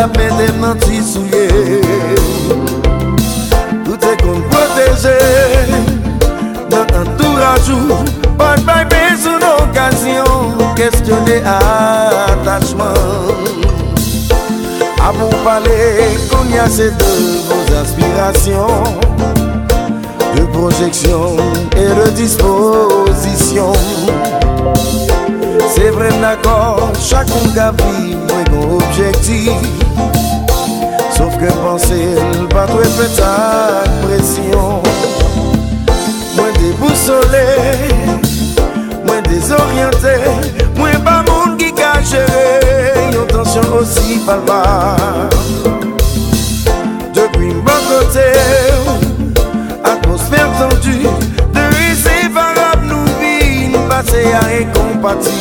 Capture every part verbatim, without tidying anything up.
Ap mete m nan ti soulye. Ou te konn pwoteje nan antouraj ou, pa t bay bezwen okazyon kestyone atachman. Apre w pale, kounye a se de vos aspirations, de projections et de dispositions. Se vre, m dakò, chak moun k ap viv, mwen gon objektif. Sof ke panse l pa t reflèt ak presyon. Mwen debousole, mwen dezoryante, mwen pa moun ki ka jere yon tansyon osi palpab. Depi m bò kote w, atmosfè tandi, de enseparab nou vin pase a enkonpatib.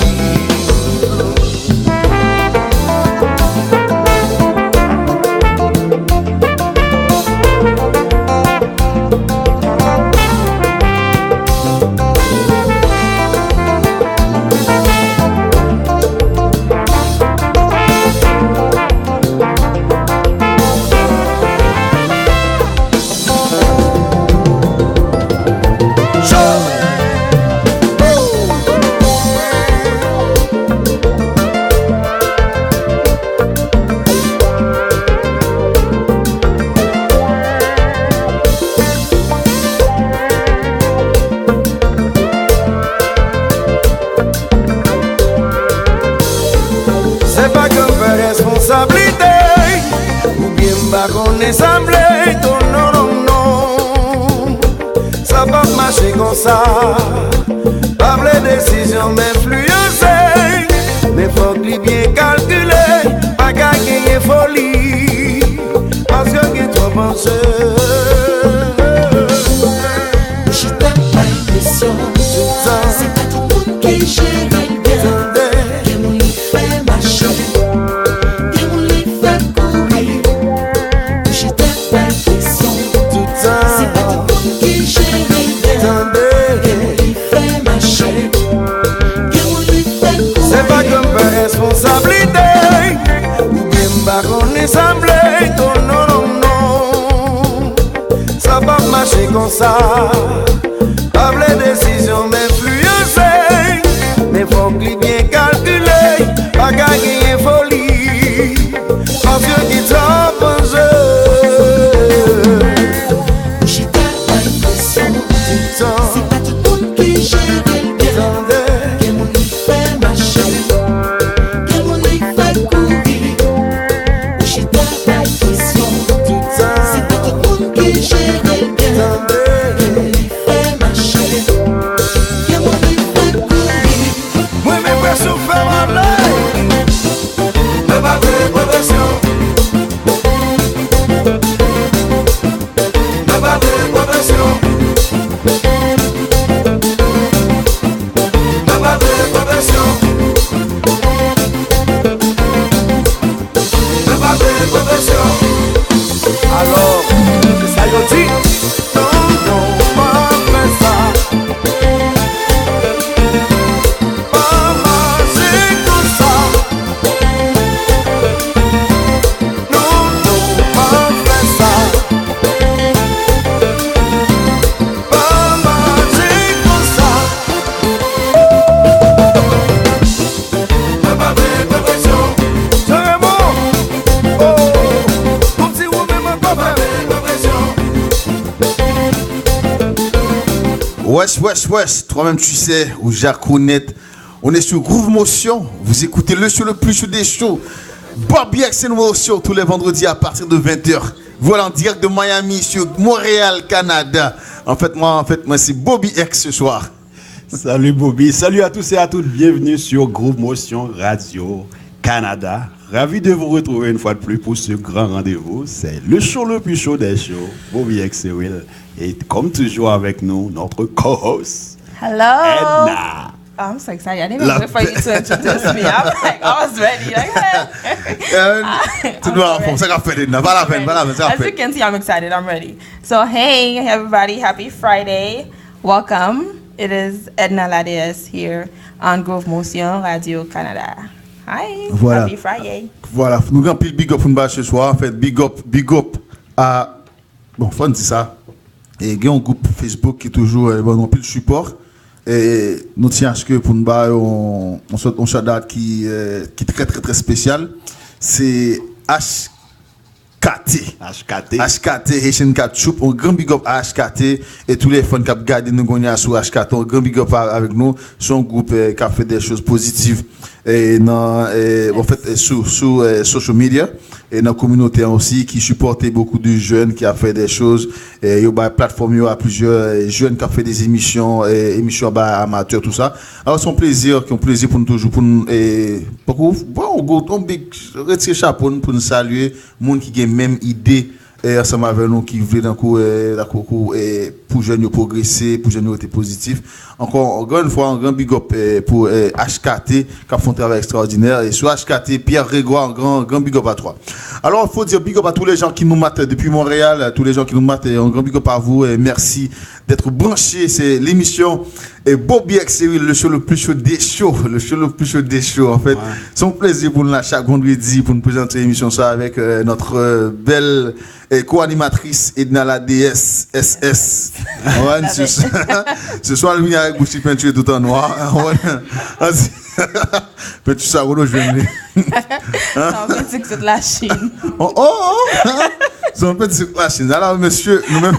Se pa ke m fè responsablite, oubyen m pa konnen sa m vle, non, non, non, non. Sa p ap mache konsa. Pa vle desizyon m enfliyanse, men fòk li byen kalkile, pa ka genyen foli, paske gen twòp anje. Ou chita bay presyon, se pa tout moun ki jere l byen. Gen moun li fè mache, gen moun li fè kouri. Ou chita bay presyon, se pa tout moun ki jere l byen. Gen moun li fè mache, gen moun li fè kouri. Se pa ke m fè responsablite, oubyen m pa konnen sa m vle, non, non, non, non. Sa p ap mache konsa. Pa vle desizyon m enfliyanse, men fòk li byen kalkile, pa ka genyen foli, paske gen twòp anje. Ou chita bay presyon, se pa tout moun ki jere l byen. Gen moun li fè mache, gen moun li fè kouri. Ou chita bay presyon, se pa tout moun ki jere l byen. Gen moun li fè mache, gen moun li fè kouri. Mwen menm presyon fè m ale. Mwen pa vle pran presyon. Mwen pa vle pran presyon. Mwen pa vle pran presyon. Mwen pa vle pran presyon. Alò, se sa yo di. Non, non, pa fè sa. Pa mache konsa. Non, non, pa fè sa. Pa mache konsa. Mwen pa vle pran presyon. Jean Raymond, oh, kòmsi ou menm ankò, frè. Mwen pa vle pran presyon. Wesh, wesh, wesh, toi-même tu sais, ou ja konèt. On est sur Groove Motion. Vous écoutez le show le plus chaud des shows. Bobby X and Will Show tous les vendredis à partir de vingt heures. Voilà, en direct de Miami sur Montréal, Canada. En fait, moi, en fait, moi, c'est Bobby X ce soir. Salut Bobby, salut à tous et à toutes, bienvenue sur Groove Motion Radio Canada. Ravi de vous retrouver une fois de plus pour ce grand rendez-vous. C'est le show le plus chaud des shows, Bobby X et Will. Et comme toujours avec nous, notre co-host, Hello. Edna. Oh, I'm so excited. I didn't even wait for you to introduce me. I'm like, I was ready. Like, hey. Tout bon, sa ka fèt, Edna. Pa la pèn, pa la pèn, sa ka fèt. As you can see, I'm excited. I'm ready. So, hey, everybody. Happy Friday. Welcome. It is Edna Ladéesse here on Groove Motion Radio Canada. Hi, Voilà. Happy Friday. Vwala, nou gen anpil big up pou n bay se swa. Anfèt, big up, big up a, bon, fò n di sa. E gen yon gwoup Facebook ki toujou eh, ban nou anpil sipò. E nou tyen aske pou n bay yon, yon, sòt- yon shout out ki, eh, ki trè, trè, trè espesyal. Se H K T. H K T. H K T, Haitian Ketchup. Yon gran big up a H K T e tou lè fan k ap gade nou kounye a sou H K T. Yon gran big up a- avèk nou. Se yon gwoup eh, k ap fè de choz pozitif eh, nan, eh, an fèt, eh, sou, sou eh, social media e nan kominote an osi, ki sipòte bokou de jèn ki ap fè de choz. Eh, yo bay platfòm yo a plizyè eh, jèn k ap fè de emisyon, eh, emisyon ba amatè, tou sa. Alò, se yon plezi, yon plezi pou nou toujou, pou nou, eh, tankou, bon, yon gwo- yon big, retire chapo n pou nou salye moun ki gen menm ide eh, ansanm avè nou ki vle tankou eh, tankou kou, eh, pou jèn yo pwogrese, pou jèn yo rete pozitif. Ankò, ankò yon fwa, yon gran big up eh, pou eh, H K T k ap fè yon travay ekstraòdinè. E sou H K T, Pierre Grégoire, yon gran, gran big up à toi. Alors, il faut dire big up à tous les gens qui nous matent depuis Montréal, tous les gens qui nous matent, un grand big up à vous et merci d'être branchés. C'est l'émission eh, Bobby X Cyril, le show le plus chaud des shows. Le show le plus chaud des shows, en fait. C'est un plaisir pour nous là, chaque vendredi, pour nous présenter l'émission ça avec euh, notre euh, belle eh, co-animatrice Edna la déesse S S. Ouais, ce, ce soir, elle vient avec bouche peinture tout en noir. Ouais. Peinture ça, on joue. Sa yon penti k sot Lachin. Oh, oh, oh. Se yon penti sot Lachin. Alò, mesye, nou menm.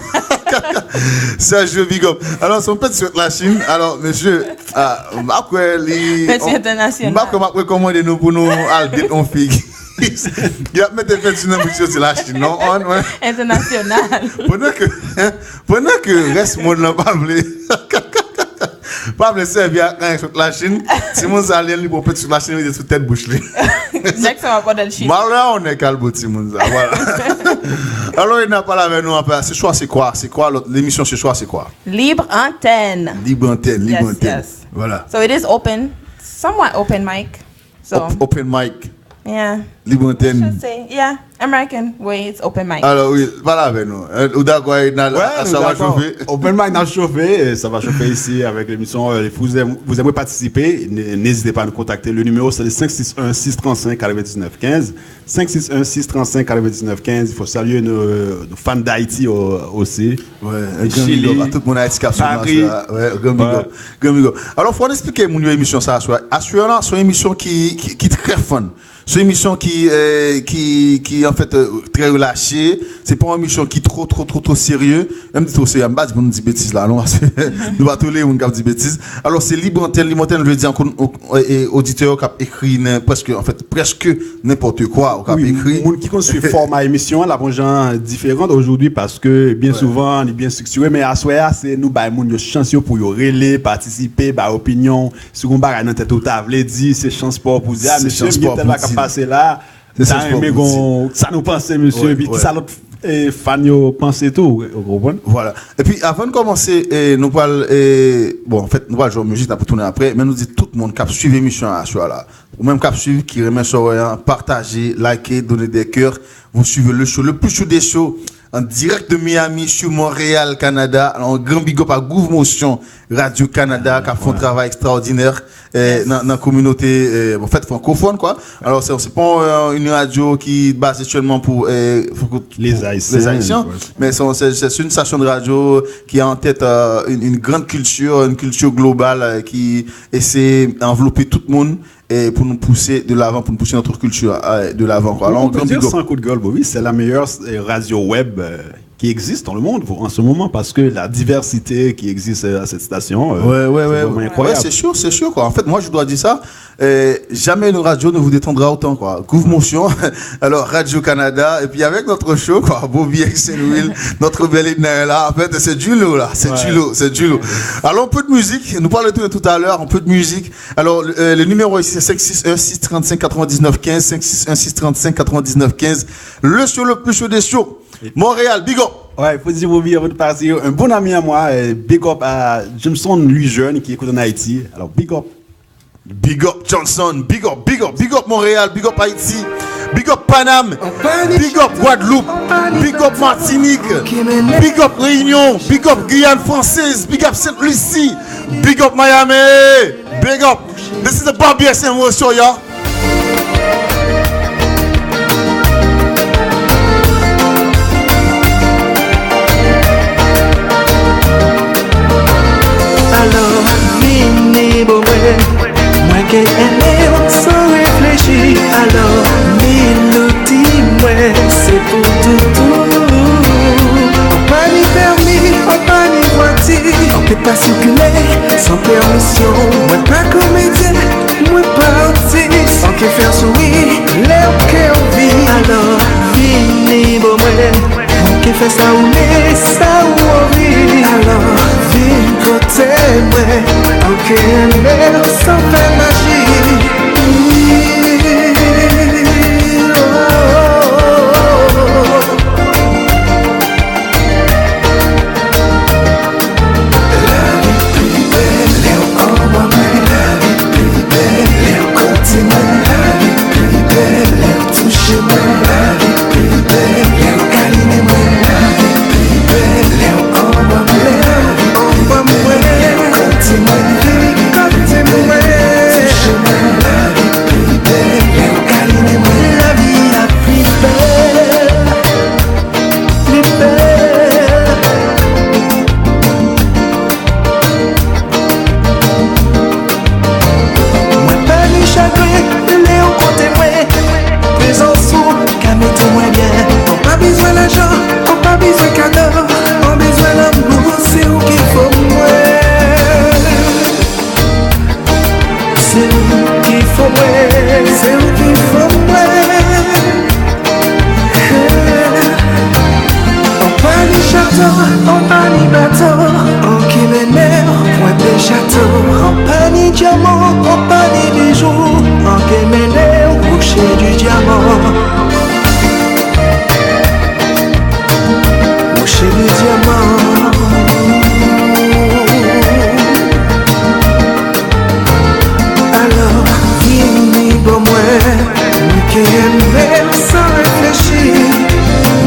Sergio, big up. Alò, se yon penti sot Lachin. Alò, mesye, ah, m pa kwè li. Penti entènasyonal. M pa kwè m ap rekòmande nou pou nou al date yon fi. Y ap mete penti nan bouch yo, se Lachin, non? On, on. Entènasyonal. Pandan ke, pandan ke rès mond lan pa vle. Pa vle sèvi ak anyen sot Lachin. Timoun sa li, li pran penti sot Lachin, li mete sou tèt bouch li. Nèg sa w ap pandan l chita. Malè a yon nèg k al bo timoun sa, vwala. Alò, Edna, pale avè nou anpè. Ce soir, c'est quoi? C'est quoi l'autre, l'émission ce soir, c'est quoi? Libre antenne. Libre antenne, libre antenne. Yes, yes. Voilà. So it is open, somewhat open mic. So. Op- open mic. Yeah. Libre antenne. I should say, yeah. American way, it's open mic. Alors oui, pale avè nou. Ou dakò, Edna? Ouais, sa va chauffer. Open mic, n ap chofe. Ça va chauffer ici avec l'émission. Euh, vous aimez, vous aimez participer? N'hésitez pas à nous contacter. Le numéro, c'est le cinq six un, six trente-cinq, quatre-vingt-dix-neuf quinze. Cinq six un, six trente-cinq, quatre-vingt-dix-neuf quinze. Il faut saluer nos, nos fans d'Haïti aussi. Ouais, un grand big up à tout le monde Haïti qui a suivi. Ouais, un grand big up. Grand big up. Alors, faut expliquer mon émission ça. Aswè la, c'est une émission qui, qui, qui est très fun. Se yon emisyon ki, eh, ki, ki anfèt, eh, trè relache. Se pa yon emisyon ki twò, twò, twò, twò serye. Lè m di twò serye, m pa di pou nou di betiz la, non, paske nou pa tolere moun k ap di betiz. Alò, se lib antèn. Lib antèn vle di ankò, eh, eh, oditè yo k ap ekri nan, prèske, anfèt, prèske nenpòt kwa ou k ap ekri. Wi, moun ki konn swiv fòma emisyon an, l ap yon jan diferan aujourd'hui, paske byen souvan, li byen estriktire, men aswè a, se nou bay moun yo chans yo pou yo rele, patisipe, bay opinyon, Si w gen yon bagay nan tèt ou ta vle di, se chans pa w pou di, a, mesye, m gen tèl bagay k ap pase la, m ta renmen gon, sa nou panse, mesye, epi kisa lòt fan yo panse tou, ou konprann? Vwala. Epi, avan n kòmanse, eh, nou pral, eh, bon, anfèt, nou pral jwe yon mizik, n ap retounen apre, men nou di tout moun k ap swiv emisyon an aswè la, ou menm k ap swiv, ki renmen sa w wè an, pataje, like, donner des cœurs, vous suivez le show, le plus chaud des shows, en direct de Miami sur Montréal, Canada. Alors, un grand big up à Groove Motion, Radio Canada, k ap fè yon travay ekstraòdinè eh, nan, nan kominote eh, anfèt, frankofòn, kwa. Alò, se, se pa yon, yon radyo ki baze sèlman pou eh, les Haïtiens, men se, se, se une station de radio qui a en tête euh, une, une grande culture, une culture globale euh, qui essaie d'envelopper tout le monde eh, pou nou pouse de l'avant, pou nou pouse notre culture eh, de l'avant. Kwa. Alors, on peut dire sans coup de gueule, Bobby, c'est la meilleure eh, radio web eh, qui existe dans le monde en ce moment parce que la diversité qui existe à cette station, euh, ouais, ouais, c'est ouais, vraiment incroyable. Ouais, c'est sûr, c'est sûr, quoi. En fait, moi, je dois dire ça. Euh, jamais une radio ne vous détendra autant, quoi. Groove Motion, alors Radio Canada, et puis avec notre show, quoi, Bobby X and Will, notre belle Edna est là. En fait, c'est du lourd, là. C'est ouais. du lourd, c'est du lourd. Alors, un peu de musique. Nous parlons tout, tout à l'heure, un peu de musique. Alors, euh, le numéro ici, c'est cinq six un, six trente-cinq, quatre-vingt-dix-neuf quinze, cinq six un, six trente-cinq, quatre-vingt-dix-neuf quinze. Le show le plus chaud des shows. Montréal, big up! Ouais, faut dire, Bobby, avant de partir, un bon ami à moi, euh, big up à Jameson Louis Jeune qui écoute en Haïti. Alors, big up. Big up Johnson, big up, big up, big up Montréal, big up Haïti, big up Paname, big up Guadeloupe, big up Martinique, big up Réunion, big up Guyane Française, big up Sainte Lucie, big up Miami, big up. This is the Bobby S M Show, y'all. Pa sikile san pèmisyon. Mwen pa komedyen, mwen pa atis. An ke fè w souri, lè w kè w vin. Alò, vini bò mwen. An ke fè sa ou lè, sa ou anvi. Alò, vin kote mwen. An ke renmen san fè maji. Lavi pli bèl lè w anba mwen. Lavi pli bèl lè w kote mwen. Lavi pli bèl lè w touche mwen. Lavi pli bèl lè w kaline mwen. Lavi pli bèl lè w anba mwen. Anba mwen. Lè w kote mwen. Kote mwen. Touche mwen. Lavi pli bèl lè w kaline mwen. Lavi a pli bèl. Li bèl. Mwen pa ni chagren lè w kote mwen. Prezans ou ka mete mwen byen. Ou pa bezwen lajan, ou pa bezwen kado. Ou bezwen lanmou, se ou ki fò mwen. Se ou ki fò mwen. Se ou ki fò mwen. An pa ni chato, an pa ni bato, an ki mennen w pwente chato. An pa ni dyaman, an pa ni bijou, an ki mennen w rocher du diamant. Rocher du diamant. Alò, vini bò mwen, mwen ke renmen w san reflechi.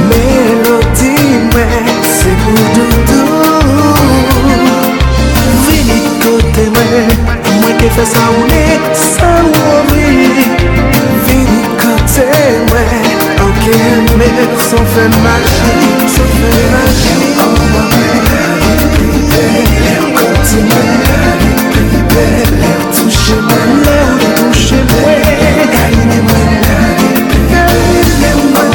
Melodi mwen, se pou doudou. Vini kote mwen, mwen ke fè sa ou lè, sa ou anvi. Vini kote mwen, an ke renmen w san fè maji, san fè maji. Anba mwen, lavi pli bèl lè w kote mwen. Lavi pli bèl lè w touche mwen. Lè w touche mwen. Kaline mwen. Kaline mwen.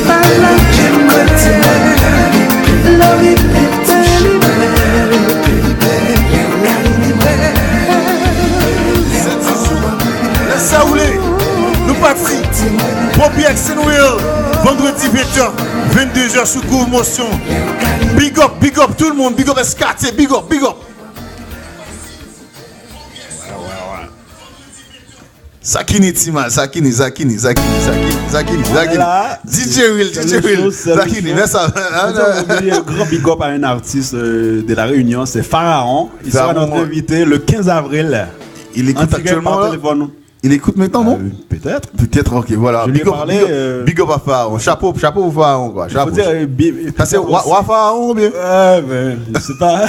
Pa lage mwen. Lavi pli bèl, li bèl. Kaline mwen. Lè sa woule, nou pati. Bobby X and Will, vandredi vennde zè, vennde zè sou Groove Motion. Big up, big up tout le monde, big up S K T, big up, big up. Sakini Timal, Sakini, Sakini, Sakini, Sakini, Sakini, Sakini. La, D J Will, D J Will, Sakini, mè sa. Gran big up à un artiste euh, de la Réunion, c'est Pharaon. Il sera notre invité le quinze avril. Il écoute actuellement là. Il écoute maintenant, non? Euh, peut-être. Peut-être, ok, voilà. Je lui ai parlé, euh, big up à Pharaon. Chapeau, chapeau pour Pharaon, quoi. Chapeau. Faut dire, euh, bi- Sa se wa, wa Pharaon ou bien? Euh, ben, je sais pas.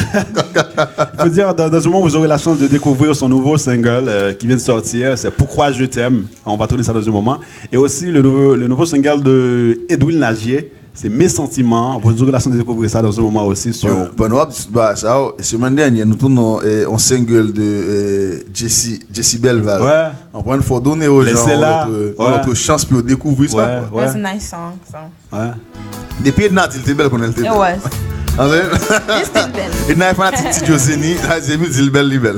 Il faut dire, dans, dans un moment, vous aurez la chance de découvrir son nouveau single euh, qui vient de sortir. C'est Pourquoi je t'aime. On va tourner ça dans un moment. Et aussi le nouveau, le nouveau single de Edwin Lagier. C'est Mes sentiments. Vous aurez la chance de découvrir ça dans un moment aussi sur. Bon, bon, bah, ça, semaine dernière, nous tournons euh, un single de euh, Jesse, Jesse Belval. Ouais. On prend une fois donner aux gens une autre, une autre chance pour découvrir ça. Ouais, quoi. Ouais. That's a nice song. So. Ouais. Depi Edna di l te bèl, konnen l te bèl. It was. Anfen. Li still bèl. Edna e fanatik Ti Joe Zeni, sa vle di depi l di l bèl, li bèl.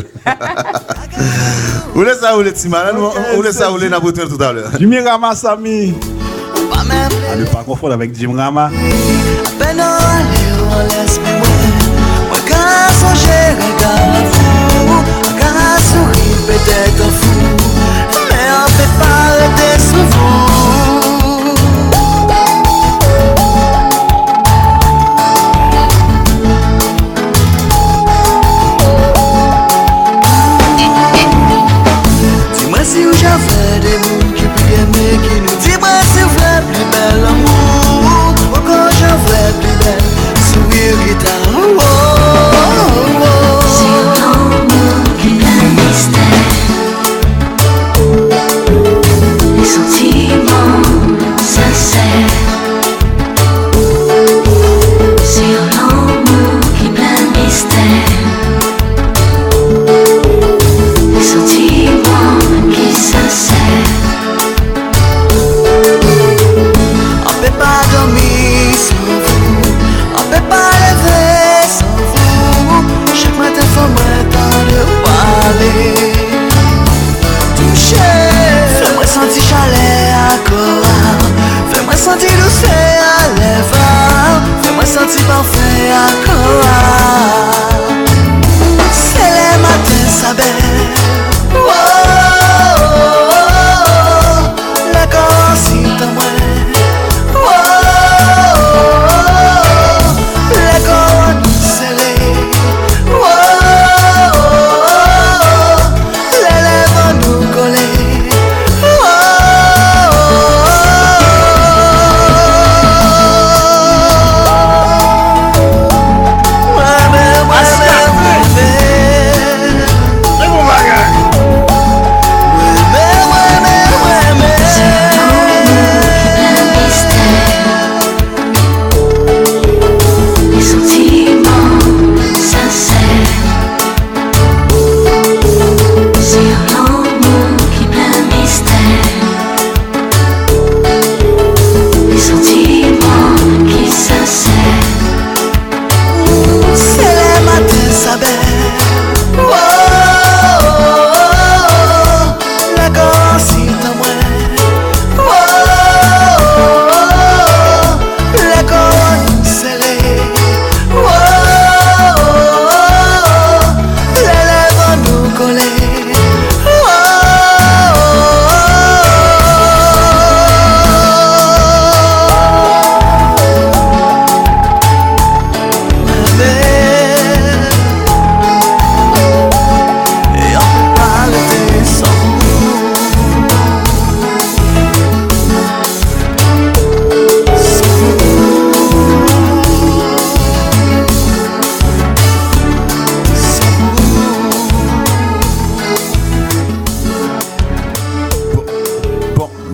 Ou lè sa ou lè Timal, ou lè sa ou lè, n ap retounen toutalè. Jimmy Rama, Samy. Ou pa menm. À ne pas confondre avec Jim Rama. Apèn ou ale ou an lès mwen. Mwen ka sonje rega w, mwen ka souri petèt an fou. Men an fèt pa rete souvan. Di mwen si w jan vle de moun ki pi enme ki nou. Di mwen si w vle pli bèl lanmou. Poko jan vle pli bèl souri gita. Oh, oh, oh. Se yon lanmou ki plen mistè.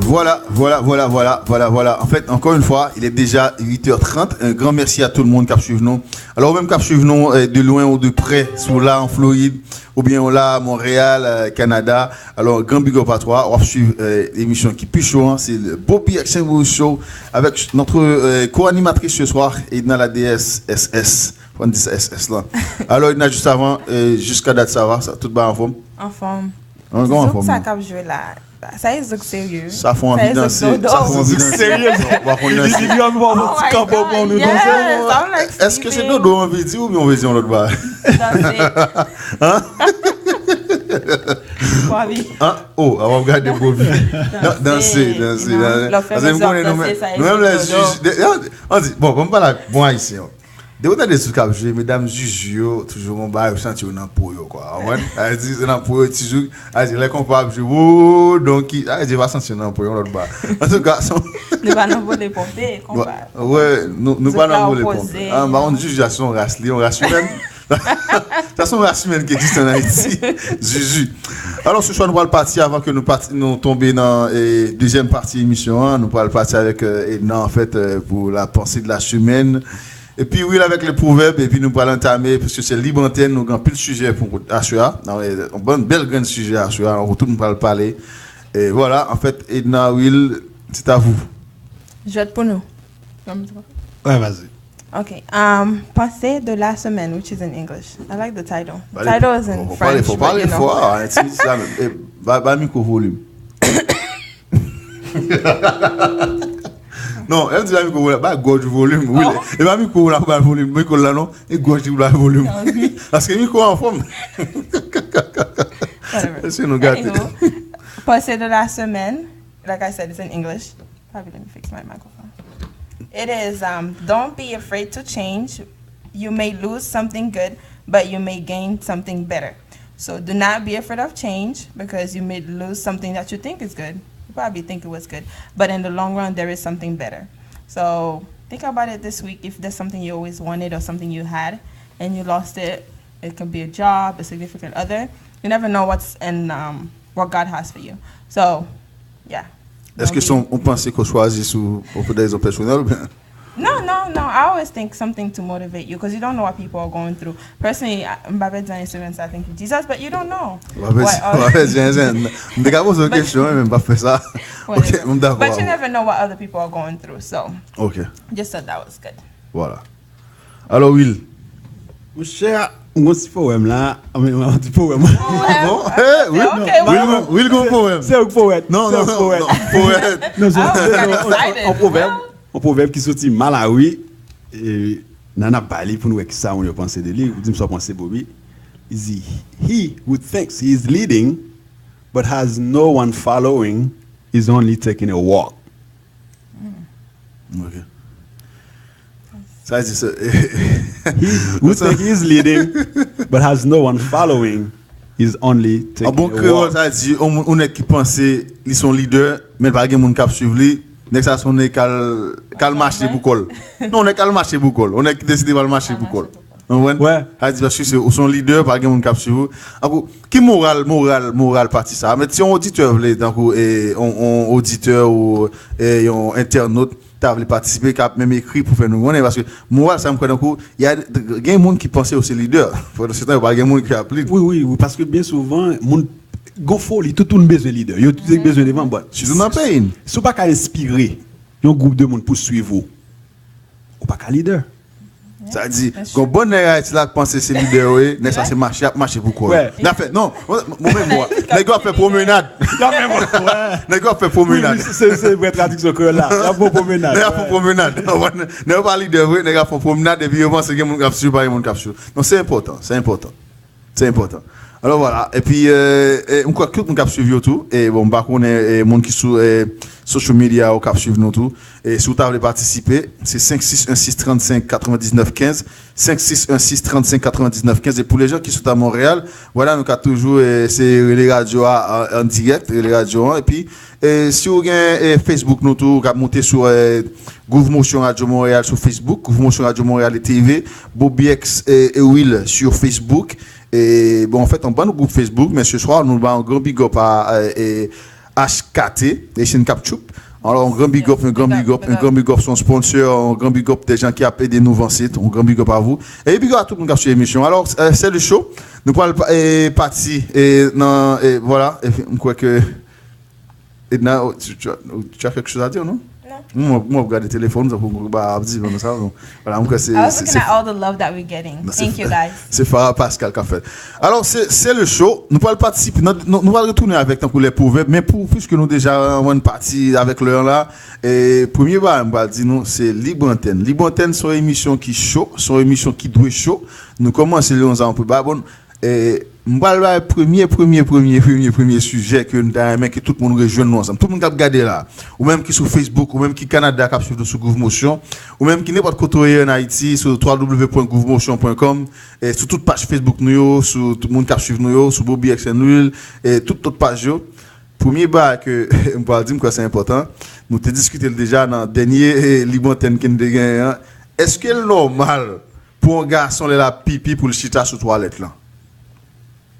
Voilà, voilà, voilà, voilà, voilà, voilà. En fait, encore une fois, il est déjà huit heures trente. Un grand merci à tout le monde qui a suivi nous. Alors, ou menm k ap swiv nou, euh, de loin ou de près, si w la an Florid, oubyen w la Montréal, euh, Canada, alors, grand big up à toi. W ap swiv, euh, emisyon ki pi cho an, c'est le Bobby Action Show avec notre, euh, co-animatrice ce soir, Edna la D S S S. Fò n di sa S S la. Alors, Edna, juste avant, euh, jusqu'à date, ça va, ça, tout va en forme? Anfòm. An gen anfòm. Zouk sa k ap jwe la. Sa e zouk serye. Sa fè anvi danse. Sa fè anvi danse. Serye. Ou pa konn danse. Li di, "Yo, bon, ti kanpo pou nou danse." Èske se dodo anvi di oubyen ou vle di yon lòt bagay? Danse. Hein? Bobby. Hein? Oh, a w ap gade Bobby. Danse, danse, danse. Paske m konnen nou menm, nou menm lè jij, an di, bon, bon, m pale ak bon ayisyen. Depi w tande zouk ap jwe, medam zuzu yo toujou gon bagay, ou santi yo nan po yo, kwa. Ou konprann? Sa vle di, se nan po yo, ti zouk, sa vle di, lè konpa ap jwe, woo, donki, sa vle di, yo pa santi yo nan po yo, yon lòt bagay. Antouka, se yon... Nou pa nan vole ponpe, konpa. Wè, nou, nou pa nan vole ponpe. Ah, m pa konn zuzu a, se yon ras, li yon ras imèn. Sa se yon ras imèn ki egziste ann Ayiti. Zuzu. Alò, se swa nou pral pati, avan ke nou pati, nou tonbe nan, eh, dezyèm pati emisyon an, nou pral pati avèk, eh, Edna, an fèt, eh, pou la pensée de la semaine. Epi Will avèk le pwovèb, epi nou pral antame, paske se lib antèn, nou gen anpil sijè pou aswè a. Nan, eh, yon bon bèl grenn sijè aswè a, nou tout nou pral pale. E vwala, anfèt, Edna, Will, c'est à vous. Jwèt pou nou. Wè, vas-y. Okay. Um, pensée de la semaine, which is in English. I like the title. Title is in French, but you know. Fò pale fò, ah, ti, ti la menm. Eh, ba, ba mikwo volim. Non, lè m di ba mikwo volim, ba gòj volim, wi. E ba mikwo la pou ba volim, mikwo la non, e gòj li pou ba volim. Paske mikwo anfòm. Whatever. Se nou gate. Anywho, pensée de la semaine, like I said, it's in English. Probably let me fix my microphone. It is, um, don't be afraid to change. You may lose something good, but you may gain something better. So do not be afraid of change because you may lose something that you think is good. You probably think it was good, but in the long run, there is something better. So think about it this week. If there's something you always wanted or something you had and you lost it, it could be a job, a significant other. You never know what's in, um, what God has for you. So, yeah. Èske se yon, yon panse ke w chwazi sou, pou de rezon pèsonèl oubyen? No, no, no. I always think something to motivate you because you don't know what people are going through. Personally, I, m pa pè di anyen semèn sa, thank you, Jesus, but you don't know. M pa pè di anyen semèn. M te ka poze yon kesyon, men m pa fè sa. Ok, m dakò. But you never know what other people are going through, so. Ok. Just thought that was good. Vwala. Alò, Will. Monchè, m gon ti powèm la. Anben, yon ti powèm. Bon, eh, Will, Will gon powèm. Se ou k powèt. Non, non, non, powèt. Non, se yon pwovèb. Yon pwovèb ki soti Malawi. E, n a, n a ba li pou n wè kisa moun yo panse de li. Ou di m sa w panse, Bobby. Li di, "He who thinks he is leading but has no one following is only taking a walk." Ok. Sa di sa. He who think he is leading but has no one following is only taking a walk. An bon kreyòl, sa di, yon moun, yon nèg ki panse li se yon lidè, men pa gen moun k ap swiv li, nèg sa se yon nèg k al, k al mache pou kò l. Non, nèg k al mache pou kò l. Yon nèg ki deside pral mache pou kò l. Ou konprann? Wè. Sa di, paske se, ou se yon lidè, pa gen moun k ap swiv ou. Ankò, ki moral, moral, moral pati sa? Men si yon oditè vle, tankou, e, yon, yon oditè ou, e, yon entènot, ta vle patisipe, k ap menm ekri pou fè nou konnen, paske moral sa m kwè tankou, y a, gen moun ki panse yo se lidè. Pandan se tan, yo pa gen moun ki ap lead. Wi, wi, wi, paske byen souvan, moun, gon foli, tout moun bezwen lidè. Yo tout bezwen devan, but sitou nan peyi n, si w pa ka enspire yon gwoup de moun pou swiv ou, ou pa ka lidè. Sa di, gon bon nèg Ayiti la k panse se lidè yo ye, nèg sa se mache, y ap mache pou kò yo. N ap fè, non, mwen menm, mwen, nèg yo ap fè pwomenad. Nèg yo ap fè pwomenad. Wi, wi, se, se vrè tradiksyon kreyòl la. Y ap fè pwomenad. Nèg ap fè pwomenad. Nèg yo pa lidè vre, nèg ap fè pwomenad, epi yo panse gen moun k ap swiv, pa gen moun k ap swiv. Non, se enpòtan, se enpòtan. Se enpòtan. Alò, vwala. Epi, e, e, m kwè tout moun k ap swiv yo tou. E, bon, m pa konnen, e, moun ki sou, e, social media yo k ap swiv nou tou. E si w ta vle patisipe, se senk sis en sis trannsenk katrevendiznèf kenz, senk sis en sis trannsenk katrevendiznèf kenz. E pou les gens ki sont à Montréal, vwala, nou ka toujou, e, se rele radyo a an, an dirèk, rele radyo an. Epi, e, si w gen, e, Facebook nou tou, w ka moute sou, e, Groove Motion Radio Montréal sou Facebook, Groove Motion Radio Montréal et T V, Bobby X, e, e Will sur Facebook. E, bon, an fèt, an bann gwoup Facebook, men se swa, nou ba yon gran big up a, e, e, H K T, Haitian Ketchup. Alors, un grand big up, un grand big up, un grand big up, son sponsor, un grand big up des gens qui ont aidé nous avancer, un grand big up à vous. Et big up à tout le monde qui a suivi l'émission. Alors, euh, c'est le show. Nou pral pa- eh, pati eh, nan eh, voilà. Et puis, m kwè ke Edna, oh, tu, tu as, tu as quelque chose à dire, non? Non. Mwen mwen ap gade telefòn sa pou mwen ba ap di mwen sa non. Voilà, mwen kwè se I was se- looking se- at all the love that we're getting. Non, se- Thank you guys. Se Farah Pascal k ap fè l. Alò, se se le show. Nou pral patisipe. Nan, nou, nou pral retounen avèk tankou les proverbes. Men pou, piske nou deja ann pati avèk lè an la, e premye bagay m pral di nou, se Libre Antenne. Libre Antenne se yon emisyon ki cho, se yon emisyon ki dwe cho. Nou kòmanse li yon jan pou ba bon. E m pral bay premye, premye, premye, premye, premye sijè ke m ta renmen ke tout moun rejwenn nou ansanm. Tout moun k ap gade la, ou menm ki sou Facebook, ou menm ki Kanada k ap swiv nou sou Groove Motion, ou menm ki nenpòt kote w ye ann Ayiti, sou w w w pwen groove motion pwen com, e sou tout paj Facebook nou yo, sou tout moun k ap swiv nou yo, sou Bobby X N Lil, e tout lòt paj yo. Premye bagay ke m pral di, m kwè se enpòtan, nou te diskite l deja nan dènye e, Libre Antenne ke n te genyen an. Èske l nòmal pou yon gason lè l ap pipi pou l chita sou twalèt lan?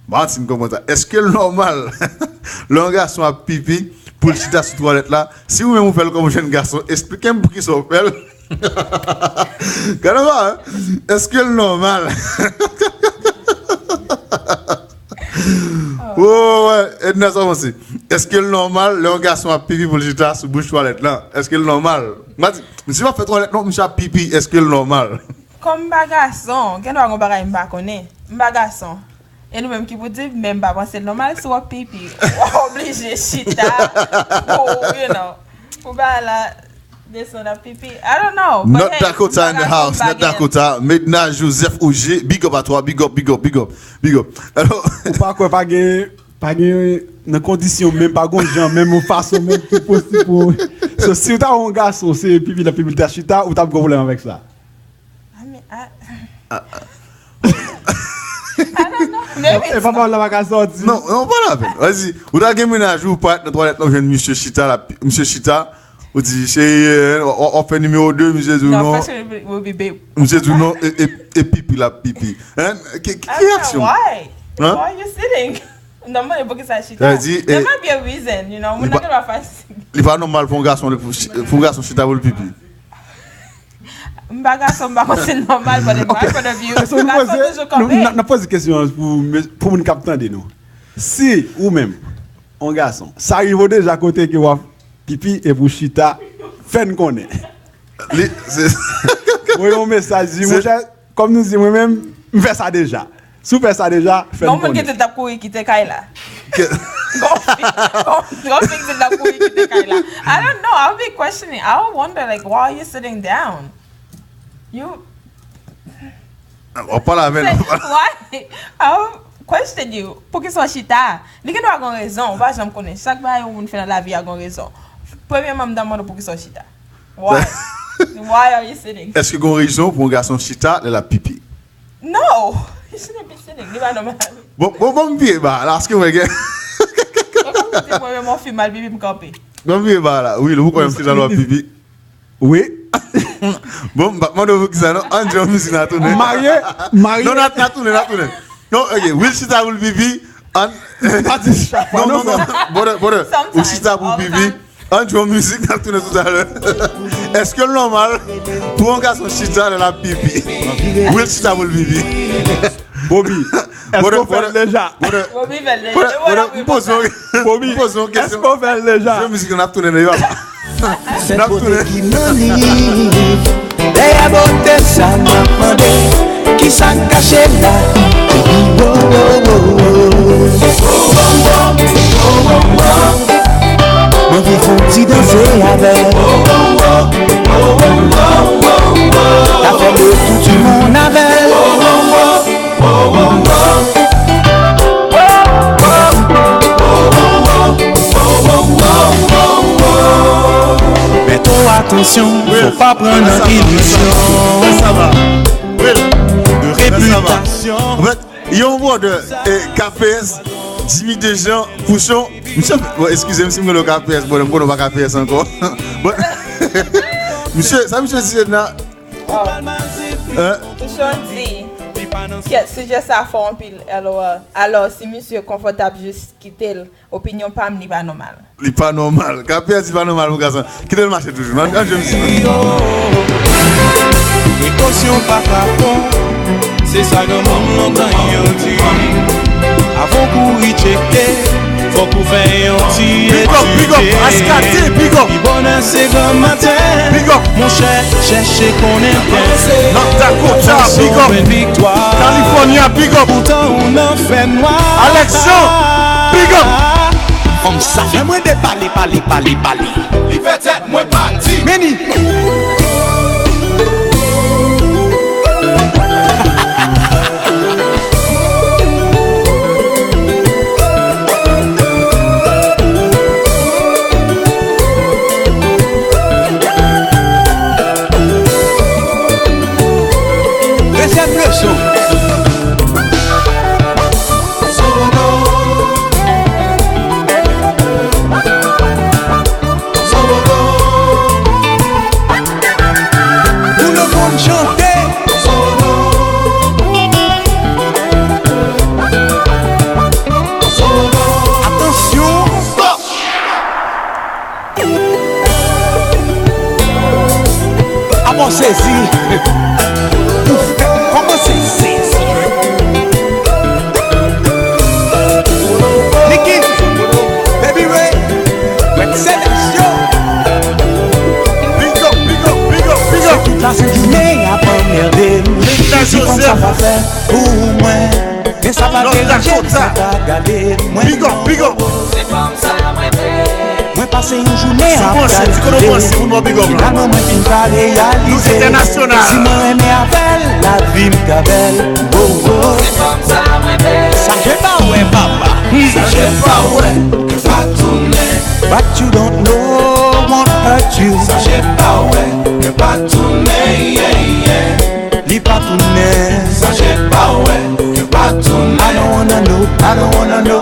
Martin, kòman sa? Èske l nòmal lè yon gason ap pipi pou l chita sou twalèt la? Si ou menm ou fè l kòm yon jèn gason, esplike m poukisa w fè l. Gade w, èske l nòmal? Oh, wè, Edna, sa avanse. Èske l nòmal lè yon gason ap pipi pou l chita sou bouch twalèt lan? Èske l nòmal? M pa di, misye pa fè twalèt non, misye ap pipi, èske l nòmal? Kòm m pa gason, gen dwa gen bagay m pa konnen. M pa gason. E nou menm ki pou di, men m pa panse l nòmal si w ap pipi. W oblije chita pou, you know, pou bagay la desann ap pipi. I don't know. North Dakota in the house. North Dakota. Medna Joseph Auger. Big up à toi. Big up, big up, big up. Big up. Alò. Ou pa kwè pa gen, pa gen nan kondisyon menm, pa gon jan menm, yon fason menm ki posib pou. So, si w ta yon gason, se pipi nan pipi ta chita, ou t ap gen pwoblèm avèk sa? I mean, I, I don't know. Maybe E papa w la pa ka sòti. Non, non, pa la pèn. Vas-y, ou ta gen mennaj ou, ou parèt nan twalèt lan, ou jwenn misye chita, la, misye chita, ou di, cheri, w ap fè nimewo de, misye di w non. Misye di w non, e, e, e pipi l ap pipi. Hein? Ki, ki, ki aksyon? Why? Why are you sitting? Non, mwen, poukisa chita? There might be a reason, you know. Mwen nan gen dwa fasi. Li pa nòmal pou yon gason, pou yon gason chita pou l pipi. M pa gason, m pa konn si l nòmal, but in my point of view, gason toujou kanpe. N ap poze kesyon an pou, pou moun k ap tande nou. Si ou menm, yon gason, sa rive w deja kote ke w ap pipi epi w chita, fè n konnen. Voye yon mesaj, di, monchè, kòm nou di, mwen menm, m fè sa deja. Si w fè sa deja, fè n konnen. Gon moun ki te t ap kouri kite kay la. Gon fi, gon, gon fi ki te t ap kouri kite kay la. I don't know, I'll be questioning, I'll wonder like, why are you sitting down? You W ap pale avè l. Why? I'll question you. Poukisa w chita? Li gen dwa gon rezon, ou pa janm konnen. Chak bagay yon moun fè nan lavi a gon rezon. Premyèman, m ta mande w poukisa w chita. Why? Why are you sitting? Èske gon rezon pou yon gason chita lè l ap pipi? No! You shouldn't be sitting. Li pa nòmal. Bon, bon, bon, m vire ba la, èske mwen gen. Mwen kòm si mwen menm yon fi mal pipi m kanpe. Bon, m vire ba la. Wi, ou kwè m chita lè w ap pipi? Wi. Bon, m pa mande w poukisa non. Ann jwe yon mizik n a tounen. Marye, marye. Non, n a, n a tounen, n a tounen. Non, ok, Will chita pou l pipi. Ann. Pa di sa. Non, non, non. Brother, brother. Ou chita pou pipi. Ann jwe yon mizik, n ap tounen toutalè. Èske l nòmal pou yon gason chita lè l ap pipi? Will chita pou l pipi. Bobby, èske w fè l deja? Bobby fè l deja. M poze yon kesyon. Bobby, èske w fè l deja? Jwe mizik, n ap tounen, papa. N ap tounen. Dèyè bote sa m ap mande, kisa k kache la? Wo, wo, wo, wo. M anvi fè yon ti danse avè l. Ka fè le tour du monde avè l. Mete w atansyon, fò pa pran nan ilizyon de repitasyon. Anfèt, yon brother, eh, K P S, Jimmy Dejean, Pouchon. Misye, bon, eskize m si m rele w K P S, bon, m konnen w pa K P S ankò. Bon, misye, sa misye di, Edna? Pouchon di, Kèt, sijè sa fò anpil, L O L. Alò, si misye konfòtab, jis kite l. Opinyon pa m, li pa nòmal. Li pa nòmal. K P S, li pa nòmal pou gason. Kite l mache toujou. Nan, nan, jwenn misye. Prekosyon pa kapon. Se sa granmoun lontan yo di. Avan w kouri tcheke, fòk ou fè yon ti etidye. Big up, big up, Askati, big up. Pi bonè se granmaten. Big up. Monchè, chèche konnen byen. North Dakota, big up. Avanse w jwenn viktwa. California, big up. Poutan ou nan fènwa. Alex Jean, big up. Fanm sa fè mwen depale, pale, pale, pale. Li fè tèt mwen pati. Meni. Dezyèm leson. Pou lemonn chante. Atansyon. Apa w sezi? Ou fèk kòmanse sezi. Niki, Baby Ray, Mèt Selestyo. Big up, big up, big up, big up. Se tout la sent jounen y ap anmède m. Di fanm sa pa fè pou mwen. Men sa pa deranje m, sa pa gade mwen. Big up, big up. Se fanm sa mwen vle. Mwen pase yon jounen ap kalkile. Finalman mwen fin pa reyalize. Si mwen renmen avè l, lavi m ka bèl. Wo, wo. Se fanm sa mwen vle. Sa je pa wè, papa. Sa je pa wè, ke pa tounen. What you don't know won't hurt you. Sa je pa wè, ke pa tounen, yeah, yeah. Li pa tounen. Sa je pa wè, ke pa tounen. I don't wanna know, I don't wanna know.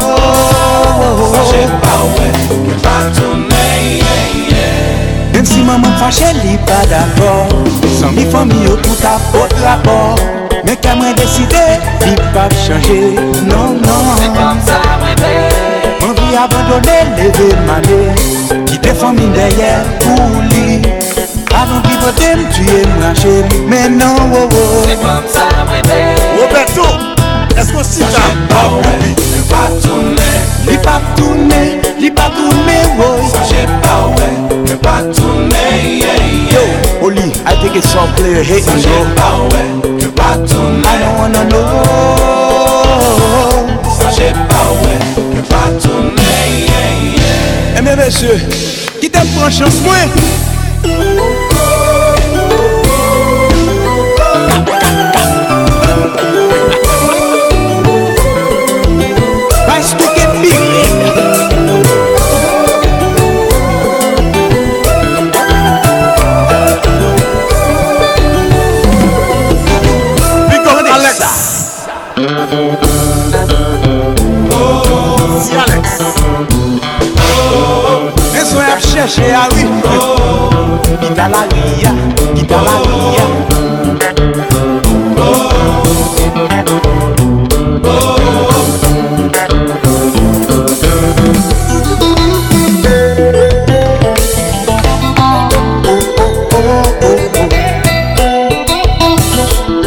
Sa je pa wè, ke pa tounen, yeah, yeah. Menm si manman m fache, li pa dakò. Zanmi, fanmi yo tout ap pot rapò. Men kè mwen deside, li p ap chanje, non, non. Se fanm sa mwen vle. M anvi abandone, leve m ale. Kite fanmi m dèyè pou li. Avan ki pote m, tiye m, rache m, men non, wo, wo. Se fanm sa mwen vle. Roberto, èske w chita? Sa je pa wè, ke pa tounen. Li p ap tounen, li pa tounen, woy. Sa je pa wè, ke pa tounen, yeah, yeah. Yo, Oli, I think it's all clear, hit and go. Sa je pa wè, ke pa tounen. I don't wanna know. Sa je pa wè, ke pa tounen, yeah, yeah. Ebyen, mesye, kite m pran chans mwen. Baz Touke Big. Big up Alex. Si Alex. Men son y ap chèche a wi. Gita lari a, gita lari a.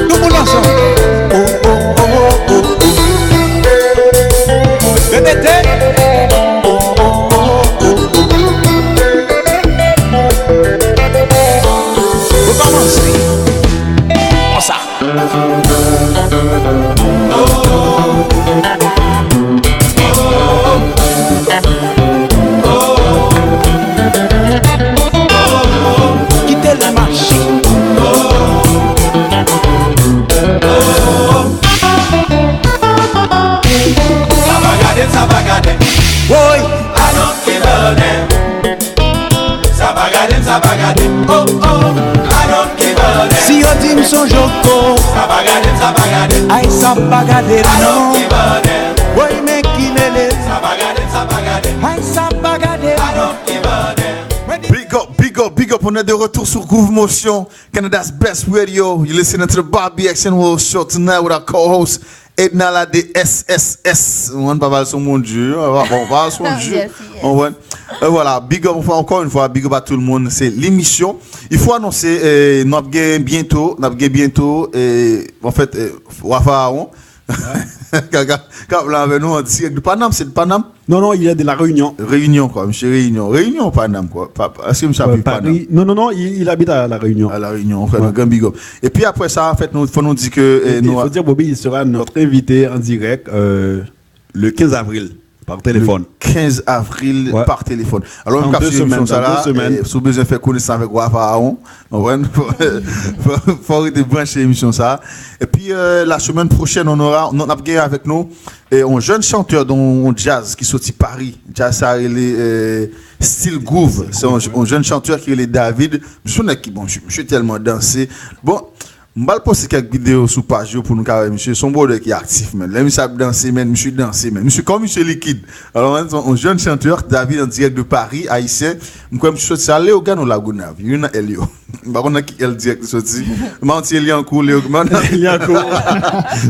Tout moun ansanm. Repete. Rekòmanse. Konsa. Kite l mache. Sa pa gade, sa pa gade. Woy. I don't give a damn. Sa pa gade m, sa pa gade m, oh, oh. I don't give a damn. Si yo di m s on joko. Sa pa gade m, sa pa gade m. Ay, sa pa gade m, non. I don't give a damn. Woy, men ki mele. Sa pa gade m, sa pa gade m. Ay, sa pa gade m. I don't give a damn. Mwen di Big up, big up, on est de retour sur Groove Motion, Canada's best radio. You're listening to the Bobby X and Will Show tonight with our co-host Edna la de S S S. Mwen pa pale sou Bondye, bon, pa sou Bondye. Yes, yes. Mwen, euh, voilà, big up, enfin, encore une fois, big up à tout le monde. C'est l'émission. Il faut annoncer, euh, n ap gen bientôt, n ap gen bientôt, euh, en fait, euh, Wa Faraon. K ap la avè nou an dirèk de Panam, c'est de Panam? Non, non, il est de La Réunion. Réunion, quoi, monsieur Réunion. Réunion, Panam, quoi. Pa, pa, est-ce que monsieur habite Panam? Non, non, non, il, il habite à La Réunion. À La Réunion, on fait un grand big up. Et puis après ça, en fait, nous, faut nous dire que, euh, et, nous, il faut dire, Bobby, il sera notre invité en direct, euh, le quinze avril, par téléphone. Le quinze avril, ouais, par téléphone. Alors, dans deux semaines, dans deux semaines. Si w bezwen fè konesans avèk Wa Faraon, ou konprann? Fò, fò, fò rete branche emisyon sa. Et puis, euh, la semaine prochaine, on aura, n ap gen avèk nou, euh, un jeune chanteur de jazz ki soti Paris. Jazz sa rele, euh, Style Groove. C'est un, un jeune chanteur ki rele David. Misye nèg ki bon, misye, misye tèlman danse. Bon, m pral poste kèk videyo sou paj yo pou nou ka wè misye. Se yon bwòdè ki aktif, men. Lè misye ap danse, men, misye danse, men. Misye, kò misye likid. Alò, un, un jeune chanteur, David, en direct de Paris, haïtien. M kwè misye soti sa, Léogâne ou Lagonav. Youn nan L yo. M pa konn nan ki L dirèk li soti. M pa konn si Eliankou, Léogâne. Eliankou.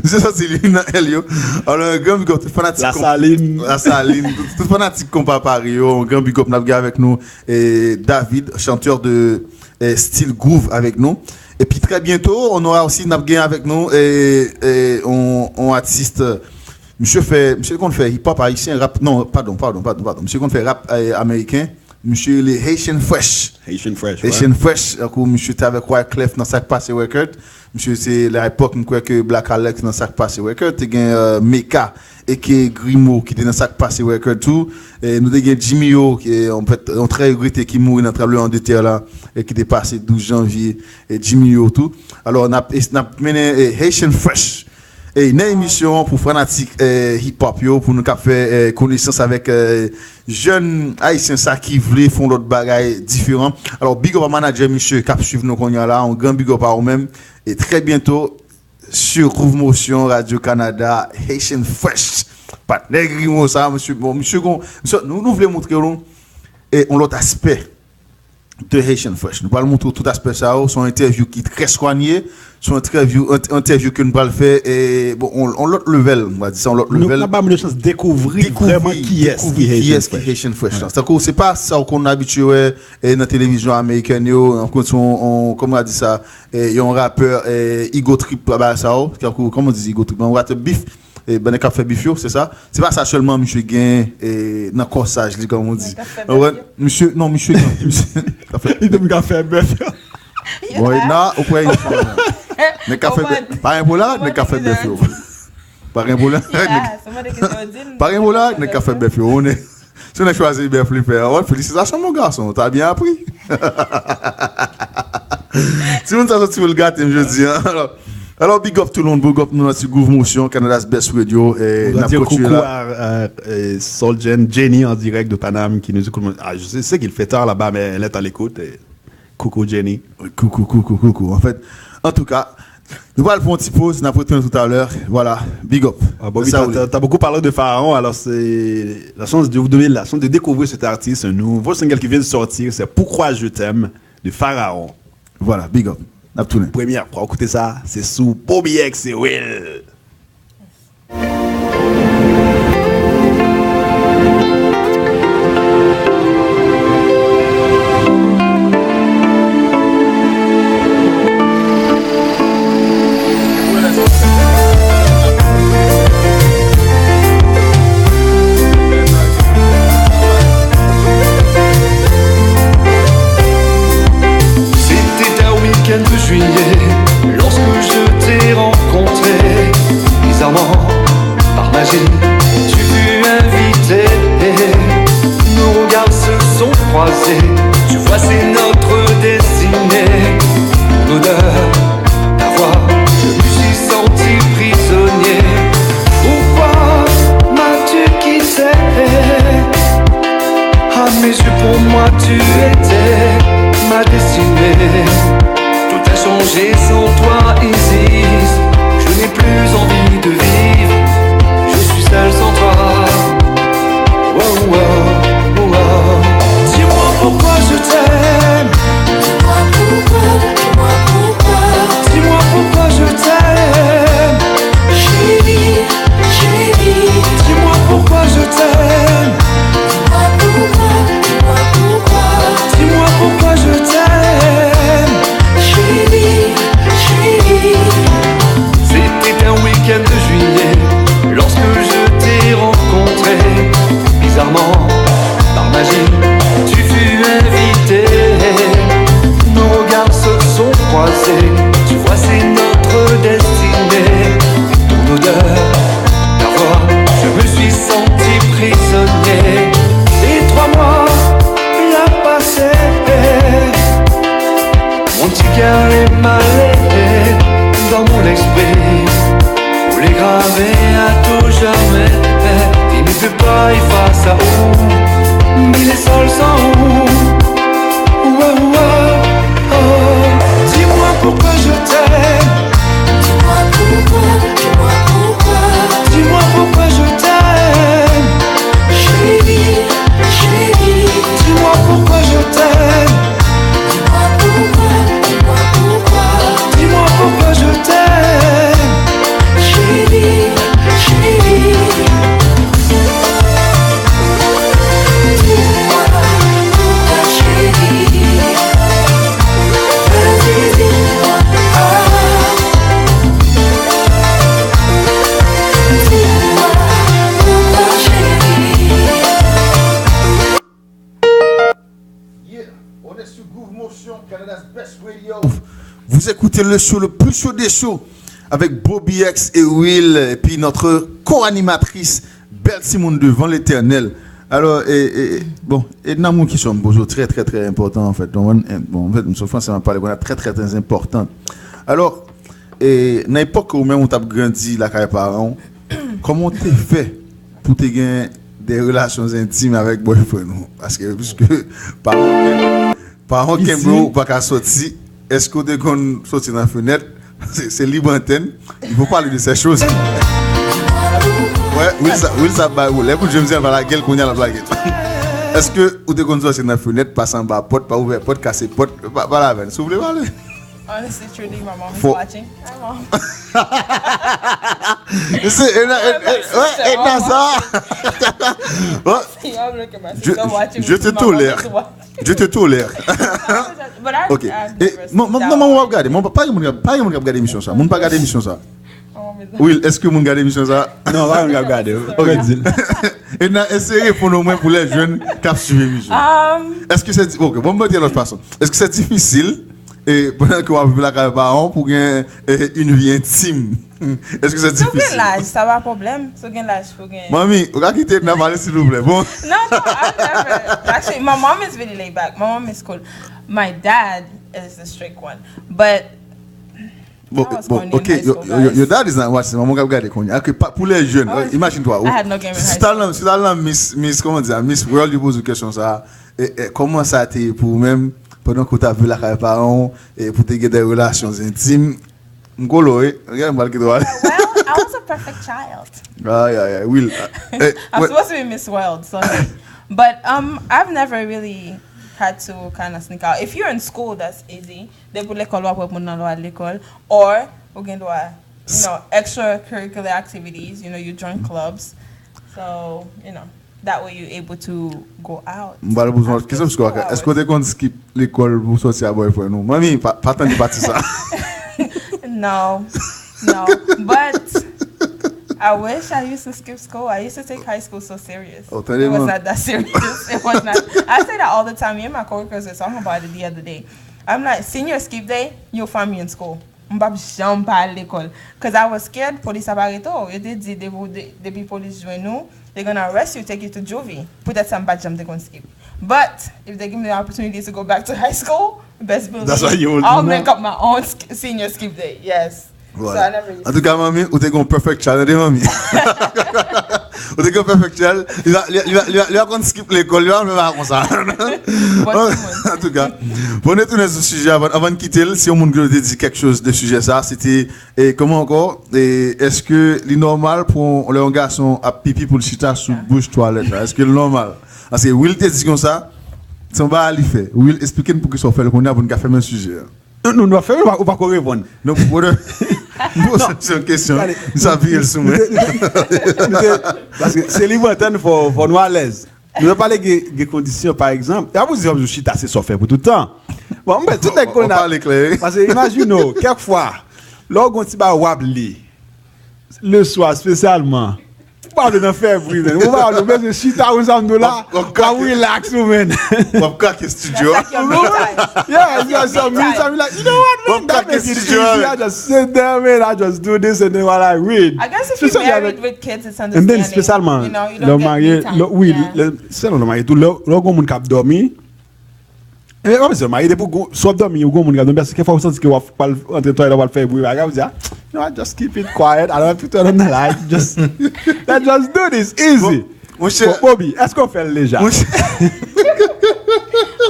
Misye soti li nan L yo. Alò, un grand big up, tout fanatik. Lasalin. Lasalin. Tout, tout fanatik Konpa Paris yo, un grand big up, n ap gen avèk nou, eh, David, chanteur de, eh, Style Groove avec nous. Et puis très bientôt, on aura aussi, n ap gen avèk nou, eh, eh, on, on artiste, misye fè, misye konn fè hip hop ayisyen, rap, non, padon, padon, padon, padon. Misye konn fè rap, eh, ameriken. Misye rele Haitian Fresh. Haitian Fresh, Haitian Fresh, tankou misye te avèk Wyclef nan Sak Pase Record. Misye se, la epòk, m kwè ke Black Alex nan Sak Pase Record, te gen, euh, Meka, aka Grimo, ki te nan Sak Pase Record tou. E nou te gen Jimmy O, ki, an fèt, nou trè regrete, ki mouri nan tranblemann de tè la, e ki te pase douz janvye, e Jimmy O tou. Alò, n ap, n ap mennen, e, Haitian Fresh. E nan emisyon an pou fanatik, eh, hip hop yo, pou nou k ap fè, eh, konesans avèk, eh, jèn ayisyen sa ki vle fè yon lòt bagay diferan. Alò, big up a manadjè misye k ap swiv nou kounye a la, yon gran big up a ou menm. E très bientôt sur Groove Motion, Radio Canada, Haitian Fresh. Patnè Grimo sa, misye, bon, misye gon, misye, nou, nou vle montre nou, e, yon lòt aspè de Haitian Fresh. Nou pral montre w tout aspè sa yo. Se yon entèvyou ki trè swanye. Se yon entèvyou, ent-, entèvyou ke nou pral fè, e, bon, on, on lòt level, m va di sa, on lòt level. Nou, n ap ba moun yo chans dekouvri vrèman kiyès ki Haitian Fresh. Kiyès ki Haitian Fresh lan. Tankou, se pa sa w konn abitye wè, e, nan televizyon amerikèn yo, tankou se yon, yon, kòman w di sa, e, yon rapè, e, ego trip, ba sa yo, tankou, kòman w di ego trip, yon rapè bif, e, bann nèg k ap fè bif yo, se sa. Se pa sa sèlman misye gen, e, nan kòsaj li, kòm ou di. Nèg k ap fè bèf yo. Misye, non, misye gen, misye k ap fè. Li te vin k ap fè bèf yo. Bon, Edna, ou kwè yon fanm. Nèg k ap fè bèf. Pa gen pou la, nèg k ap fè bèf yo. Pa gen pou la. Pa gen pou la, nèg k ap fè bèf yo. On est Se nèg chwazi bèf li fè a. Wè, felisitasyon, mon garçon. T'as bien appris. Timoun sa soti pou l gate m jodi a. Alò, alò, big up tout le monde, big up nou nan ti Groove Motion, Canada's Best Radio, e n ap kontinye la. On va dire coucou à, euh, euh, Soul Jen, Jenny en direct de Paname qui nous écoute. Ah, je sais, sais qu'il fait tard là-bas, mais elle est à l'écoute. Et coucou Jenny. Coucou, coucou, coucou. En fait, en tout cas, nou pral fè yon ti poz, n ap retounen toutalè. Voilà, big up. Ah, Bobby, t'as, t'as, t'as beaucoup parlé de Pharaon, alors c'est la chance de vous donner la chance de découvrir cet artiste, un nouveau single qui vient de sortir, c'est Pourquoi je t'aime de Pharaon. Voilà, big up. N ap tounen. Premyè fwa w koute sa, se sou Bobby X et Will. C'était un week-end de juillet, lorsque je t'ai rencontré. Bizarrement, par magie, tu fus invité. Nos regards se sont croisés. Tu vois, c'est notre destinée. Ton odeur, ta voix, je me suis senti prisonnier. Pourquoi m'as-tu quitté ? À mes yeux, pour moi, tu étais ma destinée. Tout a changé sans toi, Isis. Je n'ai plus envie de vivre. Je suis seul sans toi. Oh, oh, oh, oh. Dis-moi pourquoi je t'aime. Mi, ré, sol, son. Ouah, ouah, oh. Dis-moi pourquoi je t'aime. Dis-moi pourquoi, dis-moi pourquoi. Dis-moi pourquoi je t'aime. Chérie, chérie. Dis-moi pourquoi je t'aime. Dis-moi pourquoi, dis-moi pourquoi. Dis-moi pourquoi je t'aime. Chérie, chérie. Dis-moi pourquoi, chérie. Vas-y, dis-moi. Dis-moi pourquoi, chérie. Yeah, on est sur Groove Motion, Canada's Best Radio. Vous écoutez le show le plus chaud des shows avec Bobby X et Will, et puis notre co-animatrice, belle Simone devant l'Éternel. Alors, et, et, bon, et nan moun ki son bozo très, très, très important, en fait. Donc, bon, en fait, m sou fransè, m ap pale konn trè, trè, trè enpòtan. Alors, e nan epòk ke ou menm ou t ap grandi lakay paran w, kòman w te fè pou te gen de relasyon entim avèk boyfriend ou? Paske, piske paran w kenbe, paran w kenbe w, ou pa ka soti, èske w te konn soti nan fenèt? Se, se libre antenne, il faut parler de ces choses. Wè, Will sa, Will sa bay ou. Lè pou jwenn jan pa lage l, kounye a l ap lage tou. Èske ou te konn soti nan fenèt, pase anba pòt, pa ouvè pòt, kase pòt, pa, pa lavèn, si w vle pale. Honestly, truly, my mom is watching. Hi, mom. Se, e nan, e, e, wè, e nan sa. Bon, Y'all look at my je, sister watching je me te too. My mom tolère. is wa- Je te tolère. But I, Ok. I've E, never non, seen non, that non, moun one. Ap gade. Moun pa, pa gen moun k ap, pa gen moun k ap gade emisyon sa. Moun pa gade emisyon sa. My mom is Will, èske moun gade emisyon sa? Non, pa yon k ap gade. Ok. E nan eseye reponn omwen pou lè jèn k ap swiv emisyon. Um, Èske se, ok, bon, mwen di lòt fason. Èske se difisil, e, pandan ke w ap viv lakay paran w, pou gen e, une vie intime? Èske se si w gen difisil? Laj, sa pa pwoblèm. Si w gen laj, pou gen. Manmi, ou ka kite Edna pale, silvouplè. Bon. No, no, I've never. Actually, my mom is really laid back. My mom is cool. My dad is the strict one. But Bon, I was bon, corny in ok, high yo, school, yo, yo, guys. Your dad is not watching. Manman k ap gade kounye a. Ok, pa, pou lè jèn, I was- imagine toi. I had no game in high Si w t al nan, si w t al nan Miss, Miss, kòman di sa, Miss World, yo poze w kesyon sa, e, e, kòman sa te ye pou ou menm, pandan ke w t ap viv lakay paran w, e pou te gen de relasyon entim, m kolo, wi. Regarde, m pral kite w ale. Well, I was a perfect child. Ay, ay, ay, Will. E, I'm wè, supposed to be Miss World, so. But um, I've never really had to kind of sneak out. If you're in school, that's easy. Depi w lekòl, w ap wè moun nan lwa lekòl. Or, ou gen dwa, you know, extracurricular activities, you know, you join clubs. So, you know, that way you're able to go out. M pral poze yon kesyon, paske w ka, èske w te konn skip lekòl pou soti a boyfriend ou? Manmi, pa, pa tande pati sa. No, no. But I wish I used to skip school. I used to take high school so serious. Oh, tande It was mwen. Not that serious. It was not. I say that all the time. Me and my coworkers were talking about it the other day. I'm like, senior skip day, you'll find me in school. M p ap janm pa al lekòl. Cause I was scared, polis ap arete w. Yo te di depi, de- depi polis jwenn ou, they're gonna arrest you, take you to juvie. Poutèt sa, m pa t janm te konn skip. But if they give me the opportunity to go back to high school, best believe That's why you will I'll do make now. Up my own sk- senior skip day. Yes. So I Voilà. Never used En tout cas, manmi, ou te gen yon perfect child, tande manmi. Ou te gen yon perfect child. Li va, li, li, li, li va konn skip lekòl, li va menm pa konsa. Bon, En tout cas, pou nou tounen sou sijè avan, avan n kite l, si yon moun te di kèk choz de sijè sa, se te, e, kòman ankò, e, èske li nòmal pou lè yon gason ap pipi pou l chita sou bouch twalèt la? Èske l nòmal? Paske Will te di konsa, se yon bagay li fè. Will, eksplike n poukisa w fè l kounye a pou n ka fèmen sijè a. Non, non, nou ap fè, ou pa, ou pa ko reponn. Non, pou, pou, se yon kesyon. Gade, Sa vire l sou mwen. Nou te, nou te, paske se libre antenne, fò, fò nou alèz. Nou te pale gen, gen kondisyon, pa egzanp. E apre, w ap di chita, se sa w fè pou tout tan. Bon, mwen, tout nèg Ou konn la. Pale klè. Paske imajine w, kèk fwa, lè w gen yon ti bagay w ap li, le swa espesyalman, ou pa vle nan fè bri, men. Ou pa vle, ou bezwen chita, ou sa m do la, W ap, w ap w ap relax ou, men. W ap krake studio. That's like your me time. Yeah, it's just some me time. Like, you know what, man? Don't That crack makes it, it Joel. Easy. I just sit there, man. I just do this and then while I read. I guess if you're Especially married avec- with kids, it's And then understanding. spécialement, You know, you lè don't w get marye, me time. lè, wi, Yeah. lè, se lè w marye tou, lè, lè w gen moun k ap dòmi. E pa bezwen marye, depi w gon- si w ap dòmi, ou gen moun k ap dòmi, paske kèk fwa ou santi ke w ap pral antre twalèt, w ap fè bri, bagay, ou di, ah, no, I just keep it quiet, I don't have to turn on the light, just, let's just do this, easy. Monchè, Bon, Bobby, èske w fè l deja? Monchè,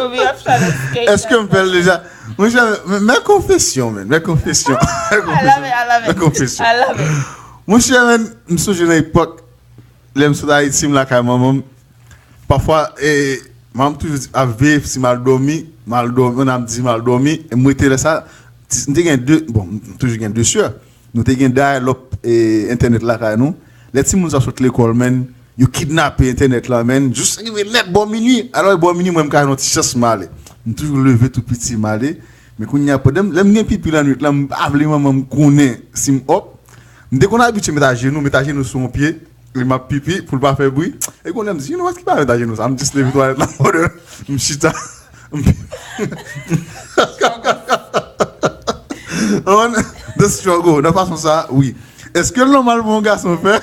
Bobby ap chale skate. Èske m fè l deja? Monchè, men, men konfesyon, men. Men konfesyon. Men I love it, I love it. Men konfesyon. I love it. Monchè, men, m sonje nan epòk, lè m sot Ayiti, m lakay manman m. Pafwa, e, manman m toujou di, ap veye si m al dòmi, m al dòmi, m ap di m al dòmi, e m rete lè sa, ti- m te gen de, bon, m toujou gen de sè. Nou te gen dial-up e entènèt lakay nou. Lè timoun sa sot lekòl, men, yo kidnape entènèt la, men, jis rive nèt bò minui. Alò, bò minui, mwen, m ka jwenn yon ti chans m ale. M toujou leve tou piti, m ale. Men kounye a, pandan m- lè m gen pipi lannwit la, m pa vle manman m konnen si m up. M te konn abitye met ajenou, met ajenou sou yon pye, e m ap pipi pou l pa fè bri. E kounye a, m di, you know what, ki pa met ajenou sa, m jis leve twalèt la, m chita. On the struggle, nan fason sa, wi. Èske l nòmal pou yon gason fè?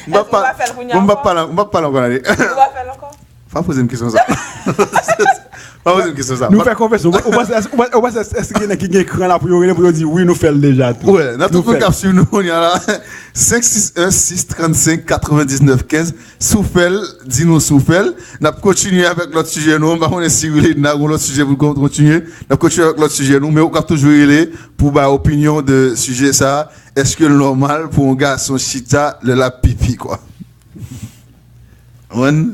M p ap Èske w va fè l kounye a m p ap ankò? pale, m p ap pale ankò nan li. Ou va fè l ankò? Pa poze m kesyon sa. Pa poze m kesyon sa. Nou fè konfesyon. Ou panse èske gen nèg ki gen kran la pou yo rele pou yo di wi, nou fè l deja tou? Wè, nan tout moun k ap swiv nou kounye a la, senk sis en sis trannsenk katrevendiznèf kenz, si w fè l, di nou si w fè l. N ap kontinye avèk lòt sijè nou. M pa konnen si Riley nan gon lòt sijè pou l kontinye. N ap kontinye avèk lòt sijè nou, men ou k ap toujou rele pou bay opinyon de sijè sa. Èske l nòmal pou yon gason chita lè l ap pipi, kwa? Wan,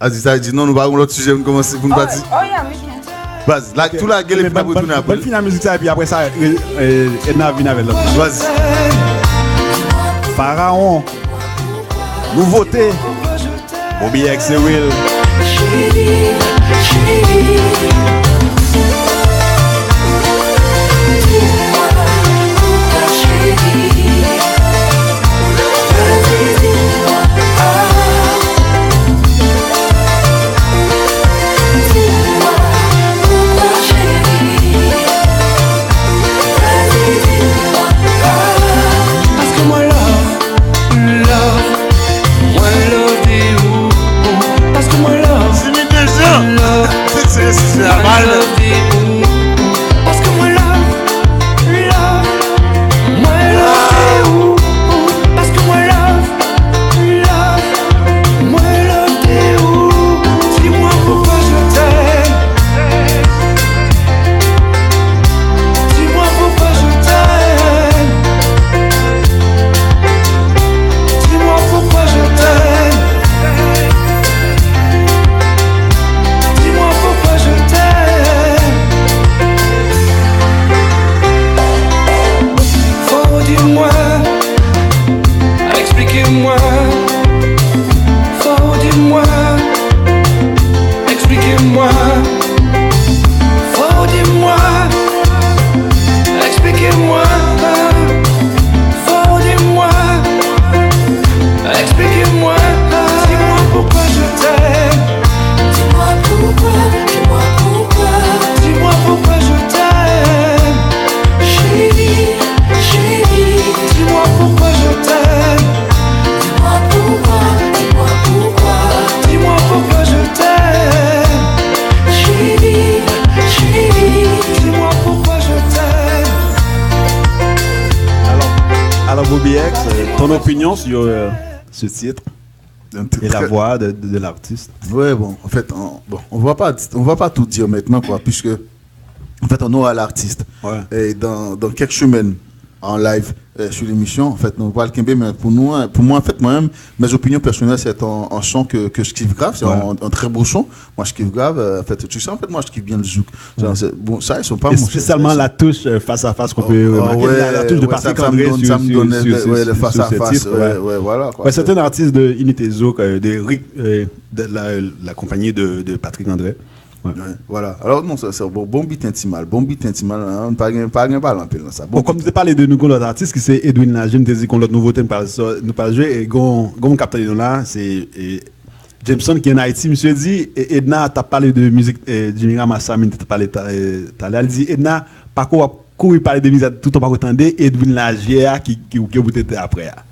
Aziz sa di non, nou pa gon lòt sijè pou n kòmanse, pou n pati. Oh, yeah, we can. Baz, la, tou lage l epi n ap retounen apre. Ban fini mizik sa epi apre sa, e, e, Edna vin avè lòt. Baz. Farawon. Nouvote. Bobby X e Will. Paske mwen love, love, mwen love ou. Paske mwen love, Jimmy Dejean. love, Se se se mwen mal. Love ou. Paske mwen love, love, mwen love ou. Paske mwen love, love, mwen love ou. Dis-moi pourquoi je t'aime. Dis-moi pourquoi je t'aime. Dis-moi pourquoi je t'aime. Dis-moi pourquoi je t'aime. Faut dire-moi, expliquez-moi. Faut dire-moi, expliquez-moi. Faut dire-moi, expliquez-moi. Faut dire-moi, expliquez-moi. Dis-moi pourquoi je t'aime. Dis-moi pourquoi, dis-moi pourquoi. Dis-moi pourquoi je t'aime. Chérie, chérie. Dis-moi pourquoi je t'aime. Dis-moi pourquoi, dis-moi pourquoi. Dis-moi pourquoi je t'aime. Chérie, chérie. Dis-moi pourquoi je t'aime. Alors, alors Bobby X, euh, ton opinion sur euh, ce titre et la voix de, de, de l'artiste? Ouais, bon, en fait, on, bon, on va pas, on va pas tout dire maintenant, quoi, puisque, en fait, on aura l'artiste. Ouais. Et dans, dans quelques semaines, en live, euh, sur l'émission, en fait, nou pral kenbe, men pou nou, hein, pou mwen, en fait, mwen menm, mes opinions personnelles, c'est un, un son que, que je kiffe grave, c'est Ouais. un, un très beau son. Moi, je kiffe grave, euh, en fait, tu sais, en fait, moi, je kiffe bien le zouk. Genre, c'est- bon, ça, ils sont pas Et mon spécialement la touche euh, face à face qu'on peut Ah, remarquer, ouais, la, la touche de ouais, Patrick ça, ça André me donne, sur, ça me sur- donne sur- le- sur- ouais, le sur face à ce face, titre, ouais, ouais. ouais, voilà, quoi. Ouais, c'est un artiste de Unité Zouk, euh, de Rick, euh, de la, la compagnie de, de Patrick André. Ouais. Ouais, voilà. Alors, non, c'est c'est un bon, bon beat intimal. Bon beat intimal, hein, pa gen, pa gen pale anpil nan sa. Bon, kòm nou te pale de nou gon lòt atis ki se Edwin Laje, m te di gon lòt nouvote nou pral sò- nou pral jwe e gon gon moun k ap tande nou la, se e, Jameson ki ann Ayiti, misye di e, Edna t ap pale de mizik e, Jimmy Rama sa, min te pale ta- e, talè, li di Edna pako w ap kouri pale de mizik toutan pako tande Edwin Laje a ki ki ki pou te te apre a.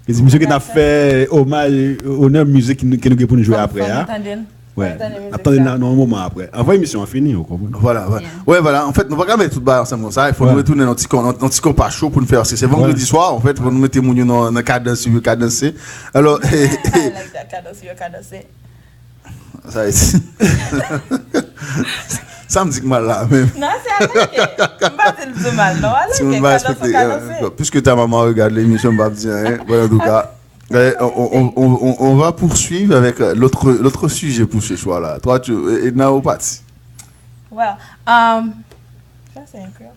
Li di misye ki t ap fè omaj, onè mizik ki nou ki nou gen pou nou jwe apre a. Wè, n ap tande nan yon moman apre. Anvan emisyon an fini, ou konprann? Vwala, vwala. Wè, vwala. Anfèt, nou pa ka mete tout bagay ansanm konsa. Fò nou retounen nan ti, nan ti konpa cho pou nou fè, paske se vandredi swa, anfèt, fò nou mete moun yo nan, nan kadans yo ka danse. Alò, I like that, kadans yo ka danse. Sa e sa m di k mal la menm. Non, se aleke. M pa di l di mal, non. Aleke, kadans yo ka danse. Piske ta maman regarde l'émission, m p ap di anyen. Bon, antouka, on, on, on, on, on va poursuivre avec euh, l'autre, l'autre sujet pour ce soir-là. Toi, tu, et, et Nao parti. Well, um, should I say in Creole?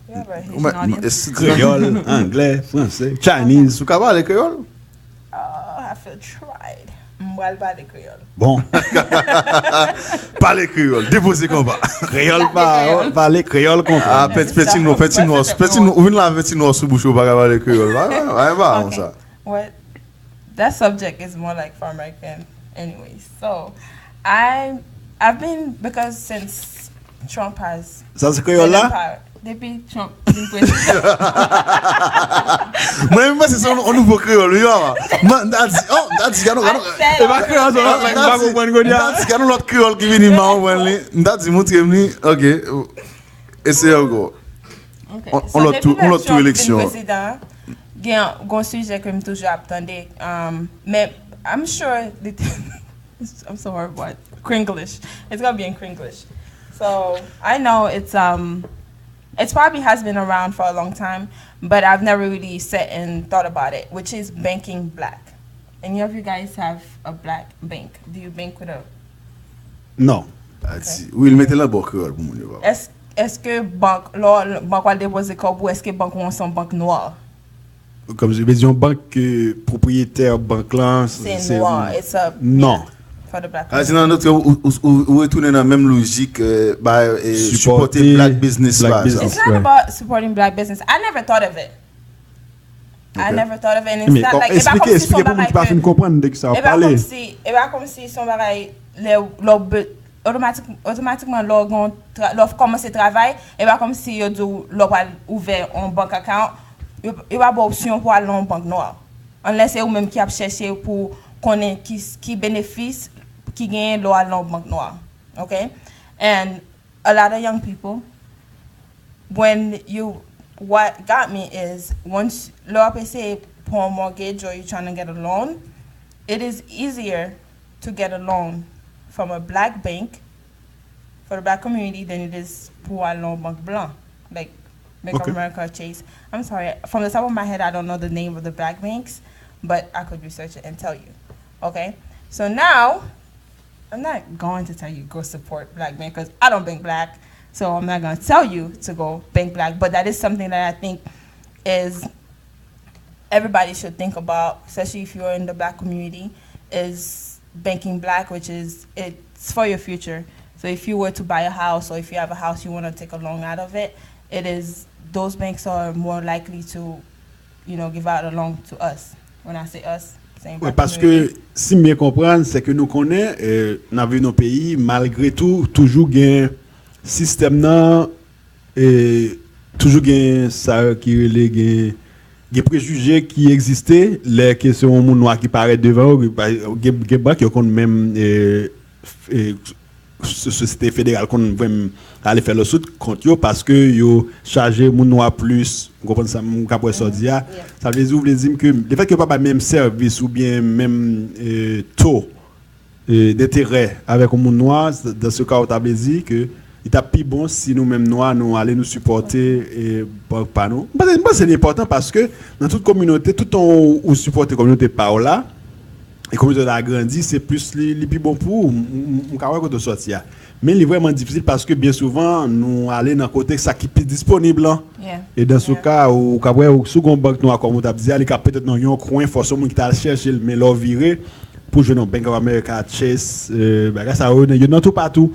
We have a Haitian audience. Kreyòl, anglè, franse, Chinese. Ou ka pale kreyòl? Oh, I feel tried. M pral pale kreyòl. Bon. Pale kreyòl, depoze konpa. Kreyòl pa, pale kreyòl konpa. Ah, penti nwa, penti nwa, penti nwa, ou vin la penti nwa sou bouch ou, ou pa ka pale kreyòl. Pa, pa, pa, pa, konsa. What? That subject is more like farmer than anyways. So, I I've been, because since Trump has Sa se kreyòl la? Depi Trump vin prezidan. Mwen menm panse se yon nouvo kreyòl wi mama. M ta di, oh, m ta di gade yon, gade yon. E pa kreyòl sa, m pa konprann kounye a. M ta di gade yon lòt kreyòl ki vini, m pa konprann li. M ta di montre m li. Ok. Eseye ankò. Ok. On lòt tou, on lòt tou eleksyon. Gen yon sijè ke m toujou ap tande, um, men I'm sure the I'm so horrible at Kringlish. It's gonna be in Kringlish. So I know it's um it's probably has been around for a long time, but I've never really sat and thought about it, which is banking black. Any of you guys have a black bank? Do you bank with a Non. Wi, l mete l an bon kreyòl pou moun yo pa. Èske bank, lò bank w al depoze kòb ou, èske bank ou an se yon bank nwa? Kòm se vle di yon bank ke pwopriyetè bank lan se nwa. Non. Alò se nan lòt ou retounen nan menm lojik ba sipòte black business la. It's not about supporting black business. I never thought of it. I never thought of it. And it's not like, e pa kòmsi se yon bagay ke, e pa kòmsi, e pa kòmsi se yon bagay lè w otomatik, otomatikman lè w gen, lè w kòmanse travay, e pa kòmsi yo di w lè w pral ouvè yon bank account, yo, yo pa ba w opsyon pou al nan yon bank nwa. Unless se ou menm ki ap chèche pou konnen ki, ki benefis ki genyen lè w al nan yon bank nwa. Ok? And a lot of young people, when you, what got me is, once lè w ap eseye pran yon mortgage or you trying to get a loan, it is easier to get a loan from a black bank for the black community than it is pou al nan yon bank blan, like Bank of America, Chase. I'm sorry, from the top of my head, I don't know the name of the black banks, but I could research it and tell you. Okay? So now, I'm not going to tell you go support black bank because I don't bank black. So I'm not going to tell you to go bank black. But that is something that I think is everybody should think about, especially if you're in the black community, is banking black, which is, it's for your future. So if you were to buy a house or if you have a house you want to take a loan out of it, it is, those banks are more likely to, you know, give out a loan to us. When I say us, se yon pa ki nou ye. Paske si m byen konprann, se ke nou konnen, eh, n ap viv nan yon peyi, malgre tou, toujou gen sistèm nan, eh, toujou gen sa yo ki rele gen, gen prejije ki egziste lè ke se yon moun nwa ki parèt devan yo, gen, gen bank yo konn menm, eh, eh, sosyete federal konn vrèman ale fè lawsuit kont yo paske yo chaje moun nwa plis. Ou konprann sa m ka pwè sa w di a? Sa vle di, ou vle di m ke lefèt ke yo pa bay menm sèvis oubyen menm, eh, to, eh, denterè avèk yon moun nwa, dans ce cas, ou ta vle di ke li t ap pi bon si nou menm nwa, nou ale nou sipòte, eh, bank pa nou. M panse, m panse li enpòtan paske nan tout kominote, tout tan ou, ou sipòte kominote pa w la, e kominote la grandi, se plis li, li pi bon pou ou. M, m, m ka wè kote w sòti a. Men li vrèman difisil paske byen souvan, nou ale nan kote sa ki pi disponib lan. E dans ce cas, ou ka wè, si w gen yon bank nwa, kòm ou t ap di a, li ka petèt nan yon kwen, fòse yon moun ki t al chèche l, men lè w vire, pou jwenn yon Bank of America, Chase, eh, bagay sa yo, yo nan toupatou.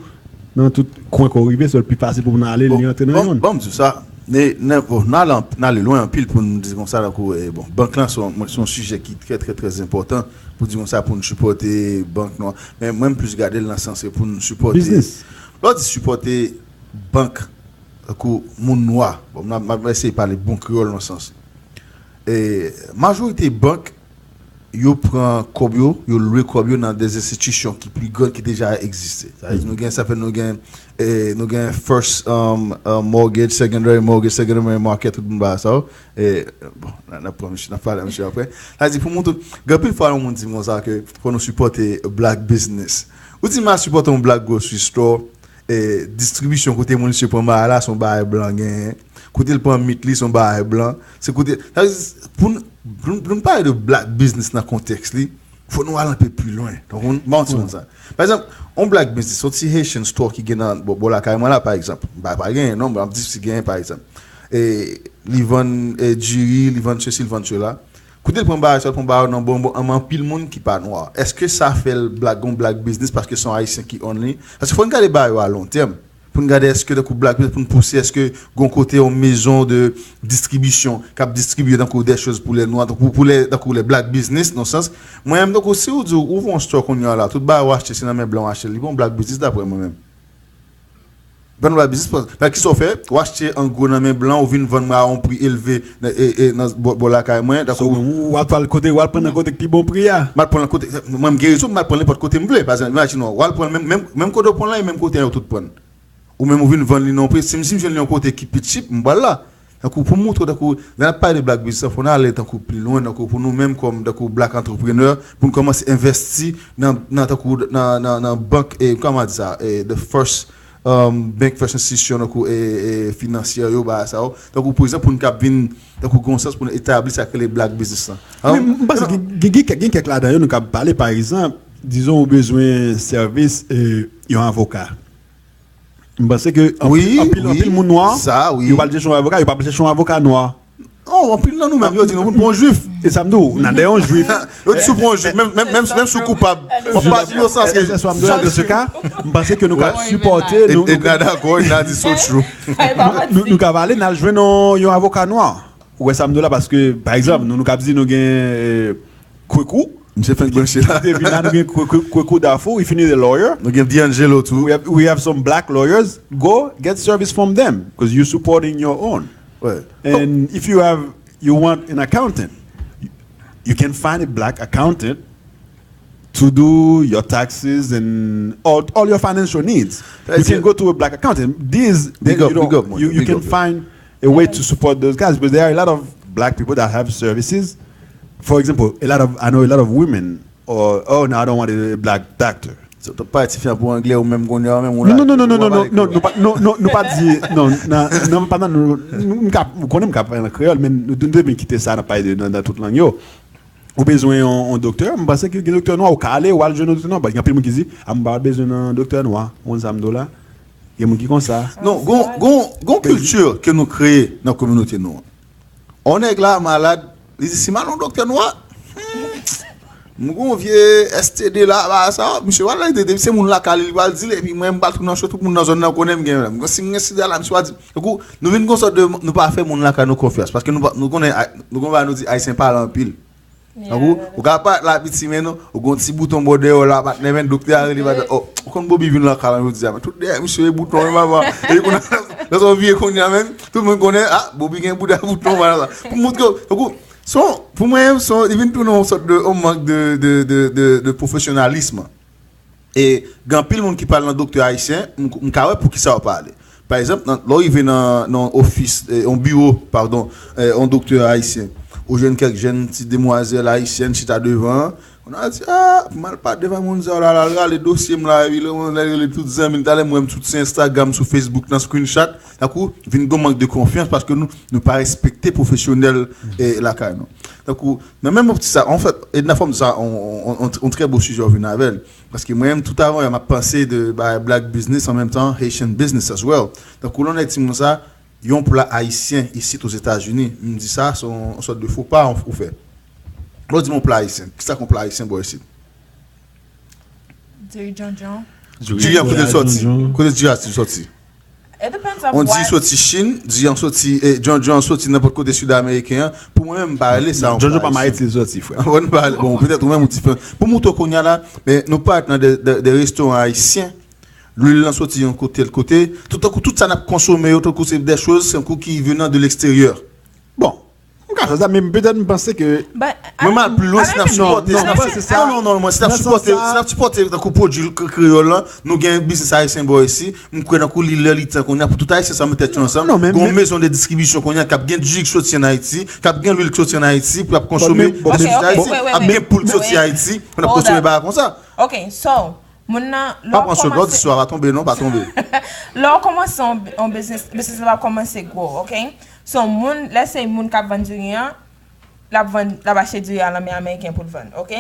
Nan tout kwen ke w rive, se l pi fasil pou moun ale, li rantre nan youn. Bon, bon, m di w sa, n, n, bon, n ale, n ale lwen anpil pou n di konsa, tankou, eh, bon, bank lan se yon, se yon sijè ki trè, trè, trè enpòtan pou di konsa, pou n sipòte bank nwa. Men mwen, m plis gade l nan sans pou n sipòte, lè w di sipòte bank, tankou moun nwa, bon, m ap, m ap eseye pale bon kreyòl nan sans. E majorite bank, yo pran kòb yo, yo lwe kòb yo nan de enstitisyon ki pli gran ki deja egziste. Sa vle di nou gen, sa fè nou gen, eh, nou gen first, um, uh, mortgage, secondary mortgage, secondary market, tout moun ba sa. E, bon, n a pran misye, n a pale a misye apre. Sa vle di pou moun tout, gen anpil fwa yon moun di m konsa ke fò nou sipòte black business. Ou di m al sipòte yon black grocery store, e, distribisyon kote moun misye pran bagay la, se yon bagay blan genyen. Kote l pran meat li, se yon bagay blan. Se kote, sa vle di, pou n, pou n, pou n pale de black business nan kontèks li, fò nou al anpe pi lwen. Donk, ou, m ba w ti moun sa. Pa egzanp, yon black business, yon ti Haitian store ki gen nan bò, bò lakay mwen la, pa egzanp. M pa, pa genyen, non, m ap di si genyen, pa egzanp. E, li vann, e, diri, li vann sesi, li vann sela. Kote l pran bagay sa, l pran bagay nan bon, bon, anpil moun ki pa nwa. Èske sa fè l black, yon black business paske se yon Ayisyen ki own li? Paske fò n gade bagay yo a lon tèm. Pou n gade èske tankou black business, pou n pouse èske gon kote yon maison de distribution k ap distribiye tankou des choses pou lè nwa, tankou pou lè, tankou lè black business, nan sans. Mwen menm, tankou si ou di ou, ou yon store kounye a la, tout bagay ou achte, se nan men blan ou achte l, li pa yon black business daprè mwen menm. Pa yon black business, pa, pa kisa w fè, ou achte an gwo nan men blan, ou vin vann mwen a yon pri elve nan, e, e, nan bò, bò lakay mwen, So, tankou ou, ou al pran kote, ou al pran nan kote ki pi bon pri a. M al pran l kote, mwen m gen rezon, m al pran l nenpòt kote m vle. Pa egzanp, imajine w, ou al pran l menm, menm, menm kote w pran l la, e menm kote yo tout pran l. Ou menm ou vin vann li nan yon pri, si m, si m jwenn li yon kote ki pi cheap, m pral la. Tankou pou m montre w, tankou, lè n ap pale de black business, fò n ale tankou pli lwen, tankou pou nou menm kòm, tankou black entrepreneur, pou n kòmanse envèsti nan, nan, tankou, nan, nan, nan bank, e, kòman di sa, e, the first, um, bank, first institution, tankou, e, e, finansyè yo, bagay sa yo. Tankou, pou egzanp, pou n kab vin, tankou, gon sans pou n etabli sa k rele black business lan. Men, m panse gen, gen, gen kèk, gen kèk ladan yo nou kab pale, pa egzanp, dizon ou bezwen sèvis, e, yon avoka. M panse ke anpil, Wi, anpil, wi. anpil moun nwa, Sa, wi. yo pral chèche yon avoka, yo pa pral chèche yon avoka nwa. Oh, anpil nan nou menm, yo di nou, moun pran jwif. E sa m di w, nan de yon jwif. Yo di sou pran jwif, menm, menm, menm, menm sou koupab. Ou pa inosan, se Èske swa m di w, nan de se ka, m panse ke nou ka sipòte, E, nou, e nou, nan dakò, nan di so true. Nou, nou ka ale, n al jwenn yon, yon avoka nwa. Ou wè sa m di w la, paske, pa egzanp, nou, nou ka di nou gen, e, Kwekou. Misye fenk branche la. Depi la, nou gen Kwe-, Kwe-, Kwekou Dafou, if you need a lawyer. Nou gen D'Angelo tou. We have, we have some black lawyers. Go get service from them, 'cause you supporting your own. Wè. And if you have, you want an accountant, you can find a black accountant to do your taxes and all, all your financial needs. You can go to a black accountant. These, then Big up, you don't, big up, man. you, you Big can up. find a way to support those guys, because there are a lot of black people that have services. For example, a lot of, I know a lot of women, or, "Oh, no, I don't want a black doctor." So, t ap pale ti fi an pou anglè ou menm kounye a, ou menm ou la. Non, non, non, non, non, non, non, nou pa, non, non, nou pa di, non, nan, nan, pa nan, nou, nou, nou ka, ou konnen m ka pale an kreyòl, men nou, nou dwe kite sa, n ap pale de, nan, nan tout lang yo. Ou bezwen yon, yon doktè, m panse ke gen doktè nwa, ou ka ale, ou al jwenn yon doktè nwa. Gen anpil moun ki di, "A, m pa bezwen nan doktè nwa." Ou konn sa m di w la? Gen moun ki konsa. Non, gon, gon, gon kilti ke nou kreye nan kominote nou an. On nèg la malad, li di, "Si m al yon doktè nwa, hmm, m gon vye S T D la, ba sa, misye pral rete, depi se moun lakay li, li pral di l, epi mwen, m pral tounen cho, tout moun nan zòn nan konnen m gen, m, si m gen sida la, misye pral di." Tankou, nou vin gon sòt de, nou pa fè moun lakay nou konfyans, paske nou pa, nou konnen, nou gon bagay nou di, Ayisyen pale anpil. Tankou, ou ka parèt la piti, men non, ou gon ti bouton bò dèyè w la, patnè, men doktè a rele, patnè, oh, ou konn Bobby vin lakay la jodi a, men tout dèyè misye e bouton, men papa. E kounye a, lè sa w vire kounye a, men, tout moun konnen, ah, Bobby gen bouda bouton, bagay sa. Pou montre w, tankou, se yon, pou mwen, se yon, li vin tounen yon sòt de, yon mank de, de, de, de, de pwofesyonalism. E gen anpil moun ki pral nan doktè ayisyen, m, m ka wè poukisa yo pale. Pa egzanp, nan, lè w rive nan, nan ofis, eh, yon biwo, padon, eh, yon doktè ayisyen, ou jwenn kèk jèn ti demwazèl ayisyèn chita devan an, kounye a l di, "Ah, m al pa devan moun sa yo la, l al rale dosye m la, epi lè moun nan rele tout zanmi l, talè m wè m tout sou Instagram, sou Facebook, nan screenshot." Tankou, vin gen mank de konfyans paske nou, nou pa respekte pwofesyonèl, eh, lakay nou. Tankou, nan menm optik sa, anfèt, Edna, fò m di sa, on, on, on, on trè bo sijè w vin avè l. Paske mwen menm, tout avan yè, m ap panse de bagay black business, an menm tan, Haitian business as well. Tankou lè w nèg timoun sa, yon pla ayisyen isit Ozetazini, m di sa, se yon, yon sòt de fo pa ou fè. Lè w di m yon pla ayisyen, kisa k yon pla ayisyen bò isit? Diri djondjon. Diri an kote l sòti? Kote diri a sòti? It depends on what. On diri sòti Chin, diri an sòti, eh, djondjon an sòti nenpòt kote sid ameriken an. Pou mwen menm, m pa rele sa yon pla ayisyen. Djondjon pa Ayiti l sòti, frè. Bon, petèt ou menm ou diferan. Pou m montre w kounye a la, men nou parèt nan de, de, de restoran ayisyen, lwil lan sòti yon kote, l kote. Tout tankou tout sa n ap konsome yo, tankou se de choz, se yon kou ki venan de leksteryè. Bon, m Ah, sa, men petèt m panse ke Mwen m al pli lwen, si n ap sipòte, si n ap non, non, non, mwen, si n ap sipòte, si n ap sipòte tankou pwodui k- kreyòl lan, nou gen biznis ayisyen bò isi, m kwè tankou li lè li tan kounye a pou tout ayisyen sa met tèt yo ansanm, gen yon mezon de distribisyon kounye a k ap gen ji k soti ann Ayiti, k ap gen lwil k soti ann Ayiti pou y ap konsome, Ok, ok, wait, wait, wait. Ap gen poul k soti Ayiti, pou n ap konsome bagay konsa. Ok, so, moun nan, lè w kòmanse, pa tonbe non, pa tonbe. Lè w kòmanse yon, yon biznis, biznis la pa kòmanse gwo, ok? So, moun, lè se moun k ap vann diri an, l ap vann, l ap achte diri a nan men Ameriken pou l vann, ok?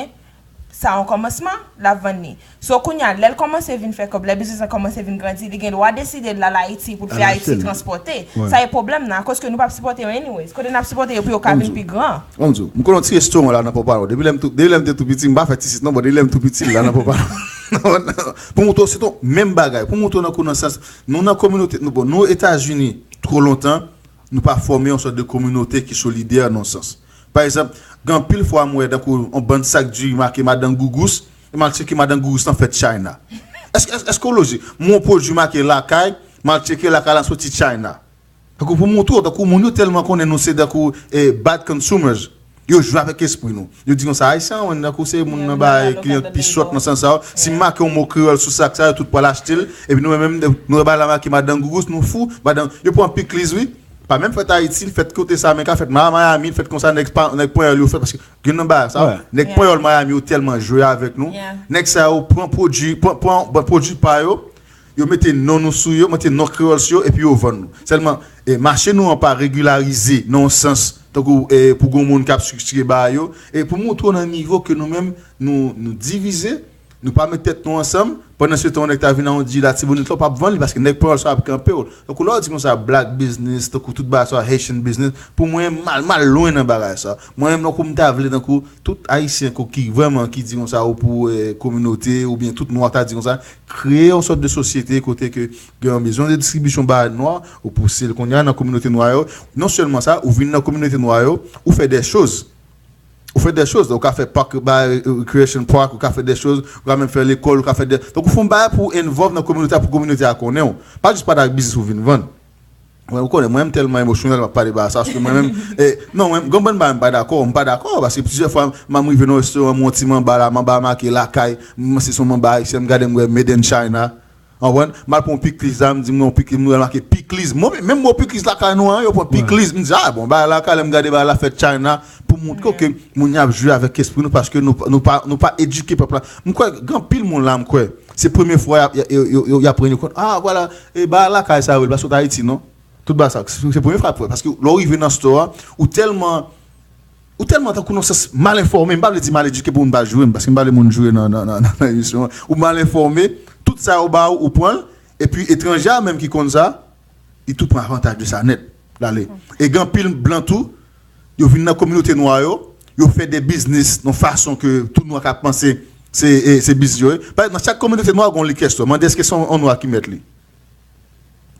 Sa yon kòmansman, l ap vann li. So, kounye a, lè l kòmanse vin fè kòb, lè biznis lan kòmanse vin grandi, li gen dwa deside l al Ayiti pou l fè Ayiti transpòte. Sa e pwoblèm nan, akoz ke nou p ap sipòte yo anyways. Kote n ap sipòte yo pou yo ka vin pi gran. Ann di w, m konnen yon ti restoran la nan Pòpalon. Depi lè m tou, depi lè m te tou piti, m pa fè ti sit non, bon, depi lè m tou piti la nan Pòpalon. Pou mouton, se ton menm bagay. Pou mouton nan kou nan sans, nou nan kominote, nou, bon, nou Etazini, twò lontan, nou pa fòme yon sòt de kominote ki solidè nan yon sans. Pa egzanp, gen anpil fwa m wè tankou yon bann sak diri make madan Gougous, e m al tcheke madan Gougous lan fèt China. Èske, èske, èske w lojik? M wè yon pwodui make lakay, m al tcheke lakay lan soti China. Tankou pou mouton, tankou moun yo tèlman konnen nou se tankou eh, bad consumers. Yo jwe avèk espri nou. Yo di konsa, Ayisyen an, tankou se moun nan bay kliyan pi sòt nan sans sa yo. Si m make yon mo kreyòl sou sak sa yo, tout pral achte l. Epi nou menm, nou wè bagay la make madan Gougous, nou fou. Madan, yo pran pikliz, wi. Pa menm fèt Ayiti, l fèt kote sa, men ka fèt Ma- Miami, l fèt konsa, nèg pa- nèg panyòl yo fèt, paske gen nan bagay sa, nèg panyòl Miami yo tèlman jwe avèk nou. Nèg sa yo pran pwodui, pran, pran, pran pwodui pa yo, yo mete non nou sou yo, mete non kreyòl sou yo, epi yo vann nou. Sèlman, e, mache nou an pa regilarize nan yon sans, tankou e, pou gen yon moun k ap estriktire bagay yo, e pou montre w nan nivo ke nou menm, nou, nou divize, nou pa met tèt nou ansanm, pandan se tan yon nèg ta vin nan yon diri Latibonit la, w p ap vann li, paske nèg panyòl sa ap kanpe w. Tankou lè w di konsa black business, tankou tout bagay sa Haitian business, pou mwen, m al, m al lwen nan bagay sa. Mwen menm, tankou m ta vle, tankou tout Ayisyen ko- ki vrèman ki di konsa ou pou eh, kominote, oubyen tout nwa ta di konsa, kreye yon sòt de sosyete kote ke gen yon mezon de distribisyon bagay nwa, ou pouse l kounye a nan kominote nwa yo. Non sèlman sa, ou vin nan kominote nwa yo, ou fè de choz. Ou fè de choz, ou ka fè park, ba, recreation park, ou ka fè de choz, ou ka menm fè lekòl, ou ka fè de. Donk, ou fè yon bagay pou involve nan kominote a, pou kominote a konnen w. Pa jis pale ak biznis ou vin vann. Mwen, ou konnen, mwen menm tèlman emosyonèl, m ap pale bagay sa, paske mwen menm, eh, non, mwen, gen yon bann bagay m pa dakò, m pa dakò, paske plizyè fwa, m ap rive nan yon restoran, m wè yon ti manba la, manba a make lakay, m se yon manba ayisyen, m gade, m wè made in China. Ou konprann? M al pran yon pikliz la, m di m gen yon pikliz, m wè make pikliz. Mwen, menm mo pikliz lakay nou an, yo pran pikliz. M di, ah, bon, bagay lakay, lè m gade bagay la fèt China, pou montre ke moun yo ap jwe avèk espri nou, paske nou, nou pa, nou pa edike pèp la. M kwè, gen anpil moun la, m kwè, se premye fwa y ap, y, y, y, y, y ap rann yo kont, ah, vwala, e bagay lakay sa yo, paske w t Ayiti, non? Tout bagay sa, se, se premye fwa, paske lè w rive nan store a, ou tèlman, ou tèlman tankou nan sans mal enfòme, m pa vle di mal edike pou moun pa joure m, paske m pa vle moun joure nan, nan, nan, nan, nan emisyon an. Ou mal enfòme, tout sa yo ba ou, ou pran l, epi etranje a menm ki konn sa, li tou pran avantaj de sa nèt, l ale. E gen anpil blan tou, yo vin nan kominote nwa yo, yo fè de biznis nan fason ke tout nwa ka panse se, e, se biznis yo ye. Pa egzanp, nan chak kominote nwa, gen yon liquor store. Mande èske se yon, yon nwa ki mèt li.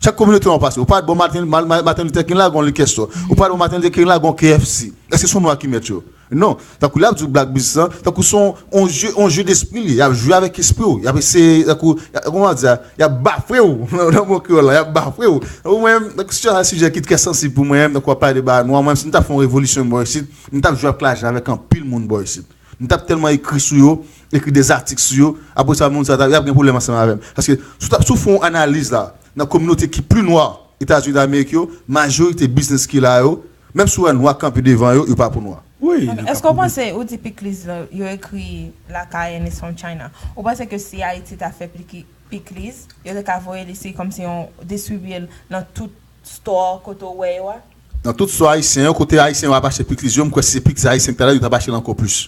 Chak kominote w pase, ou pa t bò Martin, Ma- Ma- Martin Luther King la, gon liquor store. Ou pa t bò Martin Luther King la, gon K F C. Èske se yon nwa ki mèt yo? Non. Tankou lè y ap di w black business lan, tankou se yon, yon jeu, yon jeu d'esprit li ye. Y ap jwe avèk espri w. Y ap eseye, tankou, y ap, kòman di sa? Y ap bafwe w. Nan, nan mo kreyòl la, y ap bafwe w. Ou mwen, tankou se yon sijè ki trè sansib pou mwen, tankou w ap pale de bagay nwa, mwen, si m t ap fè yon revolisyon bò isit, m t ap jwe avèk lajan avèk anpil moun bò isit. M t ap tèlman ekri sou yo, ekri de zatik sou yo, apre sa, moun sa, y ap gen pwoblèm ansanm avè m. Paske, si w t ap, si w fè yon analiz la, nan kominote ki pli nwa Etazini Damerik yo, majorite biznis ki la yo, menm si w wè nwa kanpe devan yo, yo pa pou nwa. Wi. Èske w panse, ou di pikliz, yo ekri lakay and it's from China. Ou panse ke si Ayiti ta fè piki- pikliz, yo te ka voye l isi kòmsi yon distribiye l nan tout store kote w wè yo a? Nan tout store ayisyen yo, kote ayisyen yo ap achte pikliz yo, m kwè si se pikliz ayisyen ki ta la, yo t ap achte l ankò plis.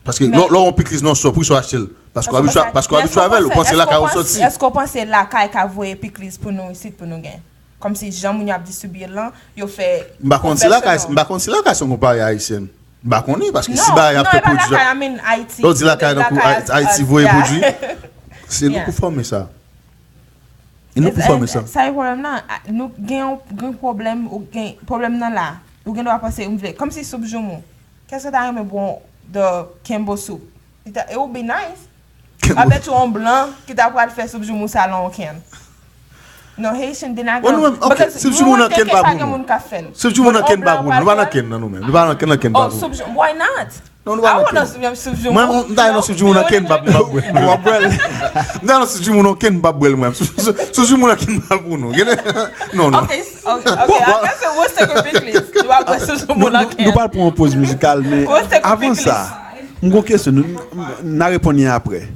Paske lè lè w yon pikliz nan store, poukisa w achte l? Paske w abitye avè l, ou panse lakay ou soti. Èske w panse lakay ka voye pikliz pou nou isit pou nou gen? Kòmsi jan moun yo ap distribiye l lan, yo fè. M pa konn si lakay, m pa konn si lakay se yon konpayi ayisyèn. M pa konnen, paske si bagay ap fè pwodui. Lè w di lakay, tankou Ayiti voye pwodui, se nou pou fòme sa. E nou pou fòme sa. Sa e pwoblèm nan, nou gen yon gen pwoblèm, ou gen pwoblèm nan la. Ou gen dwa panse, m vle, kòmsi soup joumou. Kèske w ta renmen bon the Campbell soup? It would be nice. Apèt yon blan ki ta pral fè soup joumou sa lan okenn. Non, Haitian, then I got. Bon, nou menm, ok, Soup Joumou nan Ken pa pou nou. Soup Joumou nan Ken pa pou nou. Nou pa nan Ken nan nou menm. Nou pa nan Ken, nan Ken pa pou nou. Why not? Non, nou pa nan Ken. Mwen, m ta nan Soup Joumou nan Ken pa pou nou. W ap bwè l. M ta nan Soup Joumou nan Ken pa pou bwè l mwen. Soup Joumou nan Ken pa pou nou. Non, non. Ok, ok, ok. I guess we'll stick with Big Leaves. Nou pa bwè Soup Joumou nan Ken. Nou pral pran yon poz mizikal, men avan sa, m gon kesyon, nou, n a reponn li apre.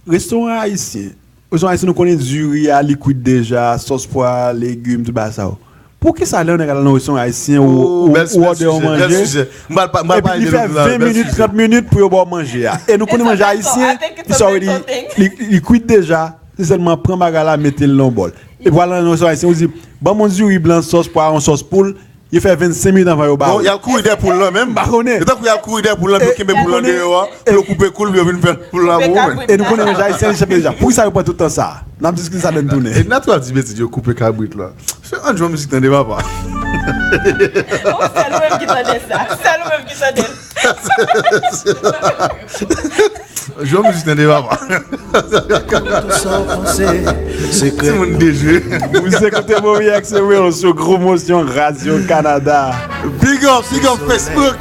Restoran ayisyen. Restoran ayisyen, nou konnen diri a likwid deja, sòs pwa, legim, tout bagay sa yo. Poukisa lè yon nèg al nan restoran ayisyen ou, ou, ou òdè yon manje, epi li fè ven minit, trant minit pou yo ba w manje a? E nou konnen manje ayisyen, it's already, li, li kwit deja, se sèlman pran bagay la, mete l nan yon bòl. Epi w al nan restoran ayisyen, ou di, ban m yon diri blan, sòs pwa, yon sòs poul, Yo fè vennsenk minit anvan yo ba ou. Bon, y al kouri dèyè poul lan menm. M pa konnen. E tankou y al kouri dèyè poul lan, pou yo kenbe poul lan deyò a, pou yo koupe kou l, pou yo vin fè poul lan pou ou menm. E nou konnen manje ayisyen li chèf deja. Poukisa yo pran tout tan sa a? N ap diskite sa lè n tounen. E Natural di betiz, yo koupe kabrit la. Se ann jwe mizik tande papa. Bon, sèl ou menm ki tande sa. Sèl ou menm ki tande l. Jwe mizik tande papa. Timoun dejwe. Vous écoutez Bobby X Real sur Gros Motion Radio Canada. Big up, big up Facebook.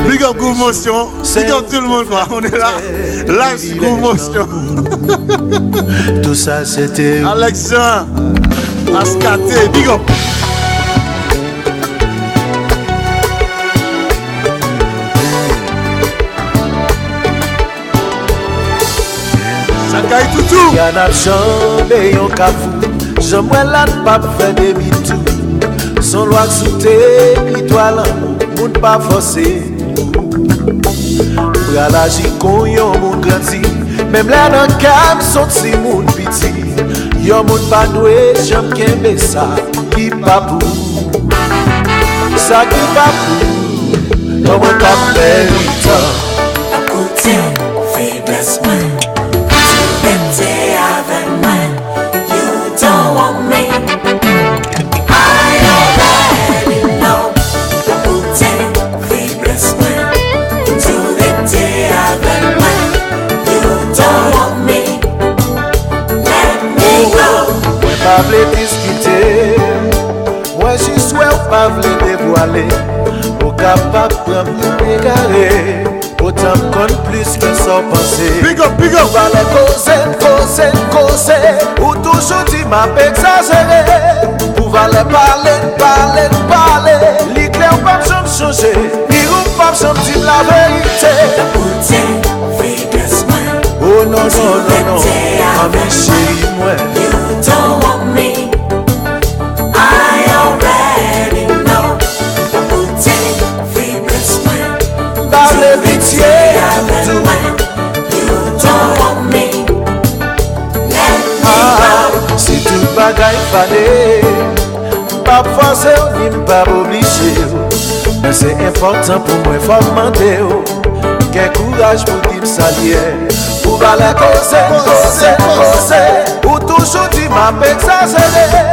Big up Gros Motion. Big up tout le monde, quoi. On est là. Live sur Gros Motion. Tout ça, c'était Alex Jean. Ascate, big up. Sa kay toutou. Yan ap janbe yon kafou. Janm wè la n p ap fè demi tou. Son lwa k sou teritwa lanmou, moun pa fòse. Pral aji kon yon moun grandi. Menm lè nan kè m son timoun piti. Yon moun pa dwe janm kenbe sa ki pa pou ou. Sa ki pa pou ou, non mwen p ap pèdi tan. Koute feblès mwen, tou rete avè mwen. You don't want me, I already know. Koute feblès mwen, tou rete avè mwen. You don't want me, let me go. Mwen pa vle diskite. Mwen jis wè w pa vle devwale. Ou kapab pran m nan egare. Otan m konn plis ke sa w panse. Big up, big up. Pou valè koze n koze n koze, ou toujou di m ap egzajere. Pou valè pale n pale n pale, li klè w p ap janm chanje. Miro p ap janm di m laverite. Koute feblès mwen. Oh non, non, non, non, manmi cheri mwen. You don't want me. I already know. Koute feblès mwen. Pa vle pitye. You don't want me. Let me go. Si tout bagay fale, m p ap fòse w ni m p ap oblije w. Men se enpòtan pou mwen, fò m mande w. Gen kouraj pou di m sa l ye. Pou valè koze n koze n koze, ou toujou di m ap egzajere.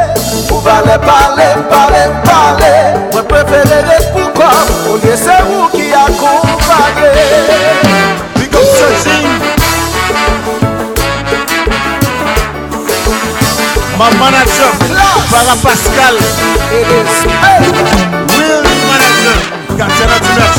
Pou valè pale m pale m pale, mwen prefere ret pou kò m, olye se ou ki akonpanye. Big up Sergine. My manager, Para Pascal. Real manager. Got ten out of that.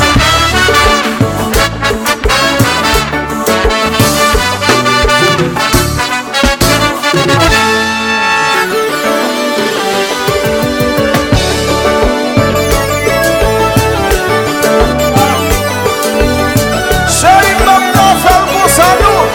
Cheri, ban m nan fè l konsa, non.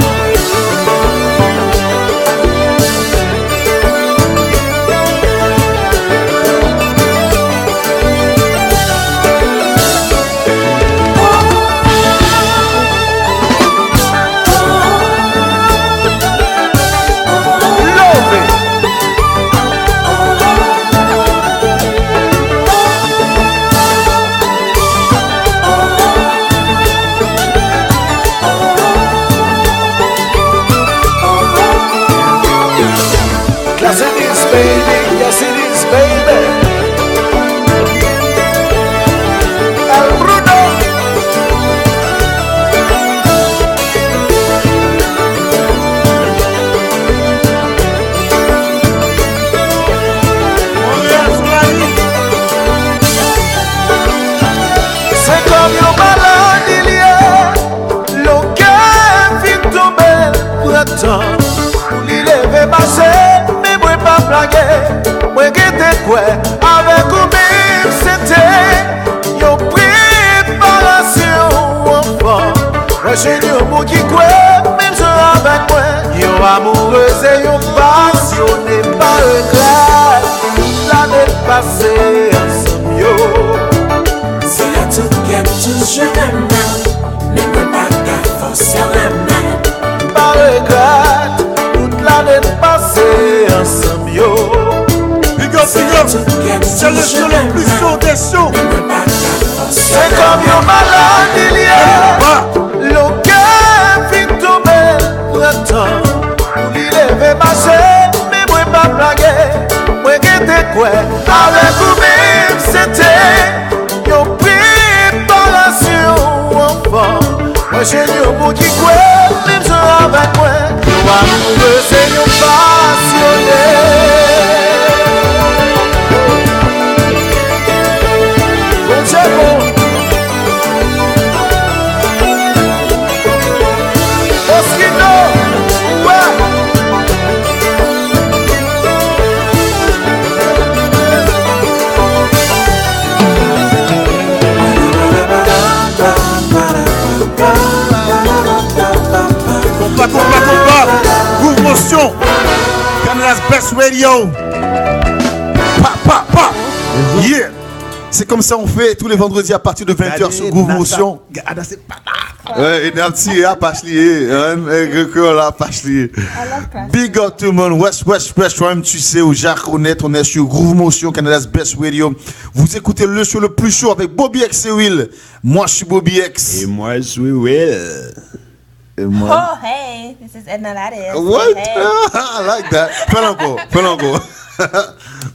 Yes, it is, baby. Yes, it is, baby. El Bruno. Kwè avèk ou menm se te yon preparasyon anfan. Mwen jwenn yon moun ki kwè menm jan avèk mwen. Yon amourez e yon pasyone pa regrèt tout lane n pase ansanm yo. Se a tout kè m toujou renmen, men mwen pa ka fòse renmen. Pa regrèt tout lane n pase ansanm yo. Big up, big up. C'est le show le plus chaud des shows. Se kòm yon maladi l ye. Lè w kè fin tonbe pran tan pou li leve mache. Men mwen p ap lage. Mwen gentan kwè avèk ou menm se te yon preparasyon anfan. Mwen jwenn yon moun ki kwè menm jan avèk mwen. Yon amourez e yon pasyone. Bondye bon. Moschino, wè. Konpa, konpa, konpa. Groove Motion. Canada's Best Radio. Pa, pa, pa. Yeah. C'est comme ça on fait tous les vendredis à partir de vingt heures sur Groove Motion. Gade, se pa. Ouais, e n ap tire Apache li ye, hein, e, Kreyòl Apache li ye. Big up tout le monde. Wesh, wesh, wesh, toi-même tu sais, ou ja konnen, on est sur Groove Motion, Canada's Best Radio. Vous écoutez le show le plus chaud avec Bobby X et Will. Moi, je suis Bobby X. Et moi, je suis Will. Et moi. Oh, hey, this is Edna Ladis. What? Hey. I like that. Fè l ankò, fè l ankò.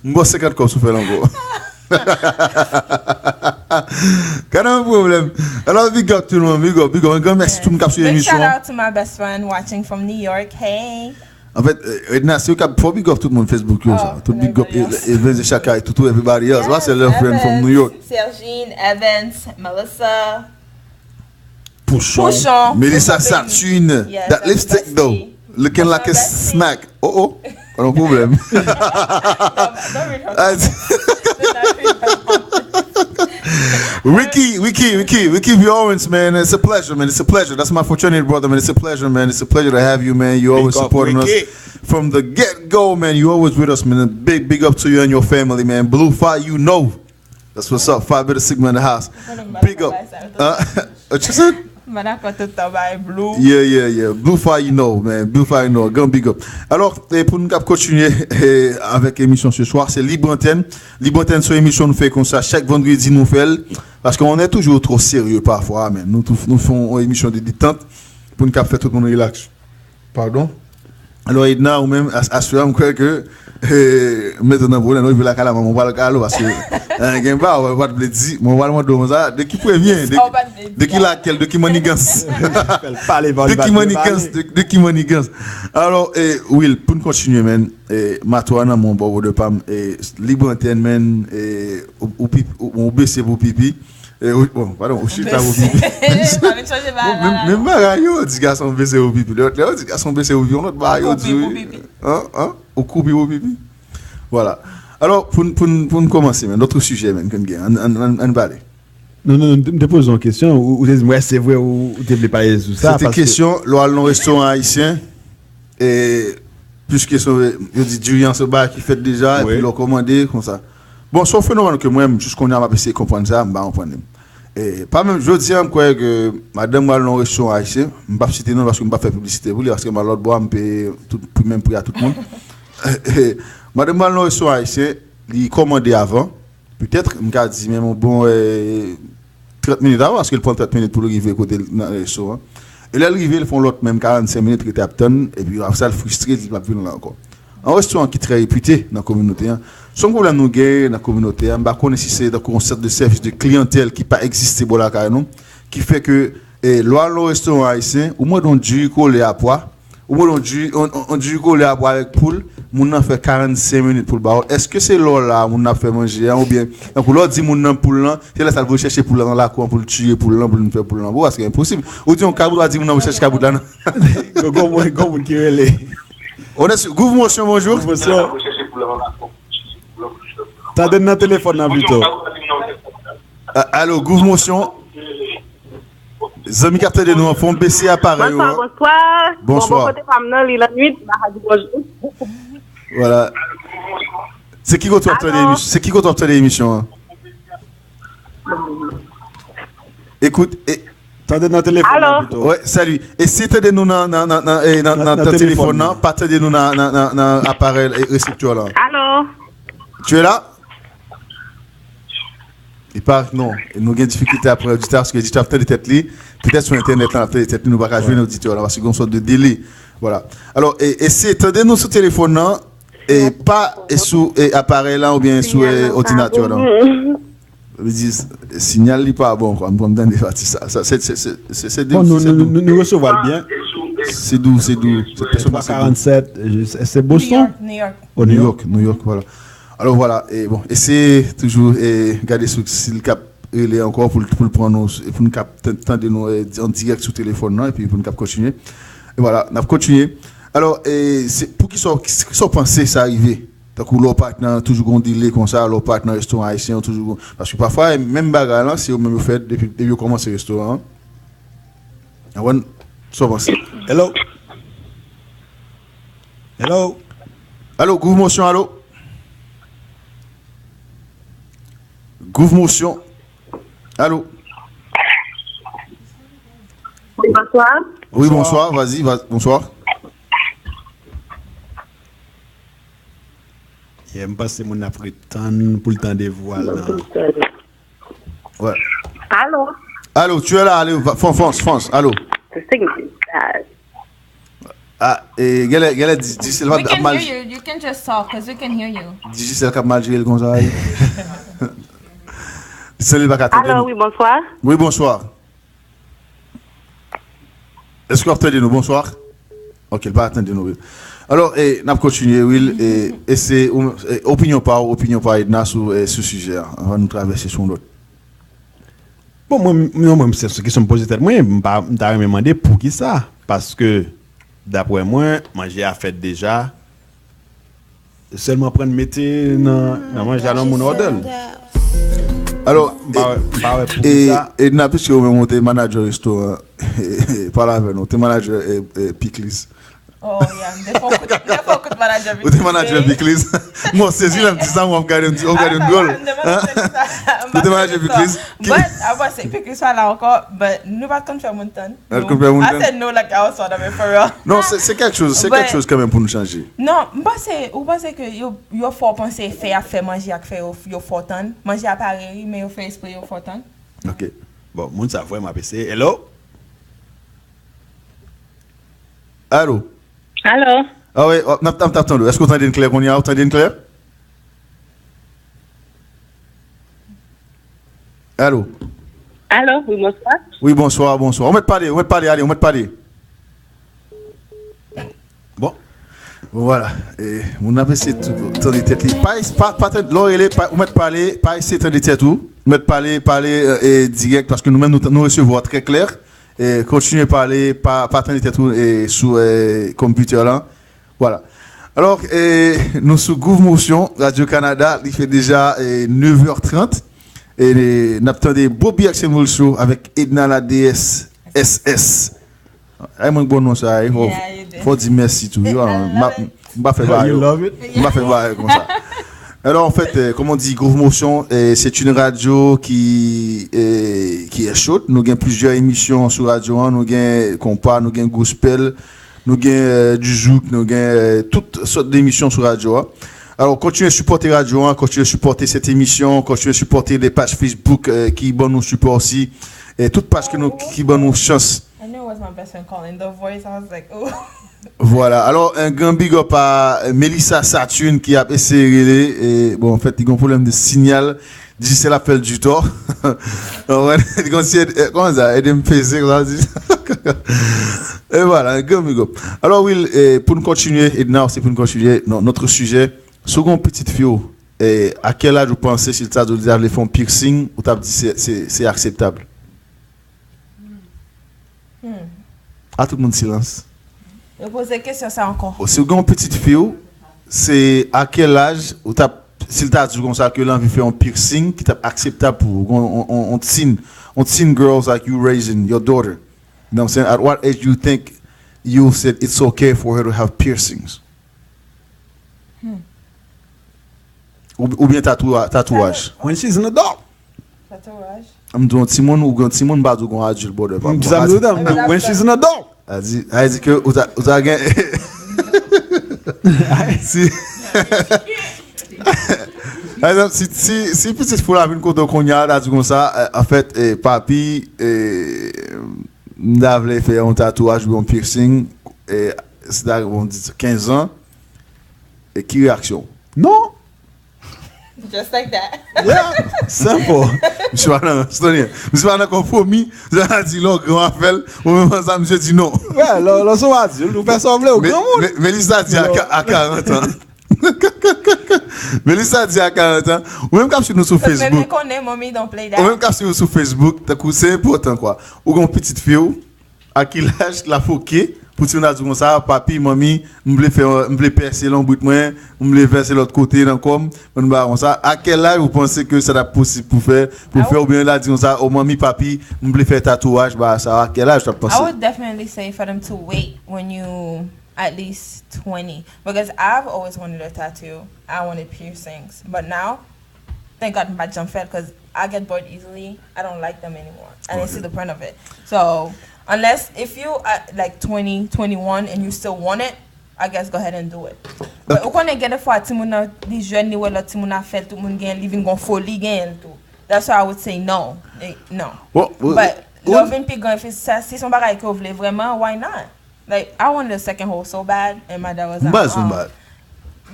M ba w senkant kòb si w fè l ankò. Gade yon pwoblèm. Alò, big up tout le monde, big up, big up. Yon gran mèsi tout moun k ap swiv emisyon an. Big shout out to my best friend watching from New York. Hey. Anfèt, eh, Edna, se ou k ap fò big up tout moun Facebook yo, sa. Tout big up, eh, Evans, Shaka, tout, everybody else. What's your little friend from New York? Sergine, Evans, Melissa. Pouchon. Pouchon. Melissa Saturne. That lipstick, though. Looking like a snack. Oh, oh. No problem. Ricky, Ricky, Ricky, Ricky V Owens, man. It's a pleasure, man. It's a pleasure. That's my fraternity brother, man. It's a pleasure, man. It's a pleasure to have you, man. You always supporting us from the get go, man. You always with us, man. A big, big up to you and your family, man. Blue Fire, you know. That's what's up. Five Better Sigma in the house. Big up. What you said? Mwen dakò tout tan bay Blue. Yeah, yeah, yeah. Blue Fire, you know, man. Blue Fire, you know. Gran big up. Alò, e pou nou k ap kontinye, e, avèk emisyon se swa, se Libre Antenne. Libre Antenne se yon emisyon nou fè konsa chak vandredi nou fè l. Paske on est toujours trop sérieux parfois, men nou tou, nou fè yon emisyon de détente pou nou k ap fè tout moun relax. Pardon? Alò, Edna, ou menm, as-, aswè a, m kwè ke, eh, m mete w nan pwoblèm, ou rive lakay la, manman w pral kale w, paske, eh, gen bagay ou pa t vle di, manman w pral mande w konsa, de ki premye, de, de ki lakèl, de ki mannigans? De ki mannigans, de, de ki mannigans? Alò, eh, Will, pou n kontinye, men, eh, mato a nan men w bò de pa m, eh, Libre Antenne, men, eh, ou, ou, ou, ou bese pou pipi. E, ou, bon, padon, ou chita pou pipi. Pa vin chanje bagay la, non. Menm bagay yo di gason bese pou pipi. Lè, lè yo di gason bese pou pipi, yon lòt bagay yo di wi. An, an, ou koupi pou pipi. Vwala. Alò, pou n, pou n, pou n kòmanse, men, lòt sijè, men, ke n gen, ann, ann, ann, ann pale. Non, non, non, m te poze yon kesyon, ou, ou te di m, wè, se vre, ou, ou te vle pale sou sa, paske se te kesyon, lè w al nan restoran ayisyen, e, plis kesyon, yo di diri an se bagay ki fèt deja, epi lè w kòmande, konsa. Bon, se yon fenomèn ke mwen, jis kounye a, m ap eseye konprann sa, m pa konprann li. E, pa menm, jodi a, m kwè ke madanm mwen al nan yon restoran ayisyen, m p ap site non paske m p ap fè piblisite pou li, paske m al lòt bò a, m peye tout, pri, menm pri a tout moun. E, madanm mwen al nan yon restoran ayisyen, li kòmande avan, petèt, m ka di menm yon bon, e, trant minit avan, paske l pran trant minit pou l rive kote l nan restoran. E lè l rive, l fè yon lòt menm karannsenk minit rete ap tann, epi apre sa, l fristre, li di l p ap vin la ankò. Yon restoran ki trè repite nan kominote a. Se yon pwoblèm nou genyen nan kominote a. M pa konnen si se tankou yon sant de sèvis de kliyantèl ki pa egziste bò lakay nou, ki fè ke, e, lè w al nan yon restoran ayisyen, ou mande yon diri kole a pwa, ou mande yon diri, yon, yon, yon diri kole a pwa avèk poul, moun nan fè karannsenk minit pou l ba w. Èske se lè w la moun nan ap fè manje a, oubyen, tankou lè w di moun nan poul lan, se lè sa l voye chèche poul lan nan lakou an pou l tiye poul lan, pou l vin fè poul lan pou ou, paske enposib. Ou di yon kabrit, w a di moun nan voye chèche kabrit la nan Gon, gon moun, gon moun ki rele. On est sur Groove Motion, bonjou. Groove Motion. Ap chèche pou lè w la, pou chèche pou lè w la. Tande n nan telefòn nan pito. A- Alo, Groove Motion. Zanmi k ap tande nou an, fè w bese aparèy ou Bonswa, an. bonswa. Bon, Bonswa. Bon, kote pa m nan, li lannwit, m pa ka di bonjou. Vwala. Se ki kote w ap tande Alo. emisyon? Se ki kote w ap tande emisyon an? Ekout, e, Tande nan telefòn Alo. nan pito. ouais, salut. Essaye tande nou nan nan nan nan eh, nan Nan- nan nan nan telefòn telefòn nan. Nan, pa tande nou nan nan nan nan aparèy eh, reseptè la. Alo. Tu es là? Li pa non, nou gen difikilte apre oditè paske oditè ap tande tèt li. Petèt sou entènèt la ap tande tèt li, nou pa ka jwenn oditè la paske gen yon sòt de dele. Vwala. Alò, e, ese tande nou sou telefòn nan, e pa e sou e aparèy la oubyen sou e, òdinatè la. Li di sinyal li pa bon kwa, m pran m tande pati sa. Sa se se se se se Bon, nou, se nou, dou. nou, nou resevwa l byen. Se dou, se dou. Cette personne là, c'est dou. Twa karannset, se se Boston? New York. O New York. New York, New York, vwala. Alò vwala, e bon, eseye toujou e gade sou si l kab rele ankò pou l pou l pran nou e pou n kab tan- tande nou e, an dirèk sou telefòn nan epi pou n kab kontinye. E vwala, n ap kontinye. Alò, e, se, pou ki sa w- ki sa w panse sa rive? Tankou lè w pa t nan toujou gon dile konsa, lè w pa t nan restoran ayisyen, ou toujou gon. Paske pafwa, menm bagay lan, se yo menm yo fè depi depi yo kòmanse restoran an. Awen, sa w panse? Hello? Hello? Alo, Groove Motion, alo? Groove Motion. Alo? Bonswa. Oui, bonsoir, vas-y, vas- bonsoir. Yeah, m panse moun ap ret tann pou l tande vwa l nan. Ouais. Alo. Alo, tu es là, allez, va- fonce, fonce, fonce, alo. The signal is bad. Ah, e, genlè, genlè, di, di, se l We ap can mal, hear you. You can just talk because we can hear you. di, se l k ap mal jere l konsa, wi. Se li pa ka tande Alo, nou. Oui, bonswa. Oui, bonsoir. Èske w ap tande nou? Bonsoir. Ok, l pa tande nou, wi. Alò, e, n ap kontinye, wi. E, e se ou- e, opinyon pa ou, opinyon pa Edna sou, e, sou sijè a. Anvan nou travèse sou yon lòt. Bon, mwen, mwen, mwen se yon kesyon m poze tèt mwen, m pa, m ta renmen mande poukisa. Paske, daprè mwen, manje a fèt deja. Sèlman pran mete nan, nan manje a nan moun òdè l. Alò, M pa wè, m pa wè e, poukisa. Edna, piske ou menm ou te manager restoran, pale avè nou, ou te manager e, e, Piklis. Oh, yeah. M te fè yon kout, m te fè yon kout manager Ou te manager Piklis. Mwen sezi lè m di sa, mwen ap gade, m di, w ap gade m dwòl. M te manager Piklis. Ou te manager Piklis? But, I was say Piklis pa la ankò, but nou pa t konn fè moun tann. Nou pa t konn fè moun tann. I said no like I was one of it for real. Non, se se kèk choz, se But- kèk choz kanmenm pou nou chanje. Non, m panse, ou panse ke yo, yo fè w panse fè y ap fè manje ak fè yo, yo fè w tann. Manje a pare, wi, men yo fè espre yo fè w tann. Ok. Bon, moun sa vrèman ap eseye. Hello? Alo? Alo. Ah wi, n ap n ap tande w. Èske w tande n klè kounye a? Ou tande n klè? Alo? Alo, oui, bonswa. Wi, bonswa, bonswa. Ou mèt pale, ou mèt pale, ale, ou mèt pale. Bon. Bon, vwala. E, moun ap eseye tou- tande tèt li. Pa, pa, pa tande, lè w rele, pa, ou mèt pale, pa eseye tande tèt ou. Ou mèt pale, pale e, e, dirèk, paske nou menm nou, nou resevwa trè klè. E, kontinye pale, pa, pa tande tèt ou e, sou e, konpitè la. Vwala. Alò, e, nou sou Groove Motion, Radio Canada, li fè deja e, nev è trant. E, n ap tande Bobby Action Show avèk Edna la déesse S S. Ay, mwen bon non sa, e, fò, Yeah, you did. Fò di mèsi tou, wi. I M love pa- m pa fè ba You yo. love it? M pa fè ba yo konsa. Alors, en fait, euh, comme on dit, Groove Motion, euh, c'est une radio qui, euh, qui est chaude. Nou gen plizyè emisyon sou radyo an. Nou gen konpa, nou gen gospel, nou gen euh, du zouk, nou gen euh, tout sòt emisyon sou radyo an. Alors, kontinye sipòte radyo an, kontinye sipòte cette émission, kontinye sipòte les pages Facebook euh, ki ban nou sipò osi. E tout paj ki, nou, ki ban nou chans. I knew it was my best friend calling. The voice, I was like, oh. Vwala. Alò, un grand big up à Melissa Saturne ki ap eseye rele. E, bon, anfèt, li gen pwoblèm de sinyal. Digicel ap fè l du tò. Ou konprann? Li konn si, e, kòman sa? Ede m peze, kòman di? E vwala, un grand big up. Alò, Will, e, pou n kontinye, Edna, se pou n kontinye, non, notre sujet. Si w gen yon pitit fi w, e, a kèl aj ou panse si l ta di w li ta vle fè yon piercing, ou t ap di se, se, se akseptab? A tout moun silans. Repoze kesyon sa ankò. Si w gen yon pitit fi w, se a kèl aj ou t ap si l ta di w konsa ke l anvi fè yon piercing ki t ap akseptab pou ou, yon, yon, yon, yon teen, yon teen girls like you raising your daughter. You know what I'm saying? At what age you think you said it's okay for her to have piercings? Ou, oubyen tatouwa-, tatouwaj? When she's an adult. Tatouwaj. M di yon timoun, ou gen timoun, m pa di w gen yon adilt, brother. Sa m di w, when she's an adult. A di, a di ke ou ta, ou ta gen. Si. Pa egzanp, si, si, si pitit fi w la vin kote w kounye a, ta di konsa, eh, anfèt, eh, papi, eh, m ta vle fè yon tatouaj oubyen yon piercing, eh, si ta gen, bon, di kenz an, e ki reyaksyon w? Non. Just like that. Yeah, simple. Misye pa nan, Stonye, misye pa nan konpwomi. Misye pa di lè w gran w a fè l. Ou menm sa, misye di non. Wè, lè, lè w se yon adilt, ou fè sa w vle, ou granmoun. Melissa di a, a karant an. Melissa di a karant an. Ou menm k ap swiv nou sou Facebook. Konnen, mommy don't play Ou menm that. K ap swiv nou sou Facebook, tankou se enpòtan kwa. Ou gen yon pitit fi w, a ki laj l ap oke pou timoun nan di konsa, papi, manmi, m vle fè, m vle pèse lonbrit mwen, m vle vèse lòt kote nan kò m, mwen ba konsa. A kèl laj ou panse ke sa t ap posib pou fè, pou fè, oubyen l a di konsa, o manmi, papi, m vle fè tatouaj, ba sa, a kèl laj ou t ap I panse? Would definitely say for them to wait when you at least twenty because I've always wanted a tattoo. I wanted piercings, but now, thank God m pa t janm fè l because I get bored easily. I don't like them anymore. I didn't see the point of it. So unless if you are like twenty, twenty-one and you still want it, I guess go ahead and do it. But ou konnen gen de fwa timoun nan li jèn, li wè lòt timoun ap fè l, tout moun gen, li vin gon foli gen l tou. That's why I would say no. Eh, no. Bon, bon, But bon. Lè w vin pi gran, if it's sa, si se yon bagay ke w vle vrèman, why not? Like, I wanted a second hole so bad, and my dad was like, M ba sou uh-uh. m ba.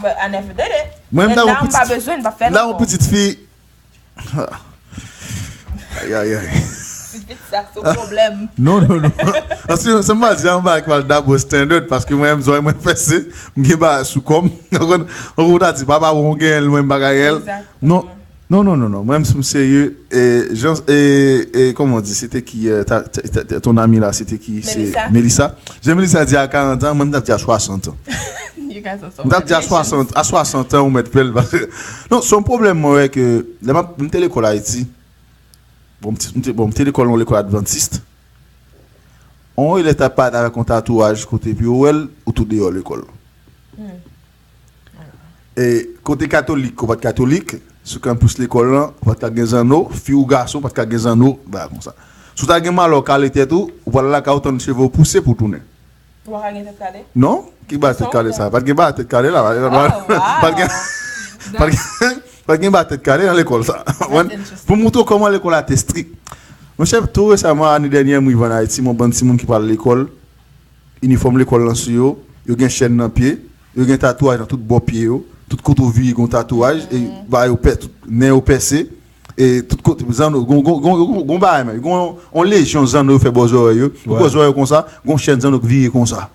But I never did it. Mwen menm And ta now yon m pa pitit, bezwen, m pa fè l la yon ankò. Pitit fi. Ay, ay, ay. Pitit sa, se yon pwoblèm. Non, non, non. Paske se m pa di a yon bagay ki pral double standard, paske mwen menm zòrèy mwen fèse, m gen bagay sou kò m. Ou konprann? Ou ta di, papa, bon, ou gen l, mwen m pa ka gen l. Exactement. Non. Non, non, non, non. Mwen, m serye. E, jan, e, e, kòman di, se te ki, e, ta, ta, ta, ta, ton ami la, se te ki, se Melissa. Melissa. Jan Melissa di a karant an, mwen, m t ap di a swasant an. You guys are so M t ap di a impatient. swasant, a swasant an, ou mèt fè l, paske, non, se yon pwoblèm, mwen, wè, ke, lè m ap, m te lekòl Ayiti, bon, m te, m te, bon, m te lekòl, yon lekòl adventiste. On elèv t ap parèt avèk yon tatouaj kote pi ou wè l, ou tou deyò lekòl. E kote katolik, ou pa t katolik, sou kanpis lekòl lan, ou pa t ka gen zanno, fi ou gason, ou pa t ka gen zanno, bagay konsa. Si w ta gen malè w kale tèt ou, ou pral lakay ou tann cheve w pouse pou w tounen. Ou pa ka gen tèt kale? Non? Ki bagay tèt kale sa? Pa t gen bagay tèt kale la. Pa t gen, pa t gen, pa t gen bagay tèt kale nan lekòl sa. Pou m montre w kòman lekòl la te strik. Monchè, tou resaman, ane dènyè, m rive ann Ayiti, m wè yon bann timoun ki pral lekòl, inifòm lekòl lan sou yo, yo gen chèn nan pye, yo gen tatouaj nan tout bò pye yo, tout kote w vire gen tatouaj, e ba yo pè, tout nen yo pèse, e tout kote, zanno, gon, gon, gon, gon, gon bagay menm, gon yon lejyon zanno yo fè bò zòrèy yo, tout bò zòrèy yo konsa, gon chèn zanno k vire konsa.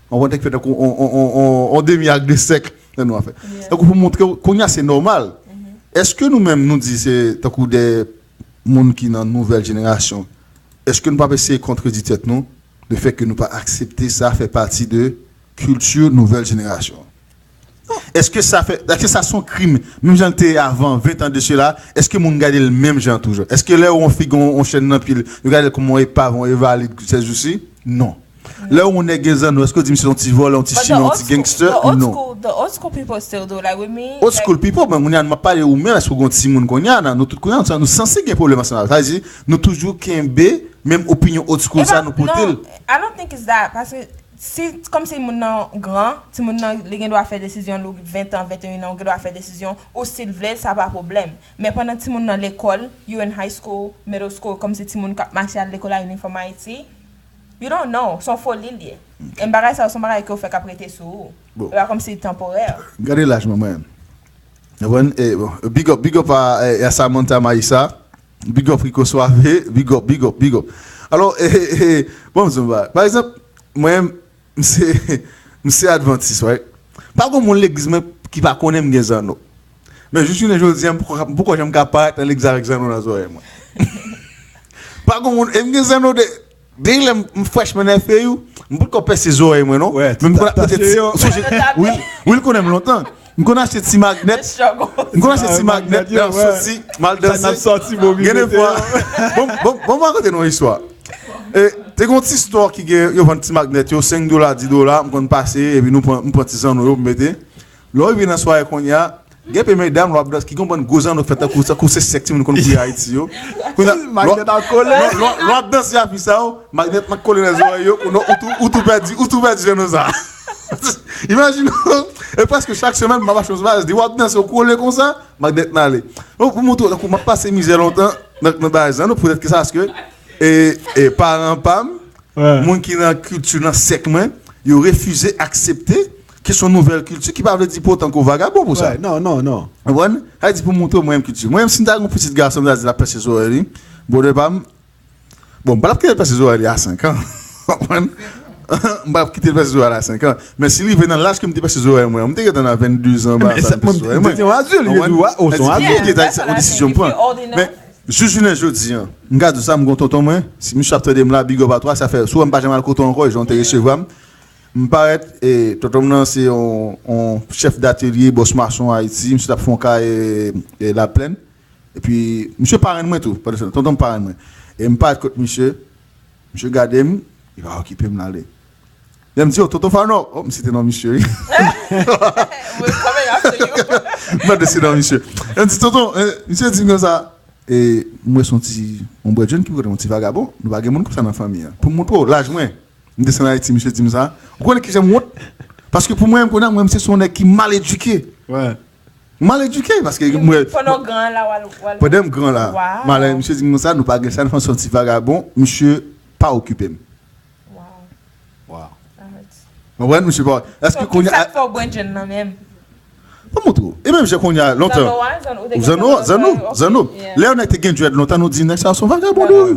Ou konprann, k fè tankou on, on, on, on, on demi ak de sèk, zanno a fè. Tankou pou montre w, kounye a se nòmal. Èske nou menm nou di se tankou de moun ki nan nouvèl jenerasyon, èske nou p ap eseye kontredi tèt nou, le fè ke nou pa aksepte sa fè pati de kilti nouvèl jenerasyon? Èske sa fè, èske sa se yon krim? Menm jan l te ye avan, ven an de sela, èske moun gade l menm jan toujou? Èske lè yon fi gen yon chèn nan pye l, yo gade l kòm yon epav, yon envalid, sèzousi? Non. Lè yon nèg gen zanno, èske w di misye se yon ti vòlè, yon ti chimè, yon ti gangster? Non. The old school people still do, like with me. Old school people, men kounye a, m ap pale ou menm, èske w gen yon timoun kounye a? Nou tout kounye a, nou sanse gen pwoblèm ansanm avè sa. Sa vle di, nou toujou kenbe menm opinyon old school sa, nou pote l. I don't think it's that, paske si, kòmsi moun nan gran, timoun nan, li gen dwa fè desizyon l, ou ven an, venteyen an, ou gen dwa fè desizyon, ou si l vle l, sa pa pwoblèm. Men pandan timoun nan lekòl, you in high school, middle school, kòmsi timoun k ap mache al lekòl a inifòm Ayiti, you don't know, se yon foli l ye. E bagay sa yo, se yon bagay ke w fè k ap rete sou ou. E pa kòmsi l tanporè. Gade laj mwen, mwen. Ou konprann? E, bon, big up, big up a, a Samantha Maïssa. Big up Rico Suave, big up, big up, big up. Alò, e, e, e, bon, m di w, pa egzanp, mwen, m se, m se advantis, right? Pa gen moun legliz mwen ki pa konnen m gen zanno. Men jis jounen jodi a, m poko, m poko janm ka parèt nan legliz avèk zanno nan zòrèy mwen. Pa gen moun, e m gen zanno de, depi lè m, m frèchman F A U, m potko pèse zòrèy mwen, non. Men m konn ap mete ti, sonje, wi, wi, l konnen m lontan. M konn achte ti magnèt. M konn achte ti magnèt, lè m soti, m al danse. Gen de fwa. Bon, bon, bon, mwen rakonte nou yon istwa. E, te gen yon ti store ki gen, yo vann ti magnèt yo, senk dola, dis dola, m konn pase, epi nou pran, m pran ti zanno yo, m mete. Lè w rive nan sware kounye a, gen pe medam, lè w ap danse, ki gen yon bann gwo zanno k fèt tankou, tankou se sèk timoun konn kouye Ayiti yo. Kounye a, lè w ap danse a fi sa yo, magnèt nan kole nan zòrèy yo, kounye a, ou tou, ou tou pèdi, ou tou pèdi zanno sa. Imajine w, e prèske chak semèn, m ap achte yon sou bagay, di w ap danse, w kole konsa, magnèt nan ale. Bon, pou montre w, tankou m ap pase mizè lontan nan, nan bagay zanno, poutèt ke sa, paske, e, e, paran pa m, moun ki nan kilti nan sèk mwen, yo refize aksepte ke se yon nouvèl kilti ki pa vle di pou otan ke w vagabon pou sa. Non, non, non. Konprann? Sa vle di pou montre w mwen menm kilti. Mwen menm, si m ta gen yon pitit gason, m ta di l ap pèse zòrèy li. Bwodè pa m, Bon, m pa t ap kite l pèse zòrèy li a senk an. Konprann? M pa t ap kite l pèse zòrèy li a senk an. Men si l rive nan laj ke m te pèse zòrèy mwen, m te gentan nan vennde zan, m pa sa m pèse zòrèy mwen. Konprann? Sa di, ou se yon adilti. Yon desizyon m pran. Men, jis jounen jodi a, m ka di w sa, m gon tonton mwen, si misye ap tande m la, big up à toi, sa fè, si w wè m pa janm al kote w ankò, jan w te resevwa m. M parèt, e, tonton m nan se yon, yon chèf datelye, bòs mason Ayiti, misye t ap fè yon kay, e, e, Laplèn. Epi, misye parenn mwen tou, pandan se tan, tonton m parenn mwen. E m parèt kot misye, misye gade m, li pa okipe m, l ale. Lè m di, "O, tonton Fanò," o, m site non misye, wi. M mande si non misye. Lè m di, "Tonton," e, misye di m konsa, e, "M wè se yon ti, yon brèdjenn ki pote yon ti vagabon, nou pa gen moun konsa nan fanmi an." Pou m montre w laj mwen, m desann Ayiti, misye di m sa. Ou konnen kijan m wont? Paske pou mwen, m konnen mwen, se yon nèg ki mal edike. Mal edike, paske mwen. Pandan w gran la, w al, w al. Pandan m gran la, m ale, misye di m konsa, "Nou pa gen sa, nou fè yon ti vagabon, misye pa okipe m." Wow. Konprann, misye pa. Èske kounye a. Sa k fè w brèdjenn nan menm? Ban m montre w. E menm jan kounye a, lontan. Zanno, zanno, zanno. Lè yon nèg te gen dread lontan, nou di nèg sa se yon vagabon de ri.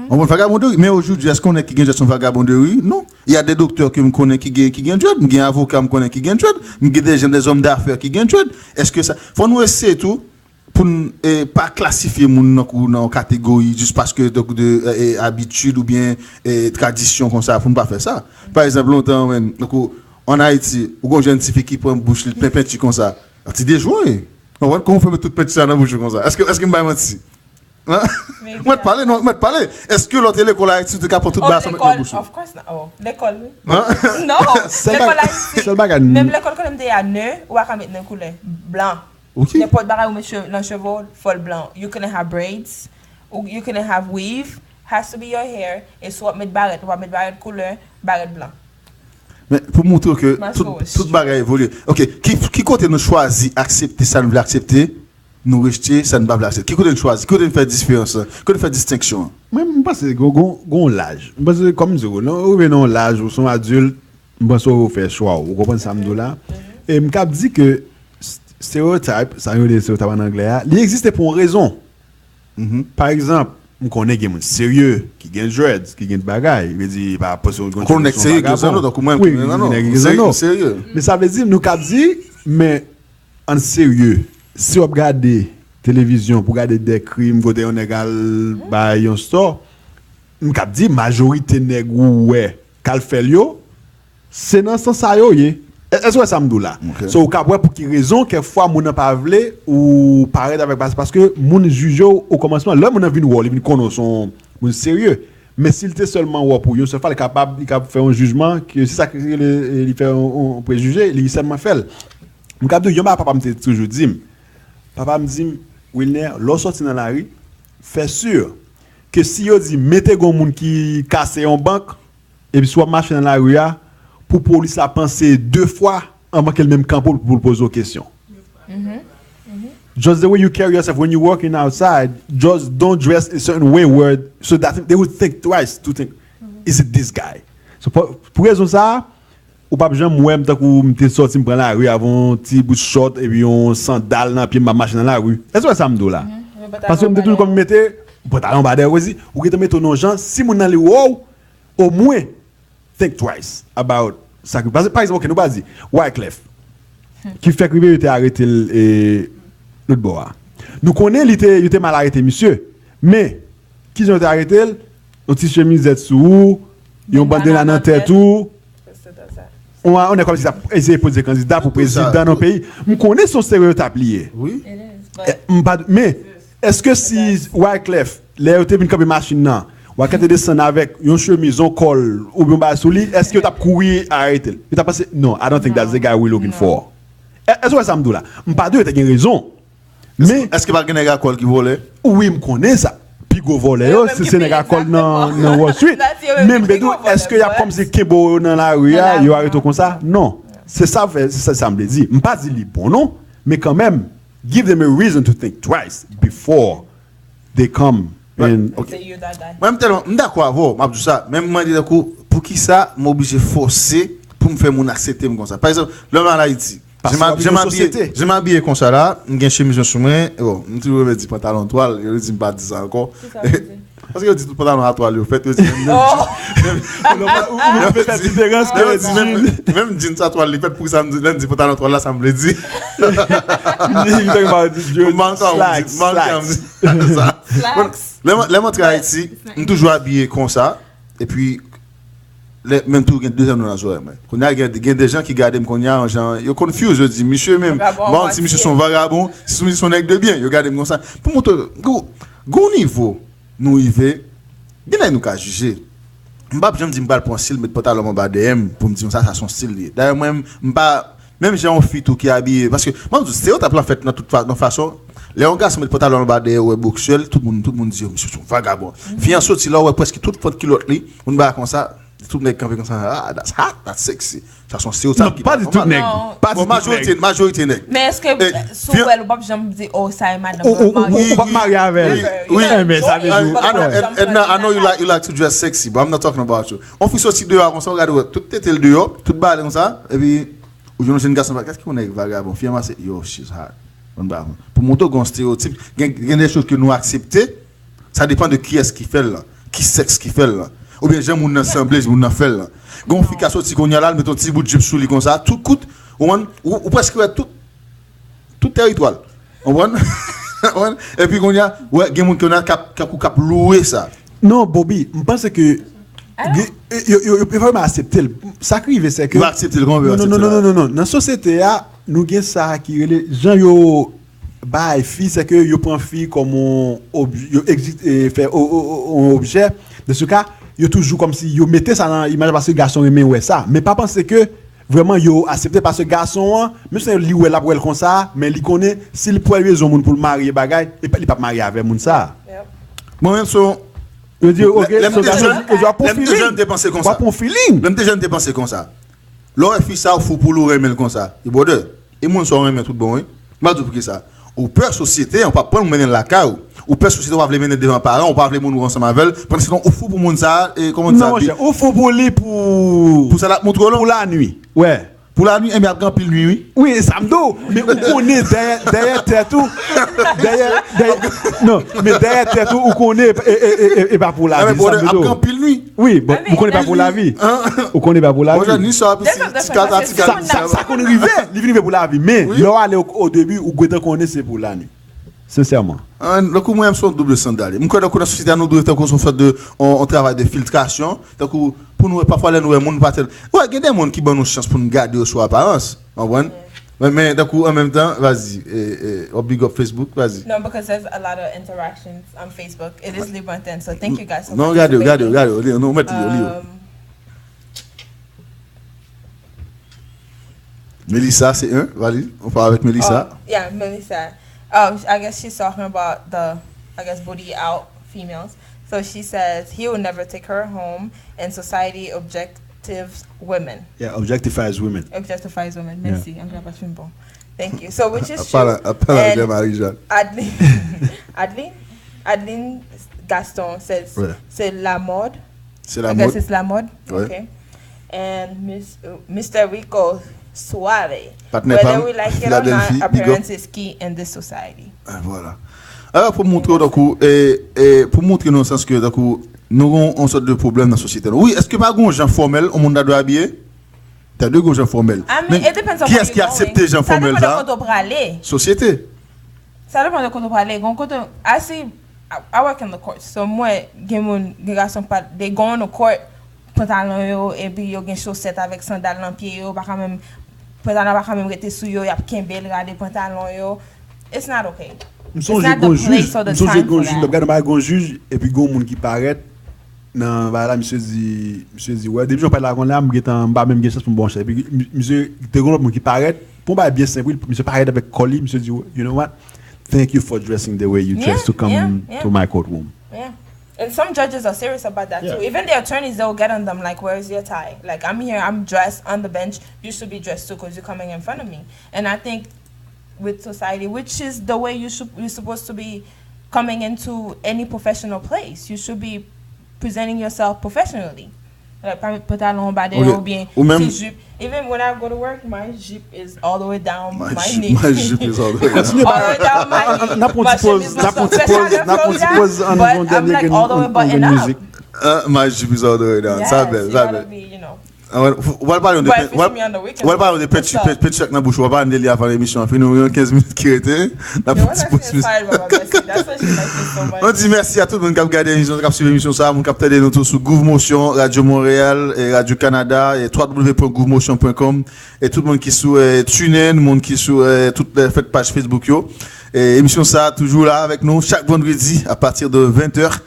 Yon bon vagabon de ri. Men ojodi, èske yon nèg ki gen dread se yon vagabon de ri? Non. Y a de doktè ke m konnen ki gen, ki gen dread. M gen avoka m konnen ki gen dread. M gen de jan de zòm dafè ki gen dread. Èske sa. Fò nou eseye tou pou n, e, pa klasifye moun nan kou, nan yon kategori jis paske, donk, de, e, e, abitid oubyen, e, tradisyon konsa, pou n pa fè sa. Pa egzanp, lontan, menm, tankou, ann Ayiti, ou gon jèn tifi ki pran bouch li, pen penti konsa. Ti dejwe. Konprann? Kòman w fè met tout penti sa nan bouch ou konsa? Èske, èske m bay manti? Mèt pale, non, mèt pale. Èske lè w te lekòl Ayiti, ou te ka pran tout bagay sa w met nan bouch ou? Of course not. Oh, lekòl, wi. Non, lekòl Ayiti. Menm lekòl kote m te ye a, ne, ou pa ka met nan koulè blan. Nenpòt bagay ou met nan cheve w, fò l blan. You couldn't have braids, ou you couldn't have weave, has to be your hair, e si w ap met barèt, ou pa met barèt koulè, barèt blan. Men, pou montre w ke tout, tout bagay evolye. Ok, ki, ki kote nou chwazi aksepte sa n vle aksepte, nou rejte sa n pa vle aksepte? Ki kote n chwazi? Ki kote n fè diferans lan? Ki kote n fè distenksyon an? Mwen, m panse gen, gen, gen yon laj. M panse, kòm m di w, lè w rive nan yon laj, ou se yon adilt, m panse w fè chwa w. Ou konprann sa m di w la? E m kab di ke s-, stereotype, sa yo rele stereotype an anglè a, li egziste pou yon rezon. Pa egzanp, m konnen gen moun serye ki gen dreads, ki gen bagay. Vle di, pa panse yon nèg serye ki gen zanno, tankou mwen, ki gen zanno. Men sa vle di, nou kab di, men ann serye, si w ap gade televizyon pou gade de krim kote yon nèg al bay yon store, m kab di majorite nèg ou wè k al fè l yo, se nan sans sa yo ye. È-, èske w wè sa m di w la? So, ou kab wè pou ki rezon, kèk fwa, moun nan pa vle ou parèt avèk, pas-, paske moun jije w o kòmansman. Lè moun nan vin wè w, li vin konnen w se yon moun serye. Men si l te sèlman wè w pou yon sèl fwa, li kapab, li kab fè yon jijman, ke se sa ki rele, li fè yon, yon prejije, li sèlman fè l. M kab di w, yon bagay papa m te toujou di m. Papa m di m, Wilner, lè w sòti nan lari, fè si ke si yo di mete gon moun ki kase yon bank, epi si w ap mache nan lari a, pou polis la panse de fwa anvan ke l menm kanpe w pou l poze w kesyon. Just the way you carry yourself when you walking outside, just don't dress a certain way where, so that they would think twice to think, "Is it this guy?" So, pou, pou rezon sa a, ou p ap janm wè m tankou m te sòti, m pran lari avè yon ti bout short epi yon sandal nan pye m, m ap mache nan lari. Èske w wè sa m di w la? Paske m te toujou konn mete pantalon ba dèyè, ou gentan mete w nan yon jan, si moun nan li wè w, omwen, think twice about sa ki, pa, pa egzanp, ok, nou pa di Wyclef, ki fèk rive yo te arete l, e, lòt bò a. Nou konnen li te, yo te mal arete misye, men kijan yo te arete l? Yon ti chemizèt sou ou, yon bandana nan tèt ou. On, on nèg kòmsi k ap eseye poze kandida pou prezidan nan peyi. M konnen se yon stereotip li ye. Wi. Eh, m pa, men, èske si Wyclef, lè yo te vin kanpe machin nan, Wyclef te desann avèk yon chemiz, yon kòl, oubyen yon bagay sou li, èske yo t ap kouri arete l? Yo t ap panse, no, I don't think that's the guy we looking for. Èske w wè sa m di w la? M pa di yo te gen rezon. Men, Èske pa gen nèg a kòl ki vòlè? Wi, m konnen sa. Pi gwo vòlè yo, se se nèg a kòl nan, nan Wall Street. Men m vle di w, èske y ap kòmsi kenbe w nan lari a, yo arete w konsa? Non. Se sa, fè- se sa, sa m vle di. M pa di li bon, non. Men kanmenm, give them a reason to think twice before they come and Ok. Mwen, m tèlman, m dakò avè w, m ap di w sa, men mwen di tankou, poukisa m oblije fòse pou m fè moun aksepte m konsa? Pa egzanp, lè m al Ayiti, jan m abiye konsa la, m gen chemiz sou mwen, bon, m toujou renmen di pantalon twal, yo di m pa di sa ankò. Paske yo di tout pantalon a twal yo fèt, yo di menm, menm, menm jeans a twal li fèt, poukisa m di, lè m di pantalon twal la, sa m vle di? Manka m di, manka m di sa. Lè mwen, lè mwen antre Ayiti, m toujou abiye konsa. Epi, lè, menm tou gen dezyèm non nan zòrèy mwen. Kounye a, gen, gen de jan ki gade m kounye a, yon jan, yo confuse, yo di, misye menm, bon, si misye se yon vagabon, si misye se yon nèg de byen, yo gade m konsa. Pou montre, gwo, gwo nivo nou rive, gen lè nou ka jije. M p ap janm di m pral pran stil, met pantalon m anba dèyè m, pou m di konsa, sa se yon stil li ye. Dayè, mwen, m pa, Menm jan yon fi tou ki abiye, paske, mwen di w, stereotip lan fèt nan tout fa, nan fason. Lè yon gason met pantalon anba dèyè, ou wè boksè l, tout moun, tout moun di, yo, misye se yon vagabon. Fi an soti la, ou wè prèske tout fant kilòt li, yon bagay konsa, tout nèg kanpe konsa, ah, that's hot, that's sexy. Sa se yon stereotip ki pa nòmal. Bon, majorite, majorite nèg. Men èske, si w wè l, ou p ap janm di, oh, sa e madanm mwen, m ap marye avè l. Ou p ap marye avè l. Wi, men sa vle di, I know, Edna, I know you like, you like to dress sexy, but I'm not talking about you. Yon fi soti deyò a konsa, ou gade, ou wè tout tete l deyò, tout bagay konsa, epi Ou jwenn yon jenn gason, kèske yon nèg vagabon, fi an pase, yo, she's hot. Bon, ba, pou montre w gen yon stereotip, gen, gen de choz ke nou aksepte, sa depan de kiyès ki fè l lan, ki sèks ki fè l lan. Oubyen jan moun nan sanble, moun nan fè l lan. Gen yon fi ka soti kounye a la, l met yon ti bout jip sou li konsa, tou kout, ou konprann, ou, ou prèske wè tout, tout tèritwa l. Ou konprann? Ou konprann? Epi kounye a, wè, gen moun kounye a k ap, k ap, k ap louwe sa. Non, Bobby, m panse ke gen- yo, yo, yo, yo pa vrèman aksepte l. Sa k rive, se ke. Yo aksepte l, kòman yo aksepte l? Non, non, non, non, non. Nan sosyete a, nou gen sa ki rele jan yo bay fi, se ke yo pran fi kòm yon ob- yo egzi- e, fè o- o- o- yon objè. De ce cas, yo toujou kòmsi yo mete sa nan imaj la paske gason renmen wè sa. Men pa panse ke vrèman yo aksepte paske gason an, menm si li wè l ap wè l konsa, men li konnen si l pwèl bezwen yon moun pou l marye bagay, li p- li p ap marye avè moun sa. Mwen menm se yon Yo di, ok, lè m te jèn, lè m te jèn, m te panse konsa. W ap pran feeling. Lè m te jèn, m te panse konsa. Lè w wè fi sa, ou fou pou l, ou renmen l konsa. E brother, e moun sa w renmen tout bon, wi. M ap di w poukisa. Ou pè sosyete an, ou p ap pran l, ou mennen l lakay ou. Ou pè sosyete, ou pa vle mennen l devan paran, ou pa vle moun ou ansanm avè l. Pandan se tan, ou fou pou moun sa, e kòman w di sa? Non, monchè, ou fou pou li pou. Pou sa l ap montre w lan? Pou lanwi. Wè. Pou lanwi, enben ap gen anpil nwi, wi. Wi, e sa m di w. Men ou konnen dèyè, dèyè tèt ou. Dèyè, dèyè, non, men dèyè tèt ou, ou konnen e, e, e, e, e pa pou lavi. Sa m di w. Ap gen anpil nwi. Wi, bon, ou konnen pa pou lavi. Ou konnen pa pou lavi. Bon, jan ni sa, ti kaka, ti kaka. Sa konn rive, li vin rive pou lavi. Men, lè w ale o debi, ou gentan konnen se pou lanwi. Sensèman. An, tankou mwen menm se yon doub sandal. M kwè tankou nan sosyete a nou dwe tankou se yon sòt de yon, yon travay de filtrasyon, tankou pou nou wè pafwa lè nou wè moun pa tèl. Wè, gen de moun ki ban nou chans pou n gade yo sou aparans, w konprann? Men, men tankou an menm tan, vas-y, e, e, w ap big up Facebook, vas-y. No, because there's a lot of interactions on Facebook. It is Libre Antenne, so thank you guys so much. Non, gade yo, gade yo, gade yo, li yo, non, mèt li yo, li yo. Melissa, se un, vas-y, on parle avec Melissa. Oh, yeah, Melissa. Oh, I guess she's talking about the, I guess, booty out females. So she says he will never take her home and society objectives women. Yeah, objectifies women. Objectifies women. Merci. Anglè pa t fin bon. Thank you. So, which is true. And Adeline, Adeline, Adeline Gaston says, c'est la mode. C'est la mode. I guess it's la mode. Okay. And Miss, uh, Mister Rico Suave. Whether we like it or not, appearance is key in this society. Ah, voilà. Alò, pou montre w, tankou, e, e, pou montre nou, nan sans ke, tankou, nou gen yon sòt de pwoblèm nan sosyete nou. Wi, èske pa gen yon jan fòmèl yon moun ta dwe abiye? Ta dwe gen yon jan fòmèl. Men kiyès ki aksepte jan fòmèl sa? Sa depann de kote w prale. Sosyete. Sa depann de kote w prale. Gen kote, I see, I, I work in the court. So, mwen, gen moun, gen gason pa, they go on the court, pantalon yo, epi yo gen chosèt avèk sandal nan pye yo, pa ka menm, pantalon pa ka menm rete sou yo, y ap kenbe l, rale pantalon yo. It's not okay. M sonje gon jij, m sonje gon jij, m t ap gade yon bagay gon jij, epi gon moun ki parèt nan bagay la, misye di, misye di, wè, depi jan w parèt la konn la, m gentan, m pa menm gen chans pou m ba w chans. Epi misye, te gon lòt moun ki parèt, pou yon bagay byen senp, wi, misye parèt avèk kò li, misye di, you know what? Thank you for dressing the way you dress to come to my courtroom. Yeah. And some judges are serious about that too. Even the attorneys, they'll get on them like, "Where's your tie? Like, I'm here, I'm dressed on the bench. You should be dressed too because you're coming in front of me." And I think with society, which is the way you should, you're supposed to be coming into any professional place. You should be presenting yourself professionally. Like, pa met pantalon anba dèyè oubyen ti jip. Even when I go to work, my jeep is all the way down my knee. My jeep is all the way down. All the way down my knee. N ap pran ti poz, n ap pran ti poz, n ap pran ti poz an nou jwenn dènye gen nou an gen mizik. Uh, my jeep is all the way down. Sa bèl, sa bèl. Wè, pale de penti, wè, pale de penti, penti ak nan bouch ou, wè, pale de li avan emisyon an fini, nou gen kenz minit ki rete. N ap pran ti poz mizik. Nou di mèsi a tout moun k ap gade emisyon, k ap swiv emisyon sa, moun k ap tande nou tou sou Groove Motion, Radio Montréal, e Radio Canada, e w w w point groove motion point com, e tout moun ki sou eh, TuneIn, moun ki sou eh, tout eh, fèt paj Facebook yo. E emisyon sa toujou la avèk nou chak vandredi à partir de vingt heures.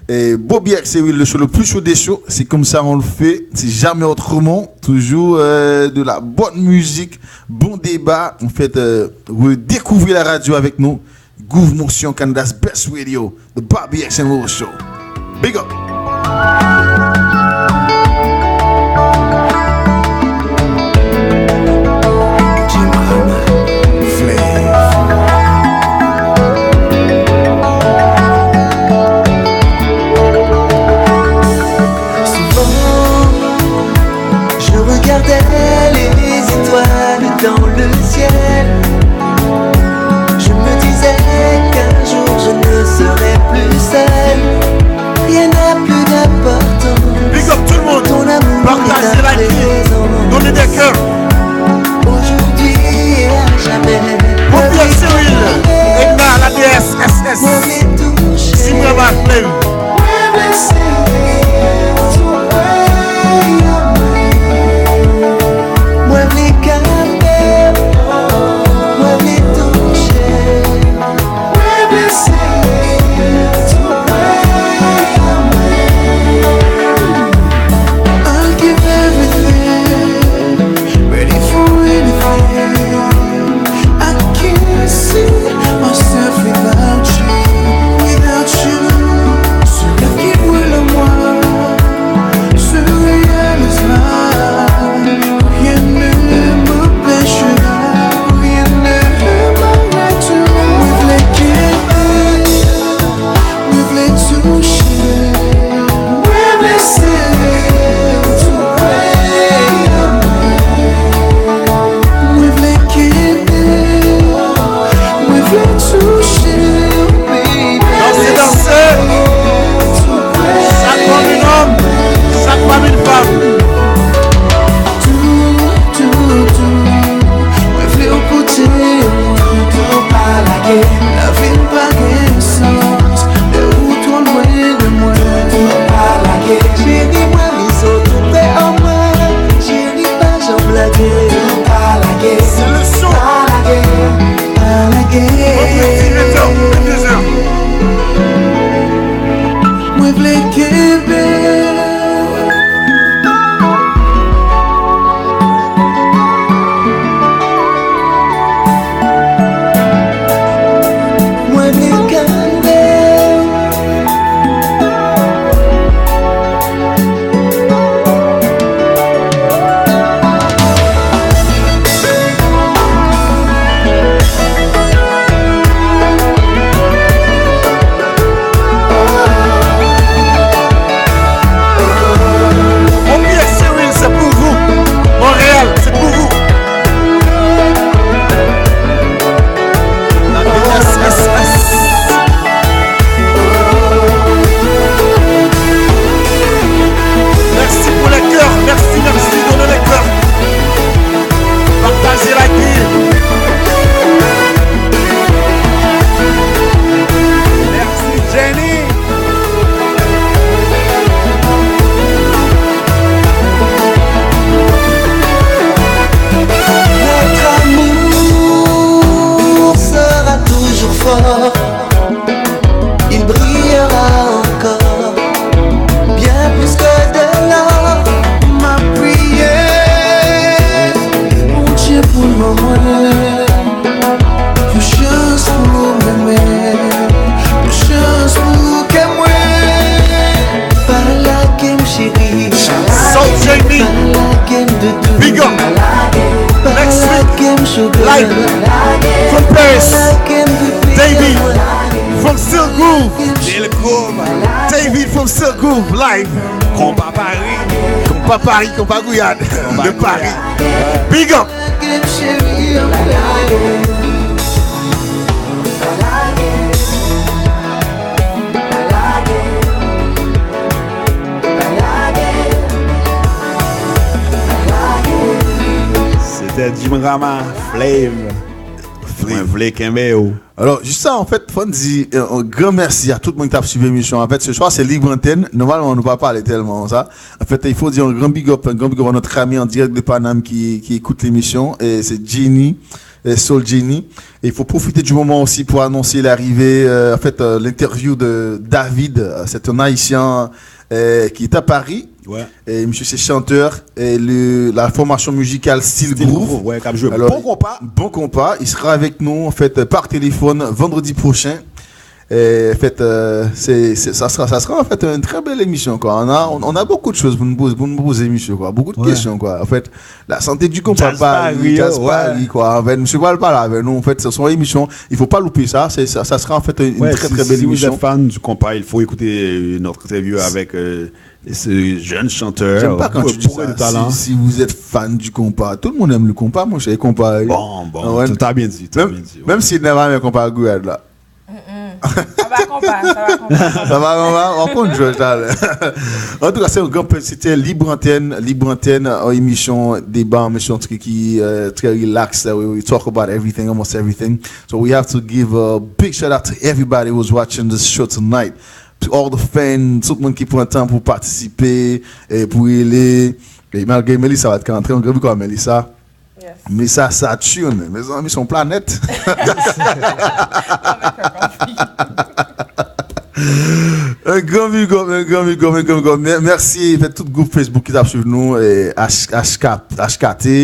Et Bobby X et Will, le show le plus chaud des shows, c'est comme ça on le fait, c'est jamais autrement, toujours euh, de la bonne musique, bon débat, en fait, euh, redécouvrez la radio avec nous, Groove Motion, Canada's Best Radio, The Bobby X and Will Show. Big up! Souvent, je regardais les étoiles dans le ciel. Je me disais qu'un jour je ne serai plus seul. Rien n'a plus d'importance. Live from Paris, David from Still Groove. David from Still Groove, live. Konpa Pari. Konpa Pari, konpa Gouyad. De Paris. Big up. C'était Jim Rama, Flave. Mwen vle kenbe w. Alors, juste ça, en fait, faut dire euh, un grand merci à tout le monde qui a suivi l'émission. En fait, ce soir, c'est libre antenne. Normalement, on ne va pas parler tellement ça. En fait, il faut dire un grand big up, un grand big up à notre ami en direct de Paname qui, qui écoute l'émission. Et c'est Jenny, et Soul Jenny. Et il faut profiter du moment aussi pour annoncer l'arrivée, euh, en fait, euh, l'interview de David. Euh, C'est un Haïtien euh, qui est à Paris. Ouais. Et monsieur, c'est chanteur. Et le, la formation musicale Still Groove. Groove, ouais, k ap jwe bon konpa. Bon compas. Il sera avec nous, en fait, par téléphone vendredi prochain. Et, en fait, euh, c'est, c'est- ça sera, ça sera en fait une très belle émission, quoi. On a, on, on a beaucoup de choses pour nous poser, pour nous poser, monsieur, quoi. Beaucoup de questions, quoi. En fait, la santé du compas Paris, Jazz Paris, quoi. En fait, monsieur va parler avec nous. En fait, ce sont émissions. Il faut pas louper ça. C'est, ça, ça sera en fait une très, très belle émission. Si vous êtes fan du compas, il faut écouter euh, notre interview avec euh, ce jeune chanteur. J'aime pas quand tu dis ça. Si, si vous êtes fan du compas, tout le monde aime le compas, mon cher, compas. Bon, bon, ah ouais. T'as bien dit, t'as bien dit. Même si Edna va compas à Gouyad, là. Sa pa konpa, sa pa konpa. Sa pa konpa, on compte George talè. En tout cas, c'est un grand plaisir. C'était Libre Antenne, Libre Antenne, euh, émission débat, émission qui, qui euh, très relax. Uh, we, we talk about everything, almost everything. So we have to give a big shout out to everybody who's watching this show tonight. To all the fans, tout moun ki pran tan pou patisipe, e pou rele. E malgre Melissa pa t ka antre, on gen big up Melissa. Yes. Melissa Saturne, mezanmi, se yon planèt. Un grand big up, un grand big up, un grand big up. Mè- Mèsi, fè tout gwoup Facebook ki t ap swiv nou, e, H- HK, H K T,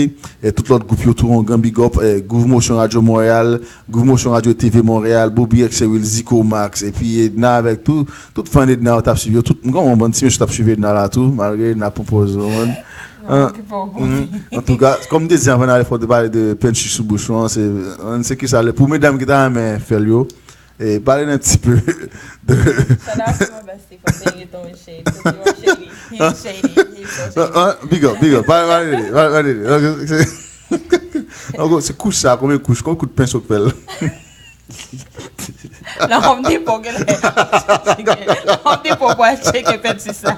e tout lòt gwoup yo tou, yon gran big up, e, Groove Motion Radio Montréal, Groove Motion Radio T V Montréal, Bobby X Will, Zico Max, epi Edna avèk tout, tout fan Edna yo t ap swiv yo, tout, m konprann bon ti mesye t ap swiv Edna la tou, malgre Edna pran pòz yo, man. Non, ki poko. Antouka, kòm m te di anvan n ale fò te pale de penti sou bouch ou an, se, se kisa, pou medam ki ta renmen fè l yo, e pale n un petit peu de Shout out to my bestie for saying it on shade. Cause you are shady. He's shady. He's so shady. Big up, big up. Pale, pale de li, pale, pale de li. Ankò, se kouch sa, konbyen kouch, konbyen kout penso k fè l? Nan Home Depot, genlè. Nan Home Depot pou al tcheke penti sa.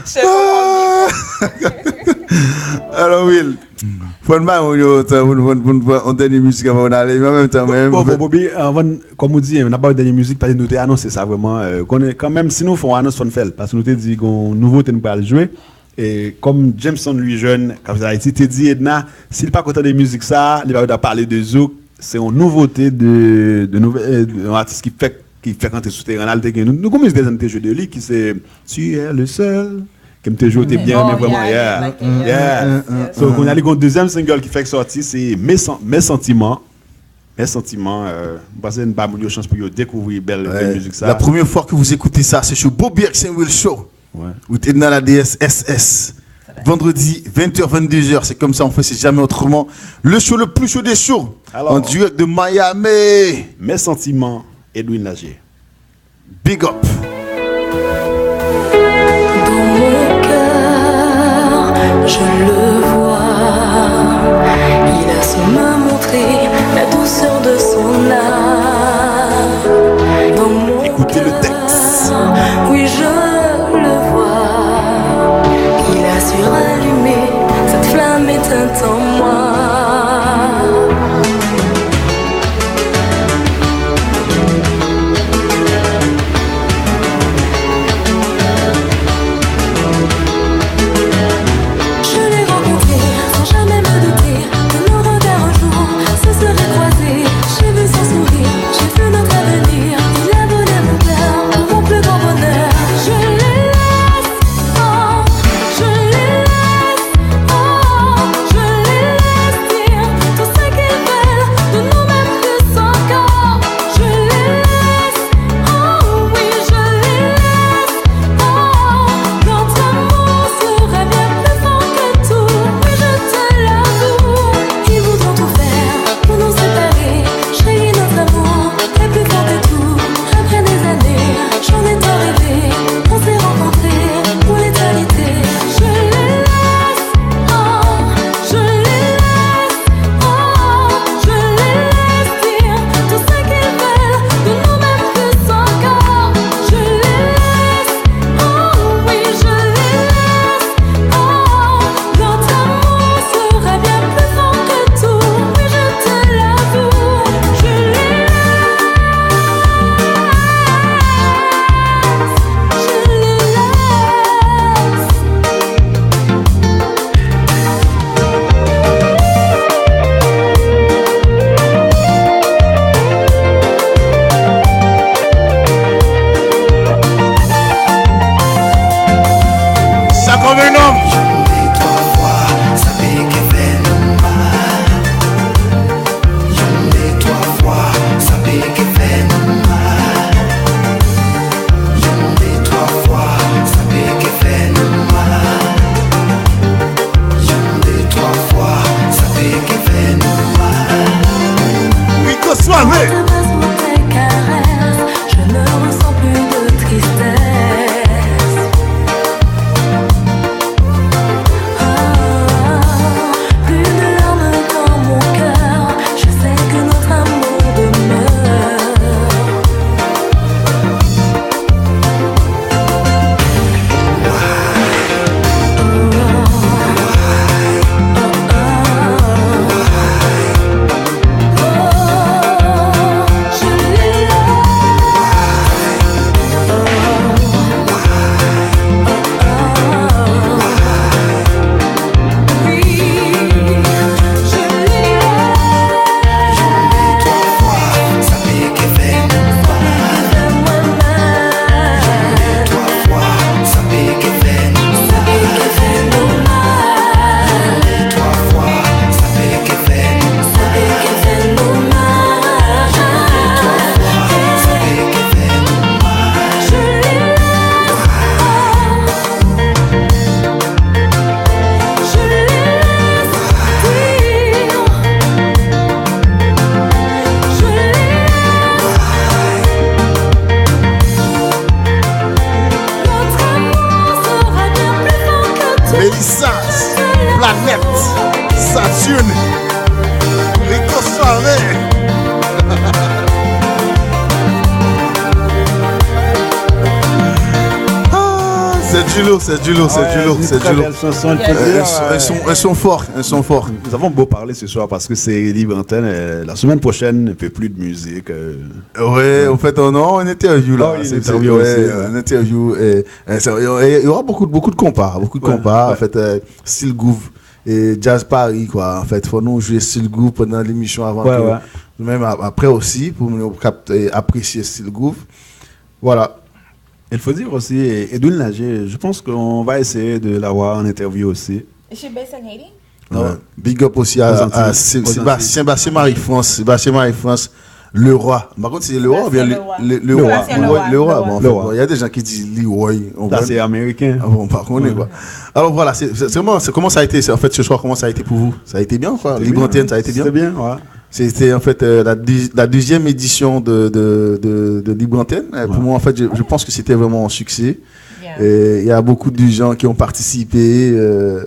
Cheve Home Depot. Alò, Will, fò n bay moun yo tan pou n pou n- pou n pran yon dènye mizik anvan n ale, men an menm tan, men Bon, bon, Bobby, anvan, kòm ou di, n ap ba w dènye mizik, paske nou te anonse sa vrèman. Euh, konnen, kanmenm, si nou fè yon anons, fò n fè l, paske nou te di gon nouvote n pral jwe. E kòm Jameson Louis Jeune, k ap fèt Ayiti, te di Edna, si l pa kontan de mizik sa, li pa ta pale de zouk, se yon nouvote de, de nouve, eh, de yon atis ki fèk, ki fèk antre sou teren la, li te gen, nou, nou gon mizik deja n te jwe de li, ki se Tu es le seul, ke m te jwe, ou te byen renmen vrèman, yeah, yeah. So, kounye a li gon dezyèm single ki fèk sòti, se Mes San- Mes Sentiments. Mes Sentiments, euh, m panse n ba moun yo chans pou yo dekouvri bèl, bèl mizik sa. La première fois que vous écoutez ça, c'est sur Bobby X and Will Show. Ouais. With Edna la D S S S. Vendredi, vingt heures, vingt-deux heures. C'est comme ça on fait, c'est jamais autrement. Le show le plus chaud des shows. Alors, en direct de Miami. Mes Sentiments, Edwin Lagier. Big up. Dans mon cœur, je le vois. Il a su me montrer la douceur de son âme. Dans mon Écoutez le texte. Cœur, oui, je le vois. Il a su rallumer cette flamme éteinte en moi. Je l'ai rencontré sans jamais me douter que nos regards un jour se seraient croisés. J'ai vu son sourire, j'ai vu notre avenir. Il a volé mon cœur pour mon plus grand bonheur. Je l'ai laissé, oh, je l'ai laissé, oh, je l'ai laissé. du lourd, c'est du lourd, c'est du lourd, c'est du lourd. Très belle chanson, il faut dire, euh, un son, un son fort, un son fort. Nous avons beau parler ce soir parce que c'est libre antenne. Euh, la semaine prochaine, un peu plus de musique. Euh, ouais, en fait, on a une interview là. Oh, une interview aussi, ouais. Une interview. Et, et ça, il y aura beaucoup, beaucoup de compas, beaucoup de compas. En fait, euh, style groove et jazz Paris, quoi. En fait, faut nous jouer style groove pendant l'émission avant que nous-mêmes, après aussi, pour nous apresye style groove. Voilà. Il faut dire aussi, Edwin Lager, je pense qu'on va essayer de l'avoir en interview aussi. Is she based in Haiti? Non. Big up aussi à, Sébastien, Sébastien Marie-France, Sébastien Marie-France, Leroy. Par contre, c'est Leroy ou bien Leroy? Leroy. Bon, en fait, bon, il y a des gens qui disent Leroy. Ça, c'est américain. Ah bon, par contre, quoi. Alors voilà, c'est, c'est comment, c'est, comment ça a été, c'est, en fait, ce soir, comment ça a été pour vous? Ça a été bien, quoi? Libre antenne, ça a été bien? C'était bien, ouais. C'était en fait euh, la, la deuxième édition de, de, de, de Libre Antenne. Euh, pour moi, en fait, je, je pense que c'était vraiment un succès. Et il y a beaucoup de gens qui ont participé. Euh,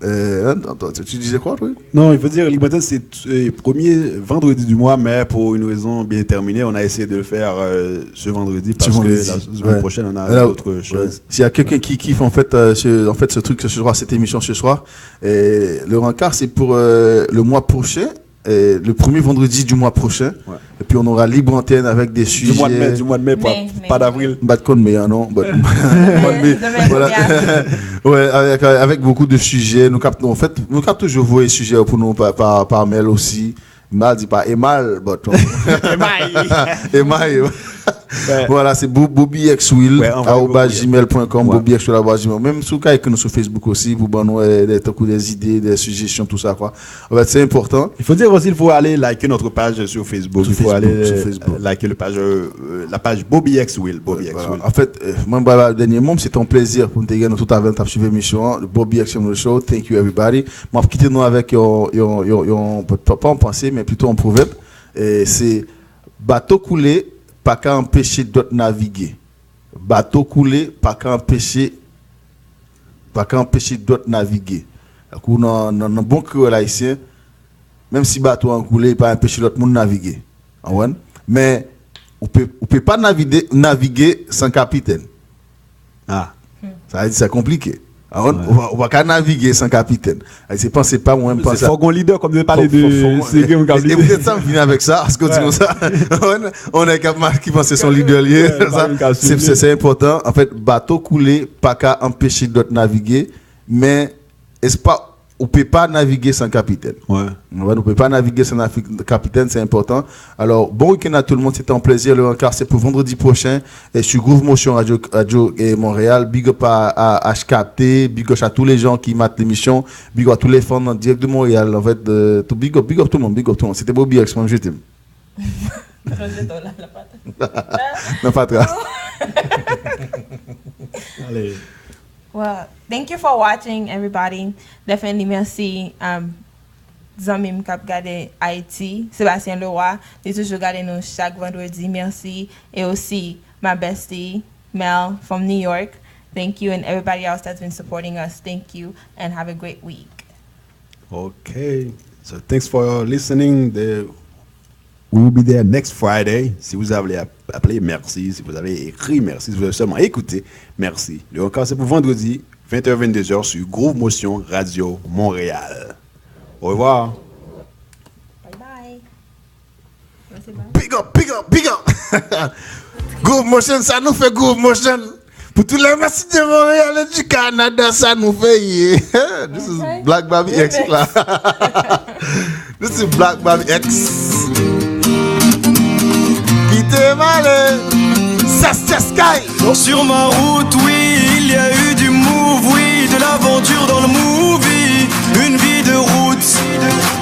euh, hein, attends, tu, tu disais quoi, toi? Non, il faut dire, Libre Antenne, c'est euh, premier vendredi du mois, mais pour une raison bien déterminée, on a essayé de le faire euh, ce vendredi parce que la semaine prochaine, on a d'autres choses. S'il y a quelqu'un qui kiffe en fait, euh, ce, en fait ce truc ce soir, cette émission ce soir, et le rencard, c'est pour euh, le mois prochain. Euh, le premier vendredi du mois prochain. Ouais. Et puis on aura libre antenne avec des sujets. Du mois de mai, du mois de mai, pas d'avril. M pa t konn me an non, but, mois de mai, voilà. Ouais, avec, avec beaucoup de sujets. Nou k ap, en fait, nou k ap toujou voye sijè pou nou par, par, par mail aussi. M pa di pa email, but email. Voilà, c'est Bobby X Will arobase gmail point com, Bobby X Will arobase gmail. Menm si w ka ekri nou sou Facebook osi pou ban nou euh, des, tankou des idées, des suggestions, tout ça quoi. En fait, c'est important. Il faut dire aussi, il faut aller liker notre page sur Facebook. Il faut aller euh, liker le page, euh, la page Bobby X Will. Bobby X Will. En fait, euh, mwen ba dènye mo, c'est un plaisir pou m te gen nou tout avè n t ap swiv emisyon an. Bobby X Will Show. Thank you everybody. M ap kite nou avèk yon, yon, yon, yon pa, pa yon panse, men plito yon pwovèb. E se bato koule pa ka anpeche dòt navige. Bato koule pa ka anpeche pa ka anpeche dòt navige. Tankou nan, nan, nan bon kreyòl ayisyen, menm si bato an koule, li pa anpeche lòt moun navige. Ou konprann? Men, ou pe, ou pe pa navide, navige san kapitèn. Ah. Sa vle di sa konplike. Ou konprann? Ou pa, ou pa ka navige san kapitèn. Ay, se panse pa mwen, m panse. Fòk gon lidè, kòm nou pale de, se gen yon kap lidè. E poutèt sa m vin avèk sa, paske w di konsa. On nèg k ap ma-, ki panse se yon lidè l ye. Se, se, se enpòtan. Anfèt, bato koule pa ka anpeche dòt navige, men espa, ou pe pa navige san kapitèn. Ou konprann? Ou pe pa navige san nafi-, kapitèn, se enpòtan. Alors, bon week-end à tout le monde, c'était un plaisir. Le rencard, c'est pour vendredi prochain. Et sur Groove Motion Radio, Radio et Montréal, big up à, à H K T, big up à tous les gens qui matent l'émission, big up à tous les fans en direct de Montréal. En fait, euh, tout, big up, big up tout le monde, big up tout le monde. C'était Bobby X, moi, je t'aime. Nan patra. Allez. Well, thank you for watching, everybody. Definitely, mèsi. Um, zanmi m k ap gade Ayiti, Sébastien Leroy, li toujou gade nou chak vandredi. Mèsi. E osi, my bestie, Mel, from New York. Thank you, and everybody else that's been supporting us. Thank you, and have a great week. Okay. So, thanks for listening. The We will be there next Friday. Si vous avez appelé, merci. Si vous avez écrit, merci. Si vous avez seulement écouté, merci. Le rencard, c'est pour vendredi, vingt heures, vingt-deux heures, sur Groove Motion Radio Montréal. Au revoir. Bye bye. Big up, big up, big up. Groove Motion, sa nou fè Groove Motion. Pour tous les Messi de Montréal et du Canada, ça nous fait yeah. This is Black Bobby X la. This is Black Bobby X. Kite m ale. Sastia Sky. Sur ma route, oui, il y a eu du move, oui, de l'aventure dans le movie. Une vie de route.